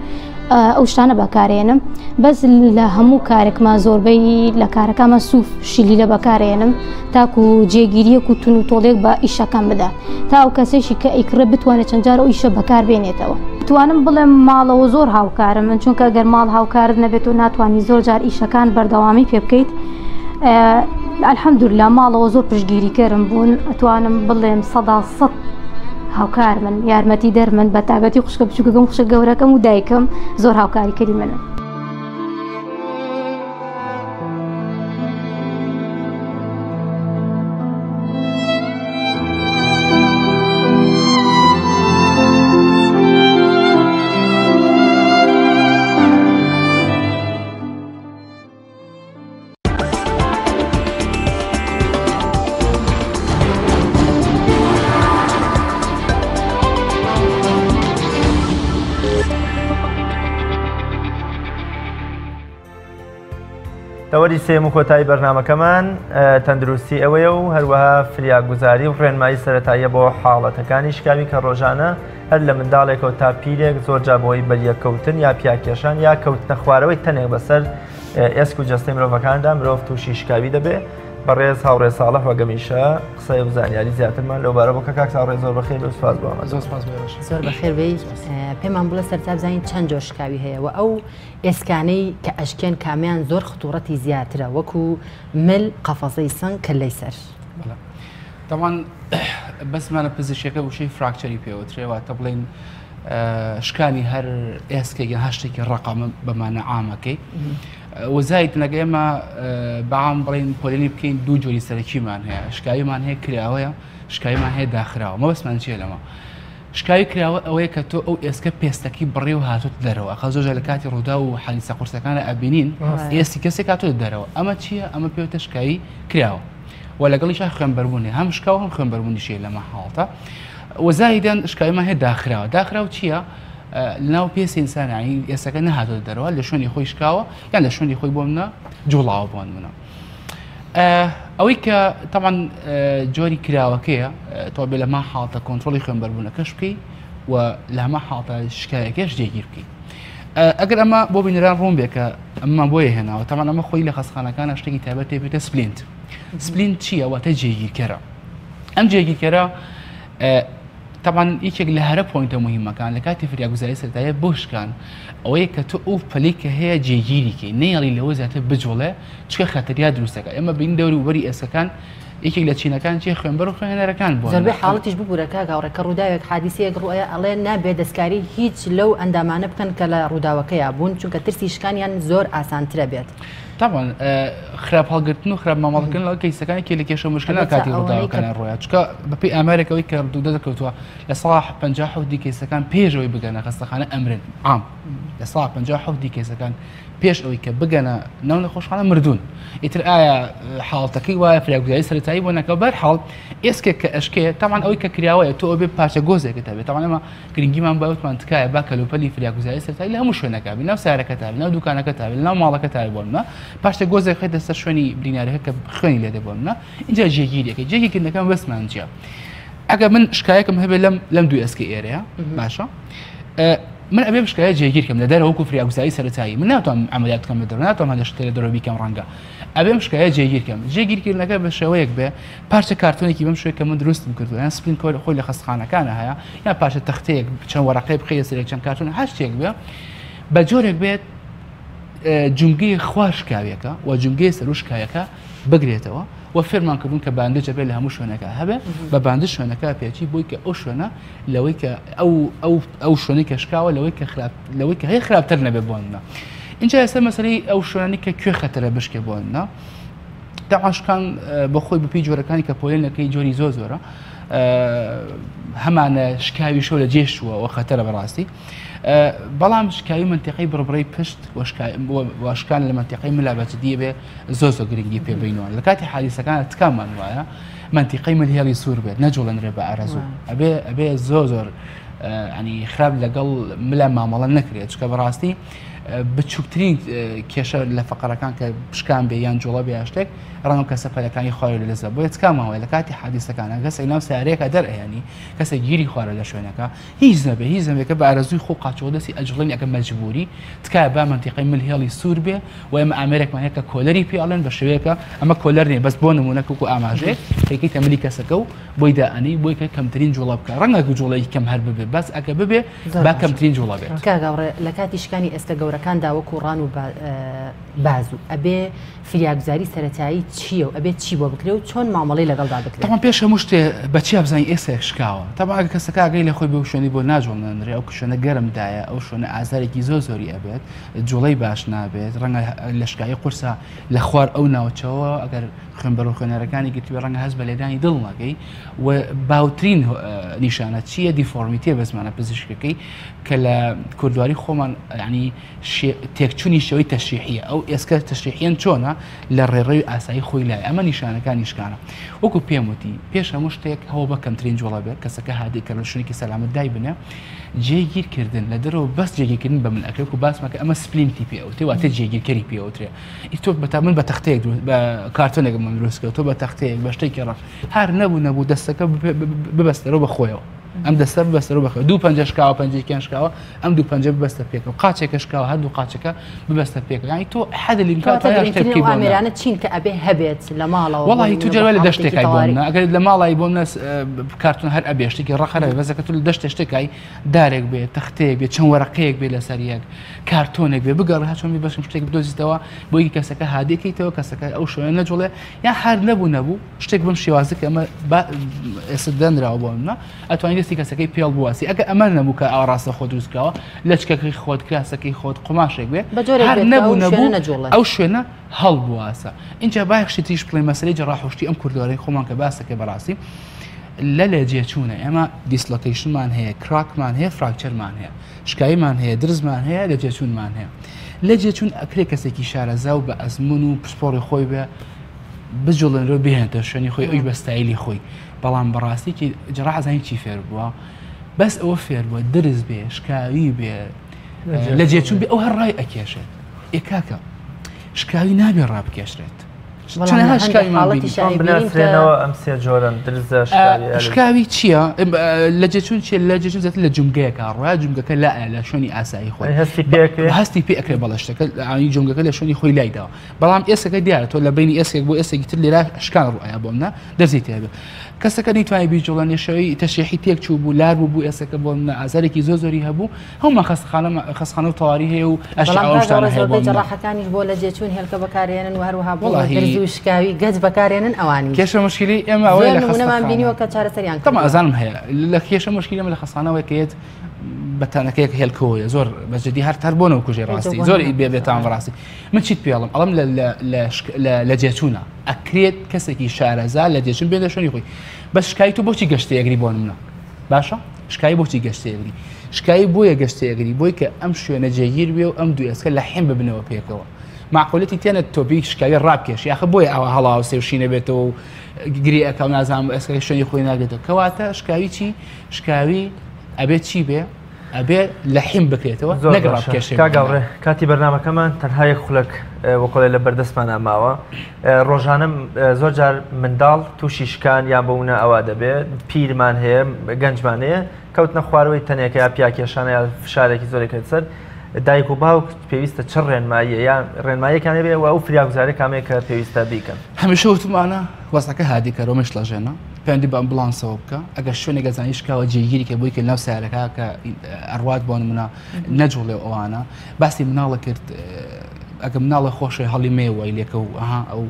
[SPEAKER 6] ئەو شتانە بەکارێنم. بەس لە هەموو کارێکمان زۆربەی لە کارەکانمان سوف شلیلە بەکارێنم تاکو جێگیریەک و تون و تۆڵێک بە ئیشەکەم بدات، تا ئەو کەسێکی کە ئەیکڕێ بتوانێت چەند جار ئەو ئیشە بەکار بێنێتەوە. توانم بڵێم ماڵەوە زۆر هاوکارم من، چونکە گەر ماڵ هاوکارت نەبێت و ناتوانانی زۆر جار ئیشەکان بەردەوامی پێ بکەیت. الحەمدللە ماڵەوە زۆر پشتگیریکەرم بوون، ئەتوانم بڵێم 100% هاوکار من، یارمەتی دەرمن، بە تایبەتی خوشکە بچووکەکەم، خوشکە گەورەکەم و دایکم زۆر هاوکاریکەری منن.
[SPEAKER 2] تەوەری سێم و کۆتایی بەرنمەکەمان تەندروستی ئەوەیە و هەروەها فریاگوزاری و ڕێنمایی سەتاییە بۆ حاڵەتەکانی شکاوی کە ڕۆژانە هەر لە منداڵێکەوە تا پیرێک زۆر جا بۆی بەریەکەوتن یا پیاکێشان یا کەوتنە خوارەوەی تەنێک بەسەر ئێسک و جەستەی مرۆڤەکاندا مرۆڤ تووشی شکاوی دەبێ. بەڕێز هاوڕێ ساڵح وەگەمیشە قسەی و زانیاری زیاترمان لەوبارە بۆ کە کاک هاوڕێ زۆر بەخێر بێ سپاس بۆ ئامادە.
[SPEAKER 11] زۆر سپاس بۆ ئێوەش.
[SPEAKER 1] زۆر بەخێر بێی. پێمان بڵێ سەرتا بزانین چەند جۆر شکاوی هەیە و ئەو ئێسکانەی کە ئەشکێن کامیان زۆر خطوڕەتی زیاترە وەکو مل، قەفەزەی سنگ، کەللەی سەر.
[SPEAKER 11] بەڵێ تەبعەن بەس زمانە پزیشکیەکە وشەی فراکچەری پێوترێ، واتە بڵێین شکانی هەر ئێسکێک یان هەر شتێکی ڕەقە بەمانە عامەکەی وزایت لەگە ئێمە بەعام بڵین پۆلێنی بکەین دوو جۆری سەرەکیمان هەیە، شکاویمان هەیە کراوەیە، شکاویمان هەیە داخراوە. مەبەستمان چییە لەمە؟ شکاوی کراوە ئەوەیە کە تۆ ئەو ئێسکە پێستەکەی بڕی و هاتوت دەرەوە، ئەخە زۆر جار لە کاتی ڕوودا و حادیسە قورسەکانە ئەبینین ئێسکی کەسێک هاتوت دەرەوە. ئەمە چییە؟ ئەمە پێوتە شکاوی کراوە و لەگەڵیشا خوێنبەربوون هەیە، هەم شکاو هەم خوێنبەربوونیش هەیە لەمە حاڵتە. وەزایدەن شکاویمان هەیە داخراوە. داخراو چییە؟ لەناو پێستی ئینسان یعنی ئێسەکە نەهاتۆتە دەرەوە، لە شوێنی خۆی شکاوە یان لە شوێنی خۆی بۆ منە جوڵاوە بۆ منە. ئەوەی کە تەمان جۆری کراوەکەیە تۆ بێ لە ما حاڵتە کۆنترۆڵی خوێنبەربوونەکەش بکەی و لە هەما حاڵتە شکایەکەش جێگیر بکەی. ئەگەر ئەمە بۆ بینەران ڕوون بێ کە ئەمە بۆیە هێناوە، تەمان ئەمە خۆی لە خەستخانەکانە شتێکی تایبەت پێ پێتە splint. splint چییە؟ واتە جێگیرکەرە. ئەم جێگیرکەرە تەبعەن یەکێک لە هەرە point ە موهیمەکان لە کاتی فریاگوزاری سەرەتاییە بۆ شکان ئەوەیە کە تۆ ئەو پەلی کە هەیە جێگیری کەی نەیەڵی لەوە زیاتر بجوڵێ چکە خەتەریا دروستەکە ئێمە بین دەوری وبەری ئێسکەکان یەکێک لە چینەکان چیە خوێنبەر و خوێنەرەکان بۆ
[SPEAKER 1] زۆربەی حاڵەتیش ببورە کاک هاوڕێ کە ڕووداوێک حادیسەیەک ڕووئەیا ئەڵێن نابێ دەستکاری هیچ لەو ئەندامانە بکەن کە لە ڕووداوەکەیا بوون چونکە ترسی شکانیان زۆر ئاسانترە بێت.
[SPEAKER 11] تاوان خراپ هەڵگرتن و خراپ مامەڵەکردن لەگەڵ کەیسەکان یەکێ لە کێشە مشکلە کاتی ڕووداوەکان ڕۆیە چونکە بەپێی ئامارێک ئەوەی کە دەرکەوتووە 57% کەیسەکان پێش ئەوەی بگەنە خەستەخانە ئەمرن عام 57% کەیسەکان پێش ئەوەی کە بگەنە ناو نەخۆشخانە مردوون ئیتر ئایا حاڵەتەکەی وایە فریاگوزاری سەرەتایی بۆ نەکە بەر حاڵ ئێسکێک کە ئەشکێ تاوان ئەوەی کە کراوەیە تۆ ئەبێ پارچە گۆزێکت هەبێت تاوان ئەمە گرنگیمان بە وتمان تکایە با کەلوپەلی فریاگوزاری سەرەتایی لە هەموو شوێنەکە بێ ناو سارەکەتا بێ ناو دوکانەکەتا بێ ناو ماڵەکەتا بێ بۆ نمونە پاشتە گۆزێک خەیتە سەر شوێنی برینارەکە کە خوێنی لێ دێ بۆ نمونە ئینجا جێگیریەکەی جێگیرکردنەکە بەسمان چییە ئەگەر من شکایەکم هەبێ لەم لەم دوو ئێسکە ئێرەیە باشە من ئەبێ شکایە جێگیر کەم لە دەرەوە وەکو فریاگوزاری سەرەتایی من ناتوانم عەمەلیات بکەم لە دەرەوە ناتوانم هەندێک شت لە دەرەوە بیکەم ڕەنگە ئەبێ شکایە جێگیر کەم جێگیرکردنەکە بە شێوەیەک بێ پارچە کارتۆنێکی بەم شێوەیە کە من دروستم کردووە یان splint کۆل خۆی لە خەستخانەکانە هەیە یان پارچە تەختەیەک چەند وەرەقەی بخەیە سەرێک چەند کارتۆن هەر شتێک بێ بە جۆرێک بێت جومگەی خوار شکاویەکە و جومگەی سەرو شکاویەکە بگرێتەوە و فێرمان کردوون کە bandage ئەبێ لە هەموو شوێنەکە هەبێ بە bandage شوێنەکە پێچی بۆی کە ئەو شوێنە لەوەی کە ئەو ئەو ئەو شوێنەی کە شکاوە لەوەی کە خراپ لەوەی کە هەیە خراپتر نەبێ بۆ منە اینجا ئێستا مەسەلەی ئەو شوێنانی کە کوێ خەتەرە بشکێ بۆ منە داعشکان بە خۆی بەپی جۆرەکانی کە پۆلێنەکەی جۆری زۆر زۆرە هەمانە شکاوی شۆ لە جێشووە و خەتەرە بەڕاستی بەڵام شکاوی منتیقی بڕبڕی پشت وشکان لە منتیقی ملا بەجدیە بێ زۆر زۆر گرنگی پێ بینەوە لە کاتی حادیسەکان تکامان وایە منتیقی مل هێڵی سوور بێت نەجوڵێنرێ بە ئارەزوو ئەبێ ئەبێ زۆر زۆر ینی خراپ لەگەڵ ملا مامەڵە نەکرێت چکە بەڕاستی بچووکترین کێشە لە فقرەکان کە پشکان بێ یان جوڵە بێ شتێک ڕەنگە کەسە پەلەکانی خۆی لە دەستدا بۆیە تکامەوە لە کاتی حادیسەکانە کەسێک ناو سارەیەکە دەرئەیانی کەسێک گیری خوارە لە شوێنەکە هیچ نەبێ هیچ نەبێ کە بە ئارەزووی خۆ قاچەوە دەستی ئەجوڵێنی ئەگەر مەجبوری تکایە با مەنتیقەی مل هێڵی سوور بێ و ئێمە ئامێرێکمان هەیە کە collar ی پێ ئەڵێن بە شێوەیەکە ئەمە collar نییە بەس بۆ نمونە وەکو ئاماژەیەک پێکەیتە ملی کەسەکە و بۆی دائەنێی بۆی کە کەمترین جوڵە بکە ڕەنگە جوڵەیەکی کەم هەر ببێ بەس ئەگە ببێ با کەمترین جوڵە بێت.
[SPEAKER 1] کاک هاوڕێ لە کاتی شکانی ئێسکە گەورەکاندا وەکو ڕان و بازوو ئەبێ فریاگوزاری سەرەتایی چییە و ئەبێت چی بۆ بکرێ و چۆن مامەڵەی لەگەڵدا بکرێت؟
[SPEAKER 11] تەبعەن پێش هەموو شتێ بە چیا بزانین ئێسکێک شکاوە تەبعەن ئەگەر کەسەکە ئاگای لە خۆی بێ و شوێنی بۆ ناجوڵێنرێ ئەو شوێنە گەرم دایە ئەو شوێنە ئازارێکی زۆر زۆری ئەبێت جوڵەی باش نابێت ڕەنگە لە شکایی قورسە لە خوار ئەو ناوچەوە ئەگەر خوێنبەر و خوێنەرەکانی گرتوێ ڕەنگە هەست بە لێدانی دڵ نەکەی و باوترین نیشانە چییە deformity ە بە زمانە پزیشکەکەی کە لە کوردواری خۆمان ینی تێکچوونی شێوەی تەشریحیە ئەو ئێسکە تەشریحیەن چۆنە لە ڕێڕەوی ئاسایی خۆی لای ئەمە نیشانەکانی شکانە وەکو پێم وتی پێش هەموو شتێک هەوە بە کەمترین جوڵە بێت کەسەکە هادی کە لە شوێنێکی سەلامەت دای بنێ جێگیرکردن لە دەرەوە بەس جێگیرکردن بە من ئەکرێت و باسمەکە ئەمە splint ی پێ ئەوتێ واتە جێگیرکەری پێ ئەوترێ ئی تۆ بە تا من بە تەختەیەک بە کارتۆنێک من دروست کرد تۆ بە تەختەیەک بە شتێکی ڕەق هەر نەبوو نەبوو دەستەکە ببەستەرەوە بە خۆیەوە ئەم دەستە ببەستەرەوە بە خۆیەوە دوو پەنجە شکاوە پەنجەیەکیان شکاوە ئەم دوو پەنجە ببەستە پێکەوە قاچێکە شکاوە هەردوو قاچەکە ببەستە پێکەوە یانی تۆ حەد الامکان
[SPEAKER 1] کەواتە گرنگترین ئەو ئامێرانە چین کە ئەبێ هەبێت لە ماڵەوە
[SPEAKER 11] وەڵی تو جەرە لە دەشتێکای بۆ منە ئەگەر لە ماڵای بۆ منە کارتون هەر ئەبێ شتێکی ڕەق هەر ئەبێ بەس ئەگەر تۆ لە دەشتێ شتێکای دارێک بێ تەختەیەک بێ چەند وەرەقەیەک بێ لەسەر یەک کارتۆنێک بێ بگەڕێ هەر چۆن بێ بەشم شتێک بدۆزیتەوە بۆی کەسەکە هادێکەیتەوە کەسەکە ئەو شوێنە نەجوڵێ یان هەر نەبوو نەبوو شتێک بەم شێوازە کە ئەمە ئێستا دەنراوە بۆ منە ئەتوانی دەستی کەسەکەی پێڵ بواسی ئەگە ئەمە نەبوو کە ئاوا ڕاستە خۆ دروست کراوە لەچکەکەی خۆت کراسەکەی خۆت قوماشێک بێ هەر نەبوو نەبوو ئەو شوێنە هەڵبواسە اینجا با یەک شتیش بڵێ مەسەلەی جەڕاحوشتی ئەم کوردەوارەی خۆمان کە باسەکە بەڕاستی لە لێجێچوونە ئێمە dislocation مان هەیە crack مان هەیە fracture مان هەیە شکاییمان هەیە درزمان هەیە لە جێچوونمان هەیە لە جێچوون ئەکرێ کەسێکی شارەزا و بە ئەزمون و پسپۆڕی خۆی بێ بجوڵێنرەوە بهێنێتە شوێنی خۆی ئەویش بە ستایلی خۆی بەڵام بەڕاستی کی جەڕاح ئەزانی چی فێر بووە بەس ئەوە فێر بووە درز بێ شکاوی بێ لە جێچوون بێ ئەو هەر ڕای ئەکێشێت ئێ کاکە شکاوی نابێ ڕابکێشرێت. چەنەها شکاویمان بینی.
[SPEAKER 2] چۆن بناسرێنەوە ئەم سێ جۆرەن درزە شکاوی ئەلف؟
[SPEAKER 11] شکاوی چییە؟ لە جێچوون چییە؟ لە جێچوون زیاتر لە جومگەیەکە ڕۆیا جومگەکە لا لە شوێنی ئاسایی خۆی
[SPEAKER 2] هەستی پێ ئەکرێ؟
[SPEAKER 11] هەستی پێ ئەکرێ بەڵێ شتەکە ئانی جومگەکە لە شوێنی خۆی لای داوە بەڵام ئێسکەکە دیارە تۆ لە بینی ئێسکێک بۆ ئێسکێکی تر لێرە شکان ڕوئیا بۆ منە دەرزی تێبێ کەسەکە نەیتوانی بیجوڵێنێ شێوەی تەشریحی تێک چوو بوو لار بوو بوو ئێسکەکە بۆ منە ئازارێکی زۆر زۆری هەبوو هەموومان خەستەخانە خەستەخانە و تەواری هەیە و ئەشیا
[SPEAKER 1] بەڵام
[SPEAKER 11] ئەو
[SPEAKER 1] کاک
[SPEAKER 11] شتانە
[SPEAKER 1] ڕێز
[SPEAKER 11] هەیە بۆ
[SPEAKER 1] زۆربەی
[SPEAKER 11] منە.
[SPEAKER 1] جەڕاحەکانیش بۆ لە جێچوون هێلکە بەکارێنن و هەروەها بۆ
[SPEAKER 11] وەڵاهی
[SPEAKER 1] درز و شکاوی گەچ بەکارێنن ئەوانیش
[SPEAKER 11] کێشە مشکلی ئێمە ئەوەیە
[SPEAKER 1] زۆر
[SPEAKER 11] لە
[SPEAKER 1] نمونەمان
[SPEAKER 11] خەستەخانە
[SPEAKER 1] بینیوە کە چارەسەریان
[SPEAKER 11] تەما
[SPEAKER 1] کردووە.
[SPEAKER 11] ئەزانم هەیە لە کێشە مشکلی ئێمە لە خەستەخانە ئەوەیە کە یەت بەتانەکەیەک هێلکەوەیە زۆر بە جدی هەر هەر بۆ نەوکوژێ ڕاستی زۆر بێ بێتان بەڕاستی من چیت پێڵم ئەڵم لە جێچوونە ئەکرێت کەسێکی شارەزا لە جێچون بێنە شوێنی خۆی بەس شکای تۆ بۆچی گەشتێ ئەگری بۆ منە باشە شکای بۆچی گەشتێ ئەگری شکایی بۆیە گەشتێ ئەگری بۆی کە ئەم شوێنە جێگیر بێ و ئەم دوو ئێسکە لە حێم ببنەوە پێکەوە معقولەتی تێنە تۆپی شکاوی ڕابکێش یاخە بۆیە ئەوە هەڵاوسێ و شینە بێتەوە و گری ئەکا و نازانم ئێسکەکە شوێنی خۆی ناگرێتەوە کەواتە شکاوی چی شکاوی ئەبێت چی بێ ئەبێ لەحیم بکرێتەوە
[SPEAKER 2] زۆر
[SPEAKER 11] نەک
[SPEAKER 2] باشە
[SPEAKER 11] ڕابکێشێ
[SPEAKER 2] کاک هاوڕێ کاتی بەرنامەکەمان تەنها یەک خولەک وەکۆڵێ لە بەردەستمانا ماوە ڕۆژانە زۆر جار منداڵ تووشی شکان یان بەونە ئەوە دەبێت پیرمان هەیە گەنجمان هەیە کەوتنە خوارەوەی تەنێکە یا پیاکێشانە یا فشارێکی زۆرێک سەر دایک و باوک پێویستە چ ڕێنماییە یان ڕێنماییەکان هەبێ و ئەو فریاگوزارە کامەیە کە پێویستە بیکەن؟
[SPEAKER 11] هەمیشە وتمانە وەزعەکە هادی کەرەوە مەشڵەژێنە پەیوەندی بە ئەمبڵانسەوە بکە ئەگەر شوێنێک ئەزانی شکاوە جێگیری کە بۆی کە ناو سیارەکە کە ئەڕوات بۆ نمونە نەجوڵێ و ئەوانە باسی مناڵە کرد ئەگە مناڵە خۆشی هەڵی مێ وای لێکە و ئەها ئەو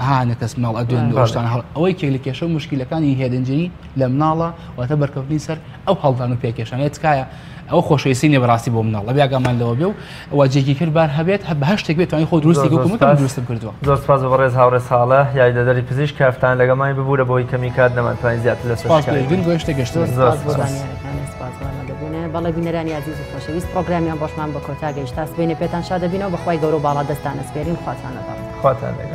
[SPEAKER 11] هانە کەس مناڵ ئەدوێن شتان هەڵ ئەوەی کێ لە کێشە و مشکلەکانی هێدنجری لە مناڵە واتە بەرکەوتنی سەر ئەو هەڵدان و پێکێشانە تکایە ئەوە خۆشەویستی نیە بەڕاستی بۆ مناڵ ئەبێ ئاگامان لەوە بێ و وا جێگیر کرد بار هەبێت هەر بە هەر شتێک بێت توانی خۆ دروستی
[SPEAKER 2] زۆر
[SPEAKER 11] کە
[SPEAKER 2] زۆر
[SPEAKER 11] وەکو من
[SPEAKER 2] سپاس
[SPEAKER 11] دروستم کردووە.
[SPEAKER 2] زۆر سپاس بۆ بەڕێز هاوڕێ ساڵح یاریدەدەری پزیشک کە هەفتانە لەگەڵمانی ببورە بەهۆی کەمی کات نەمانتوانی زیاتر لەسەر
[SPEAKER 11] سپاس بۆ
[SPEAKER 2] شکایەت
[SPEAKER 11] یەکتر بۆ شتێک گەشتن.
[SPEAKER 1] زۆر
[SPEAKER 2] زۆر
[SPEAKER 1] سپاس بۆ
[SPEAKER 2] سپاس.
[SPEAKER 1] زانیارەکانت سپاس بۆ ئامادەبوونێ بەڵێ بینەرانی ئازیز و خۆشەویست پڕۆگرامی ئەمڕۆشمان بە کۆتا گەیشت تا سبەینێ پێتان شاد دەبینەوە بەخوای گەورە و باڵا دەستتان ئەسپێرین خواتان لەگەڵ.
[SPEAKER 2] خواتان لەگەڵ.